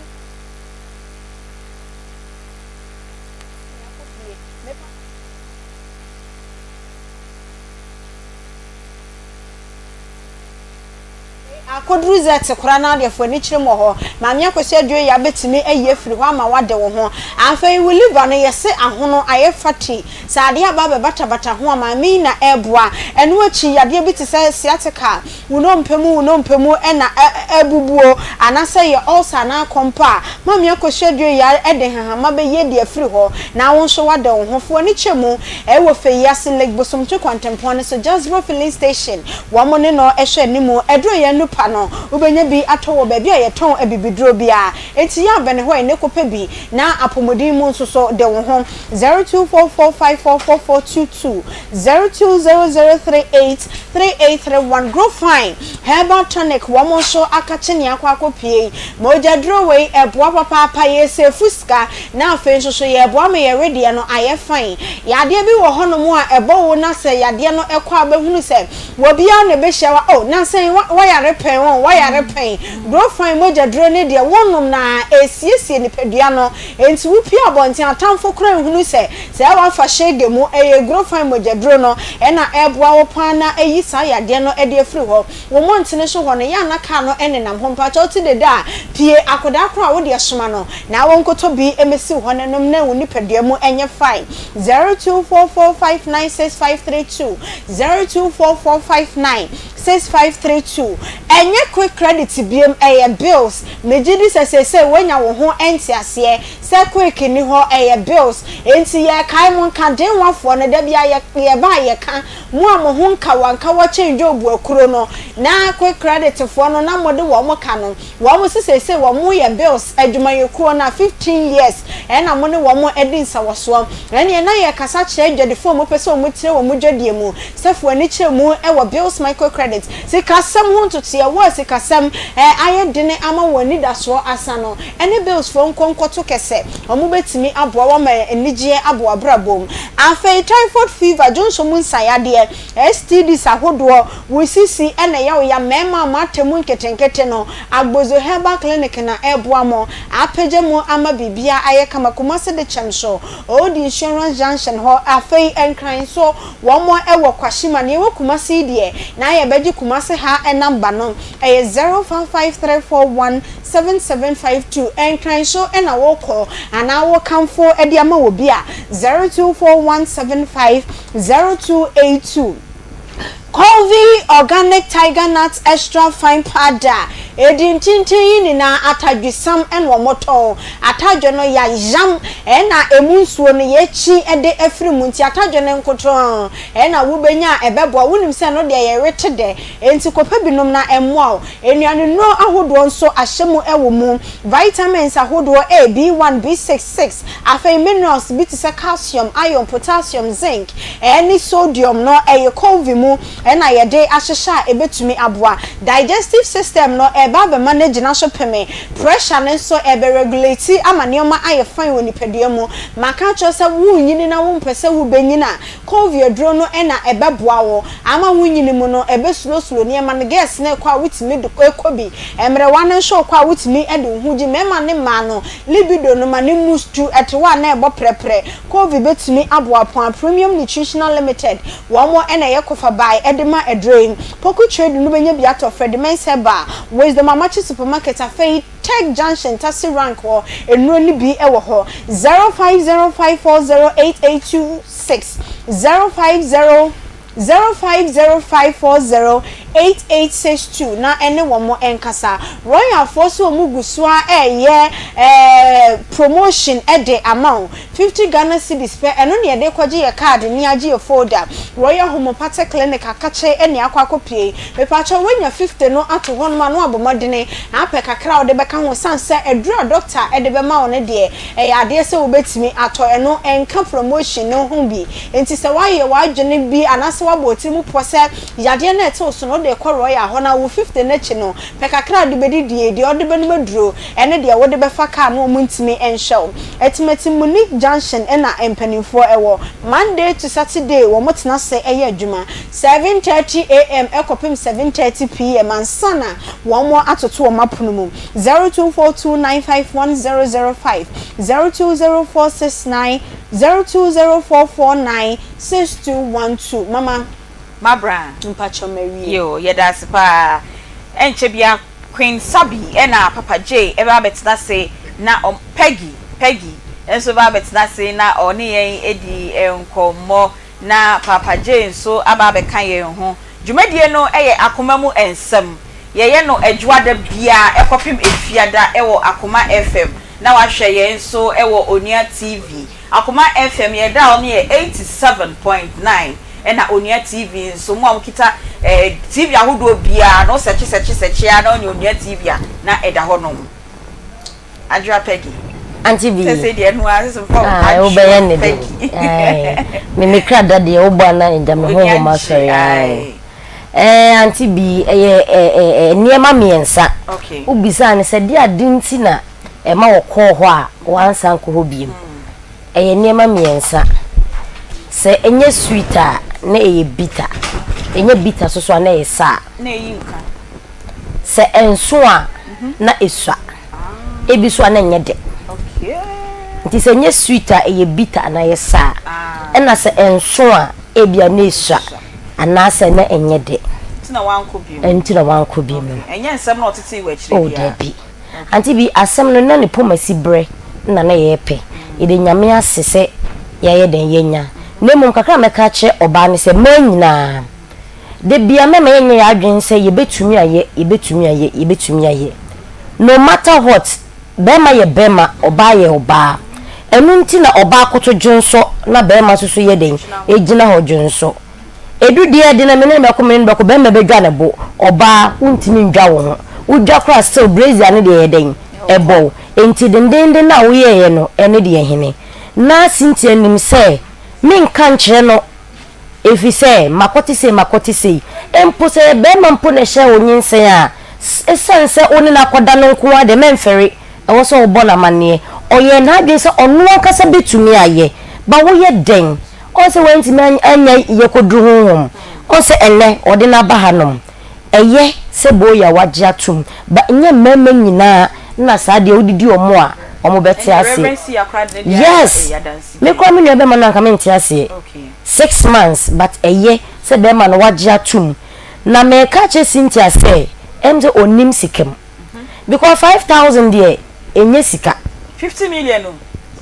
Akoduru dza ɛtse koraa na adeɛfo ani kyerɛ mu wɔ hɔ. Maame Akosua Aduoya bɛtumi ayi afiri hɔ ama woade wo ho. Afei wo liver no yɛse ahono ayɛ fatty. Sɛ adeɛ aba abɛbatabata ho a maame yi na ɛreboa. Ɛno akyi yadeɛ bi te sɛ sciatica, wo nnompe mu wo nnompe mu na abubuo anaasɛ ɛyɛ ulcer anaa kɔmpɔ a, Maame Akosua Aduoya de nhahama bɛyi adi afiri hɔ na wo nso woade wo ho. Fa w'ani kyerɛ mu wɔ Feyiase Lake Bosomtwe kwantempɔn no so, Jasbro Filling Station. Wɔn ne no hwɛ anim. Aduro yɛn nupa no, wobɛnya bi atɔ wɔ baabi a yɛtɔn abibiduro biara. Enti yɛ abɛn hɔ ɛnnɛ kɔpɛ bi na apɔmuden mu nso so de wo ho. 0244544422, 0200383831 Grow Fine Herbal Tonic wɔn nso akakye nea akɔ akɔpue yi. Mogya duro wei ɛboa papaapa, yɛsɛɛfu sika na afei nso so yɛboa ma yɛn wedeɛ no ayɛ fine. Yadeɛ bi wɔ hɔnom a ɛbɔ wo na sɛ yadeɛ no kɔ a wobɛhunu sɛ obiara na ɛbɛhyia wo a oh nansa yi woayare pɛn oh woayare pɛn. Grow fine mogya duro no deɛ wonom no a ɛsiesie nipadua no enti wopue abɔnten atamfo koraa nhunu sɛ sɛ woafa shege mu. Ɛyɛ grow fine mogya duro no na ɛboa wo paa na ayi saa yadeɛ no de afiri hɔ. Wo mmɔntene so hɔ no, yɛ a na kaa no nenam hɔ. Mpakyɛ wote dede a, pue akwadaa korɔ a wode asoma no na wonkɔtɔ bi mmɛsi wo hɔ na nom na wo nipadua mu nyɛ fine. 0244596532, 0244596532. Ɛnyɛ quick credit biom, ɛyɛ bills. Megye di sɛ seesei woanya wo ho nteaseɛ sɛ quick nni hɔ, ɛyɛ bills. Enti yɛrekae mo nka Denwafoɔ no, da biara yɛba a yɛka. Mo a mo ho nkawankawa kyɛn Job akuro no, na quick credit foɔ no na mode wɔn ka no, wɔn se seesei wɔn yɛ bills adwumayɛkuo no a 15 years ɛna mo ne wɔn adi nsawɔsoɔ. Ɛneɛ na yɛkasa kyerɛ adwadifoɔ a wɔpɛ sɛ wɔn tire wɔn dwadie mu sɛ fo ani kyerɛ mu wɔ bills micro credit sikasɛm ho ntotoeɛ. deɛ wo a sikasɛm ayɛ dene ama wo anidasoɔ asa no, ɛne Bills foɔ nkɔ nkɔto kɛsɛ, wɔn bɛtumi aboa wo ama anigyeɛ aba w'abrabɔ mu. Afei typhoid fever, dwonsɔ mu nsayadeɛ, STDs ahodoɔ, wo sisi na ɛyɛ wo ya, mmarima a moatɛ mu nketenkete no, Agbozo Herbal Clinic na ɛreboa mo apagya mu ama biribiara ayɛ kama, Kumasi Dekyɛm so, Old Insurance Junction hɔ, afei Nkran nso wɔn wɔ Kwashima, nea ɛwɔ Kumasi yi deɛ na yɛbɛgye Kumasi ha number no, ɛyɛ 055341 7752, Nkran so na wokɔ anaa wokamfo de ama obi a, 024175 0282. Colvie Organic Tiger Nut Extra Fine Powder, Edi ntintin yi nyinaa atadwesam na wɔtɔn. Atadwe no yɛayam na emu nsuo no yɛakyi de afiri mu nti atadwe no nkotoo na wobɛnya a ɛbɛboa. Wonim sɛ ɛno deɛ yɛwete dɛ enti kɔpɛ bi nom na ɛmmoa wo. Nnuanennuro ahodoɔ nso ahyɛ mu wɔ mu. Vitamins ahodoɔ A, B1, B6, 6. Afei minerals bi te sɛ calcium, iron, potassium, zinc, ne sodium no, ɛyɛ Colvi mu na yɛde ahyehyɛ a ɛbɛtumi aboa. Digestive system no, ɛreba abɛma no agyina so peme. Pressure no nso, ɛrebɛ regulate ama nneɛma ayɛ fine wɔ nipadua mu. Maka akyerɛ wo sɛ worenyini na wompɛ sɛ wobɛnyini a, Colvi aduro no na ɛbɛboa wo ama wo nyini mu no, ɛbɛ slow slow nneɛma no, girls no rekɔ a wotumi de kɔ bi, mmerewa no nso rekɔ a wotumi de wo ho gye, mmarima ne mmaa no, Libido no ma ne mu tu, ɛte hɔ a na ɛbɔ prɛprɛ. Covey bɛtumi aboa po a Premium Nutritional Limited, wɔn na ɛyɛ kɔfabae de ma aduro yi. Poku Trade no bɛnya bi atɔ Freddie Mens Herbal, Wisdom Amakye Supermarket, afei Tech Junction Taxi Rank hɔ, nnuro no bi wɔ hɔ. 0505408826, 050. 0505408862 na ɛne wɔn nkasa. Royal foɔ nso wɔn gu so ara reyɛ eh, promotion de ama wo. 50 Ghana cedis pɛ, ɛno na yɛde rekɔgye yɛ card ne agye yɛ folder. Royal Homeopathic Clinic akakye ne akɔ akɔpue. Mepakyɛw woanya 50 no ato hɔnom a na wabɔ mmɔdene apɛ kakra a wode bɛka ho sane sɛ aduru a doctor de bɛma wo no deɛ Ɛyɛ adeɛ sɛ wobɛtumi atɔ, ɛno ɛnka promotion no ho bi. Nti sɛ woayɛ w'adwene bi anaasɛ woabɔ wo tiri mu pɔ sɛ yadeɛ no a ɛte wo so no wode rekɔ Royal hɔ na wo 50 no akyi no, pɛ kakra a wode bɛdidie, deɛ wode bɛnom aduro ɛne deɛ wode bɛfa car no wɔn ntumi nhwɛ wo. Atimati Munich Junction na mpanimfoɔ wɔ. Monday to Saturday wɔn tena ase yɛ adwuma 7:30 AM kɔpem 7:30 PM ansa na wɔn atoto wɔn apono mu. 0242951005, 020469, 0204496212. Mama. Mabra. Mpakyɛw mawie. Yoo yɛda ase paa. Ɛnkyɛ bia Queen Sabi ɛna Papa Jay ɛbɛba abɛtena ase na ɔm Peggy Peggy nso bɛba abɛtena ase na ɔne yɛn adi nkɔmmɔ na Papa Jay nso aba abɛka yɛn ho. Dwumadie no yɛ Akoma mu Nsɛm. Yɛyɛ no Adwoada biara kɔpem Efiada wɔ Akoma FM na wahwɛ yɛn nso wɔ Onua TV. Akoma FM yɛn dial no yɛ 87.9 ɛna Onua TV nso mo a mokita TV ahodoɔ biara no wo sɛkye sɛkye sɛkye ara na wonya Onua TV a na ɛda hɔ nom. Adwoa Peggy. Auntie bi. Sɛsɛ deɛ ɛno ara sɛ mfa ah, Adwoa Peggy. Me me kra da deɛ wobɔ ana agya me honhom asɔre ae. Eh, Auntie bi ɛyɛ eh, nneɛma mmiɛnsa. Okay. Wobisaa no sɛ deɛ ade nti na ɛma wɔkɔɔ hɔ a wɔansan kɔ hɔ biem. Ɛyɛ nneɛma mmiɛnsa. Sɛ ɛnyɛ sweet a na ɛyɛ bitter. Ɛnyɛ bitter soso a na ɛyɛ sour. Na ɛyi nka. Sɛ ɛnso a na esua. Ebi nso a na ɛnyɛ dɛ. Nti sɛ ɛnyɛ sweet a ɛyɛ bitter anaa ɛyɛ sour. Ɛna sɛ ɛnso a ebia na esua anaasɛ na ɛnyɛ dɛ. Nti na wankɔ bio. Nti na wankɔ bio no. Ɛnyɛ nsɛm na ɔtetee wɔ akyire Oh biara. dabi. Ante bi asɛm no na ne pomasi berɛ na na yɛpɛ. Yɛda Nyame ase sɛ yɛayɛ dɛn yɛanya. Na mmom kakra a mɛka akyerɛ ɔbaa ne sɛ mmaa nyinaa Da biara mɛma yɛnyɛ yɛn adwene sɛ yɛbɛtumi ayɛ, yɛbɛtumi ayɛ, yɛbɛtumi ayɛ. No matter what, barima yɛ barima, ɔbaa yɛ ɔbaa. Ɛno nti na ɔbaa koto dwonsɔ na barima nso so yɛ dɛn? Ɛgyina hɔ dwonsɔ. Ɛdu deɛ de na me ne no bɛko, me ne no bɛko, barima bɛdwa ne bo, ɔbaa wontumi ndwa wo ho. Wodwa koraa still brazier no deɛ ɛyɛ dɛn? Ɛbɔ wo. Enti dendeenden no a woyɛeɛ no, ɛno deɛ hene? Na Cynthia nim sɛ menka nkyerɛ no Efisɛ makɔte sei, makɔte sei. Mpo sɛ ɛyɛ barima mpo na ɛhyɛɛ wo nyinsɛn a, Esiane sɛ wo ne no akɔda no nko ara deɛ, mɛmfɛre. Ɛwɔ sɛ wobɔ no amanneɛ. Ɔyɛɛ n'adwene sɛ ɔno ankasa bɛtumi ayɛ. But woyɛ dɛn? Ɔhu sɛ wantumi anya yɛkɔduru honhom. Ɔhu sɛ ɛnnɛ ɔde no aba hanom. Ɛyɛ sɛ Boya wagye atom. But nyɛ mmarima nyinaa na saa deɛ wodidi wɔn a wɔbɛte aseɛ. Yes! Me koraa me nua bɛrima no anka mente aseɛ. 6 months but ɛyɛ sɛ bɛrima no wagye atom. Na meka akyerɛ Cynthia sɛ ɛm sɛ ɔnnim sika mu. Because 5000 deɛ ɛnyɛ sika. 50 million o.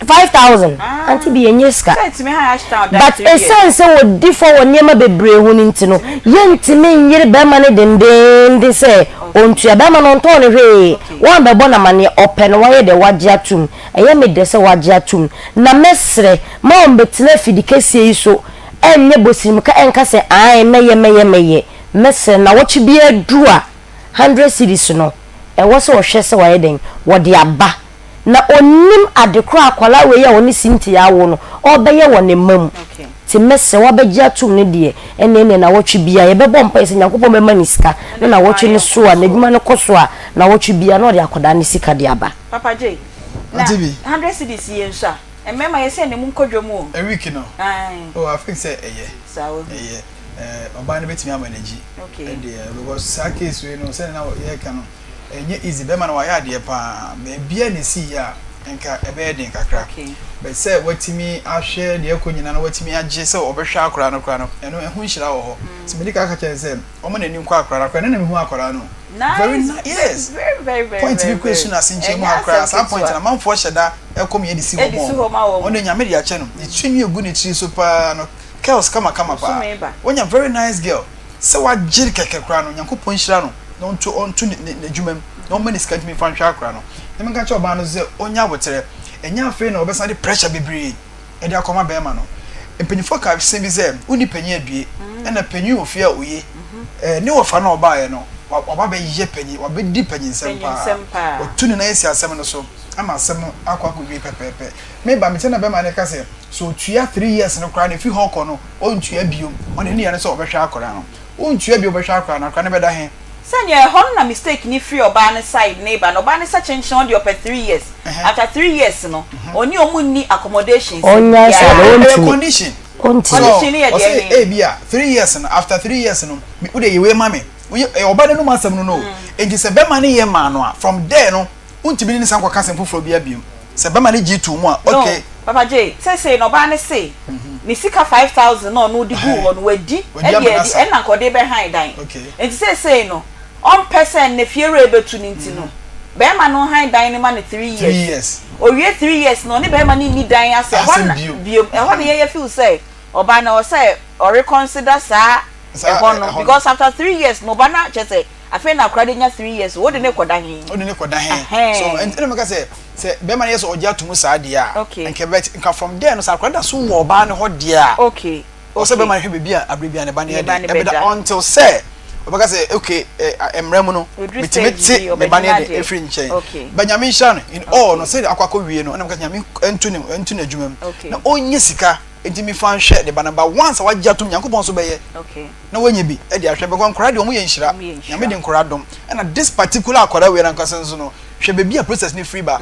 5000 ante bi ɛnyɛ sika. Sɛ ɛtumi han Ashtown dan But 3 years. ɛsiane sɛ wɔdi fɔ wɔ nneɛma bebree ho no nti no, yɛntumi nyere bɛrima no dendeenden sɛ ɔntua. Bɛrima no ɔntɔn no hwee. Woambɛbɔ no amaneɛ, ɔpɛ no wayɛ dɛ wagye atom. Ɛyɛ me dɛ sɛ wagye atom. Na mɛsrɛ ma ɔmmɛtena afidikɛseɛ yi so ɛnyɛ bosirimka ɛnka sɛ ae mɛyɛ mɛyɛ mɛyɛ. Mɛsrɛ nnawɔtwe biara duru a hundred cedis no ɛwɔ sɛ ɔhwɛ sɛ wayɛ dɛn wɔde aba. Na ɔnnim ade korɔ a akwadaa wei a ɔne Cynthia awo no ɔrebɛyɛ wɔ ne mma mu. Nti mɛsrɛ wabɛgye atom no deɛ ɛnneɛ ɛnneɛ nnawɔtwe biara yɛbɛbɔ mpaeɛ sɛ Nyankopɔn bɛma no sika na nnawɔtwe no so a n'adwuma no kɔ so a nnawɔtwe biara na ɔde akwadaa no sika de aba. Papa Jay, na hundred cedis yi nso a, mmarima yɛ sɛ ne mu nkɔ dwam o. A week no? Ae. Oh, I think sɛ ɛyɛ. Saa wahu. Ɛyɛ. Eh, ɔbaa no bɛtumi ama n'agyi. Okay. Ɛdeɛ, because saa case wei no, sɛdeɛ na yɛreka no, ɛnyɛ easy. Bɛrima no wayɛ adeɛ paa. Baabi a na ɛsii yɛ a, nka ɛbɛyɛ den kakra. Okay. But sɛ watumi ahwɛ deɛ ɛkɔ nyinaa na watumi agye sɛ ɔbɛhwɛ akwadaa no koraa no, ɛno ɛho nhyira wɔ hɔ. Nti mede ka ka kyerɛ no sɛ, ɔma n'ani nkɔ akwadaa no. Akwadaa no na mehu akwadaa no. Nice. Very nice. Yes. Very, very, very, Point bi very, kɔ esu very. n'ase nkyɛn mu Ɛnyɛ ha koraa. asɛm Saa point ketewa. no amanfoɔ hyɛ da ɛkɔm yɛ de si hɔ Ɛde si hɔ ma ma wɔn. wɔn. Ɔno Nyame de akyɛ no. Ne tiri nwi egu ne tiri so paa no curls kama kama paa. Bosome ba. Wanya very nice girl. Sɛ wagyere kɛkɛ koraa no Nyankopɔn nhyira no na ɔnto ɔnto ne ne n'adwuma mu na ɔmma ne sika ntumi mfa nhwɛ akora no. Na menka nkyerɛ ɔbaa no nso sɛ ɔnya aboterɛ. Ɛnyɛ afei na ɔbɛsan de pressure bebree de akɔma bɛrima no. Mpanyinfoɔ ka asɛm bi sɛ, wonni panyin adue, ɛna panyin wɔ fie a oye. Ɛɛ ne wɔfa no a ɔbaeɛ no, waba abɛyɛ panyin, wabɛdi panyinsɛm paa. Watu ne nan asi asɛm no so ama asɛm no akɔ akɔwie pɛpɛɛpɛ. Me ba, mete na bɛrima no reka sɛ, sɛ ɔtua three years no koraa no, ɛfiri hɔ rekɔ no, ɔntua bio. Ɔno ne yɛ no sɛ ɔbɛhwɛ akwadaa no. Wontua bio bɛhwɛ akwadaa no, akwadaa no bɛda he? Sɛdeɛ ɛhɔ no na mistake no firi ɔbaa no side no reba no, ɔbaa no sɛ kyenkyen ɔdeɛ ɔpɛ three years, after three years no ɔne ɔmo nni accommodation sɛm Ɔnyae saa no, biara. Ɛyɛ ɔntumi. condition. Ɔntumi. So Condition no yɛ deɛ ɔse he? ebia three years no, after three years no, me wode yɛ wei ma me, woyɛ, ɛyɛ ɔbaa no anum asɛm no no o, enti sɛ bɛma no yɛ maa no a, from there no, wontumi ne no san kɔka asɛm foforɔ biara biom. Sɛ bɛma no gye too mu a, No, okay. Papa Jay, seesei no ɔbaa no se ne sika 5000 na ɔno de guu hɔ no wadi Wadi de ama no adi asa. ɛnna nka ɔde bɛhan dan. Okay. Nti seesei no ɔmpɛ sɛ nnɛ fiewura rebɛtu no nti no bɛrima no nhan dan no ma no three years. Three years. Owie three years no ɔne bɛrima no nni dan ase ɛhɔ Asɛm na bio. biom ɛhɔ na yɛyɛ feel sɛ ɔbaa no ɛwɔ sɛ ɔreconsider saa Saa ɛhɔ ɛ- no ɛhɔ no. because after three years no ɔba no kyerɛ sɛ afei na akora de nya 3 years wode ne kɔda he. Wode ne kɔda he. So Ɛhɛn. ɛnti na meka sɛ sɛ bɛrima no yɛ sɛ ɔgye ato mu saa deɛ a Okay. nka bɛt nka from there no sɛ akora da so wɔ ɔbaa no hɔ deɛ a Okay. ɔsɛ Okay. bɛrima no hwɛ baabi a abere biara ne ba no Ne yɛ ba dɛn no ɛbɛda bɛda. until sɛ ɔbɛka sɛ okay ɛ mmerɛ mu no Oduru metumi stage te bi me ba no ɔbɛgyina yɛ dɛn deɛ. ɛfiri nkyɛn Okay. but Nyame nhyira no in all no Okay. sɛdeɛ akɔ akɔ wie no ɛna meka sɛ Nyame nto ne nto n'adwuma mu Okay. na ɔnyɛ sika nti mefa nhwɛ ne ba no but once a wagye atom Nyankopɔn nso bɛyɛ Okay. na wanya bi de ahwɛ because nkwadaa deɛ wɔn yɛ nhyira Wɔn yɛ nhyira. Nyame de nkwadaa dom ɛna this particular akwadaa wei nankasa nso no hwɛ baabi a process no firi ba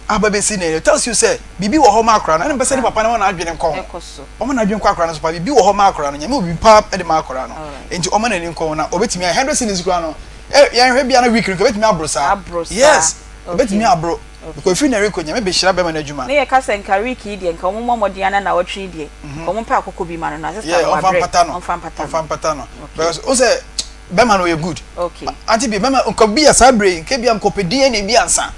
aba bɛsi na it tells you sɛ biribi wɔ hɔ ma akwadaa no ɛna mpɛ sɛ ne papa no ma n'adwene nkɔ ho Ɛkɔ so. ɔma n'adwene nkɔ akwadaa no so pa biribi wɔ hɔ ma akwadaa no Nyame wɔ biribi pa de ma akwadaa no Alright. nti ɔma n'ani nkɔ ho na ɔbɛtumi ayɛ 100 cedis koraa no ɛ yɛnhwɛ bia na week no nka ɛbɛtumi aboro saa Aboro saa. yes Okay. ɛbɛtumi aboro because ɛfiri na ɛrekɔ Nyame bɛhyira bɛrima no adwuma Ne yɛ ka sɛ nka week yi deɛ nka wɔn mmɔ mmɔden ana nawɔtwe yi deɛ nka wɔn mpɛ akokɔ bi ma no na sister yeah no ɔmfa wabrɛ mpata no ɔmfa mpata ɔmfa no mpata no okay because o sɛ bɛrima no ɔyɛ good okay ante bi bɛrima nka bi a saa bere yi nka bi a nkɔpɛ DNA bi ansa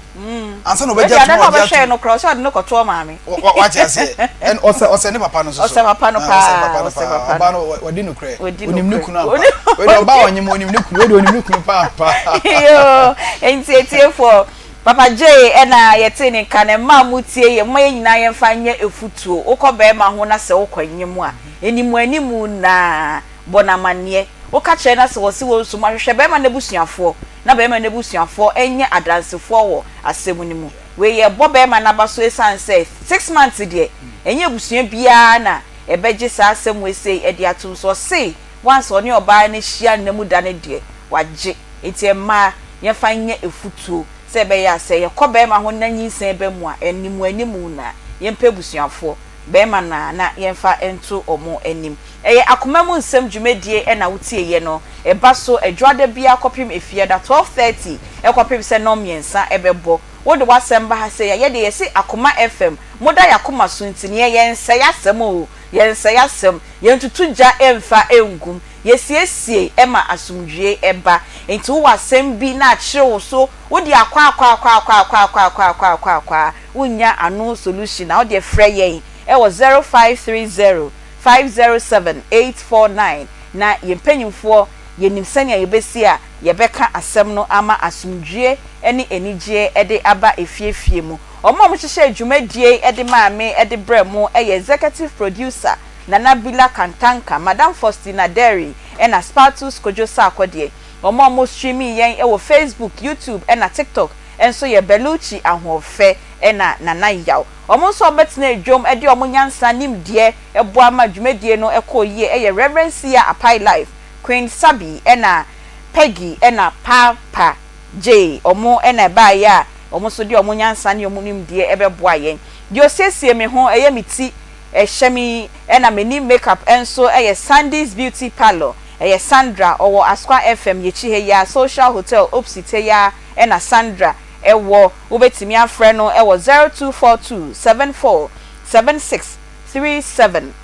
ansa na wei ɔbɛgye deɛ atum ada na ɔgye ɔbɛhwɛɛ atum no koraa ɔsɛ ɔde no kɔto ɔmaame wate aseɛ ɛn ɔsɛ ɔsɛ ne papa no nso so ɔsɛ papa no Ah, ɔsɛ paa papa no ɔsɛ paa papa ɔbaa no no wɔ- wɔdi nokorɛ Ɔdi onim ne nokorɛ. kunu ampa Ɔni- wei deɛ ɔbaa ɔnyem onim ne kunu wei deɛ onim ne kunu paa paa yoo nti etiefoɔ Papa Jay na yɛtee ne nka no, mma a motie yɛ, momma yɛn nyinaa yɛmfa nyɛ afutuo. Wokɔ barima ho na sɛ wokɔ nyem a, animuanimu no ara, bɔ no amanneɛ. Woka kyerɛ no na sɛ ɔse wɔnsu mu a, hwehwɛ barima no abusuafoɔ na barima no abusuafoɔ nyɛ adansefoɔ wɔ asɛm no mu. Wei yɛbɔ barima no aba so ɛsiane sɛ six months deɛ, ɛnyɛ abusua biara na ɛbɛgye saa asɛm wei sei de atom. So ɔse once ɔne ɔbaa no hyia nna mu da no deɛ, wagye. Enti mmaa. Yɛmfa nyɛ afutuo sɛ ɛbɛyɛ a sɛ yɛkɔ barima ho na nyinsɛn ba mu a, animuanimu na yɛmpɛ abusuafoɔ, barima no a, na yɛmfa nto wɔn anim. Ɛyɛ Akoma Mu Nsɛm dwumadie na wotieeɛ no. Ɛba so Adwoada biara kɔpem Efiada 12:30 kɔpem sɛ nnɔnmiɛnsa bɛbɔ. Wode w'asɛm ba ha sei a, yɛdeɛ yɛse Akoma FM, moda y'akoma so nti neɛ yɛnsɛe asɛm o, yɛnsɛe asɛm, yɛntutu gya mfa ngum, yɛsiesie ma asomdwie ba. Nti wowɔ asɛm bi na akyere wo so, wode akɔ akɔ akɔ akɔ akɔ akɔ akɔ akɔ akɔ akɔ a, wonnya ano solution a, wodeɛ frɛ yɛn wɔ 0530 507 849 na yɛn mpanyimfoɔ yɛnim sɛnea yɛbɛsi a yɛbɛka asɛm no ama asomdwie ne anigyeɛ de aba efie fie mu. Wɔn a wɔhyehyɛɛ dwumadie yi de maa me de brɛɛ mo yɛ Executive Producer Nana Bila Kantanka, Madam Faustina Derry ɛna Spartus Kojo Sarkodie. Wɔn a wɔstreamii yɛn wɔ Facebook, YouTube ɛna TikTok nso yɛ Bellucci Ahoɔfɛ ɛna Nana Yaw. Wɔn nso a wɔbɛtenaa dwam de wɔn nyansa nimdeɛ boa ma dwumadie no kɔɔ yie yɛ Rev. Sia Apai Life, Queen Sabi ɛna Peggy ɛna Paapa Jay. Wɔn na ɛbaeɛ a wɔn nso de wɔn nyansa ne wɔn nimdeɛ bɛboa yɛn. Deɛ ɔsiesie me ho, ɛyɛ me ti, ɛhyɛ me yi ɛna m'anim make up nso yɛ Sandy's Beauty Parlour. Ɛyɛ Sandra, ɔwɔ Asqua FM yɛkyi ha yi ara, Social Hotel opsit ha yi ara ɛna Sandra wɔ. Wobɛtumi afrɛ no wɔ 0242 74 76 37.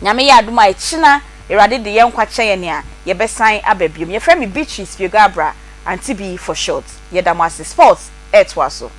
Nyame yɛ adom a ɛkyena Awurade de yɛn nkwa kyɛ yɛn a, yɛbɛsan aba biom. Yɛfrɛ me Beatrice Fiogabra, Auntie B for short. Yɛda mo ase. Sports ɛretoa so.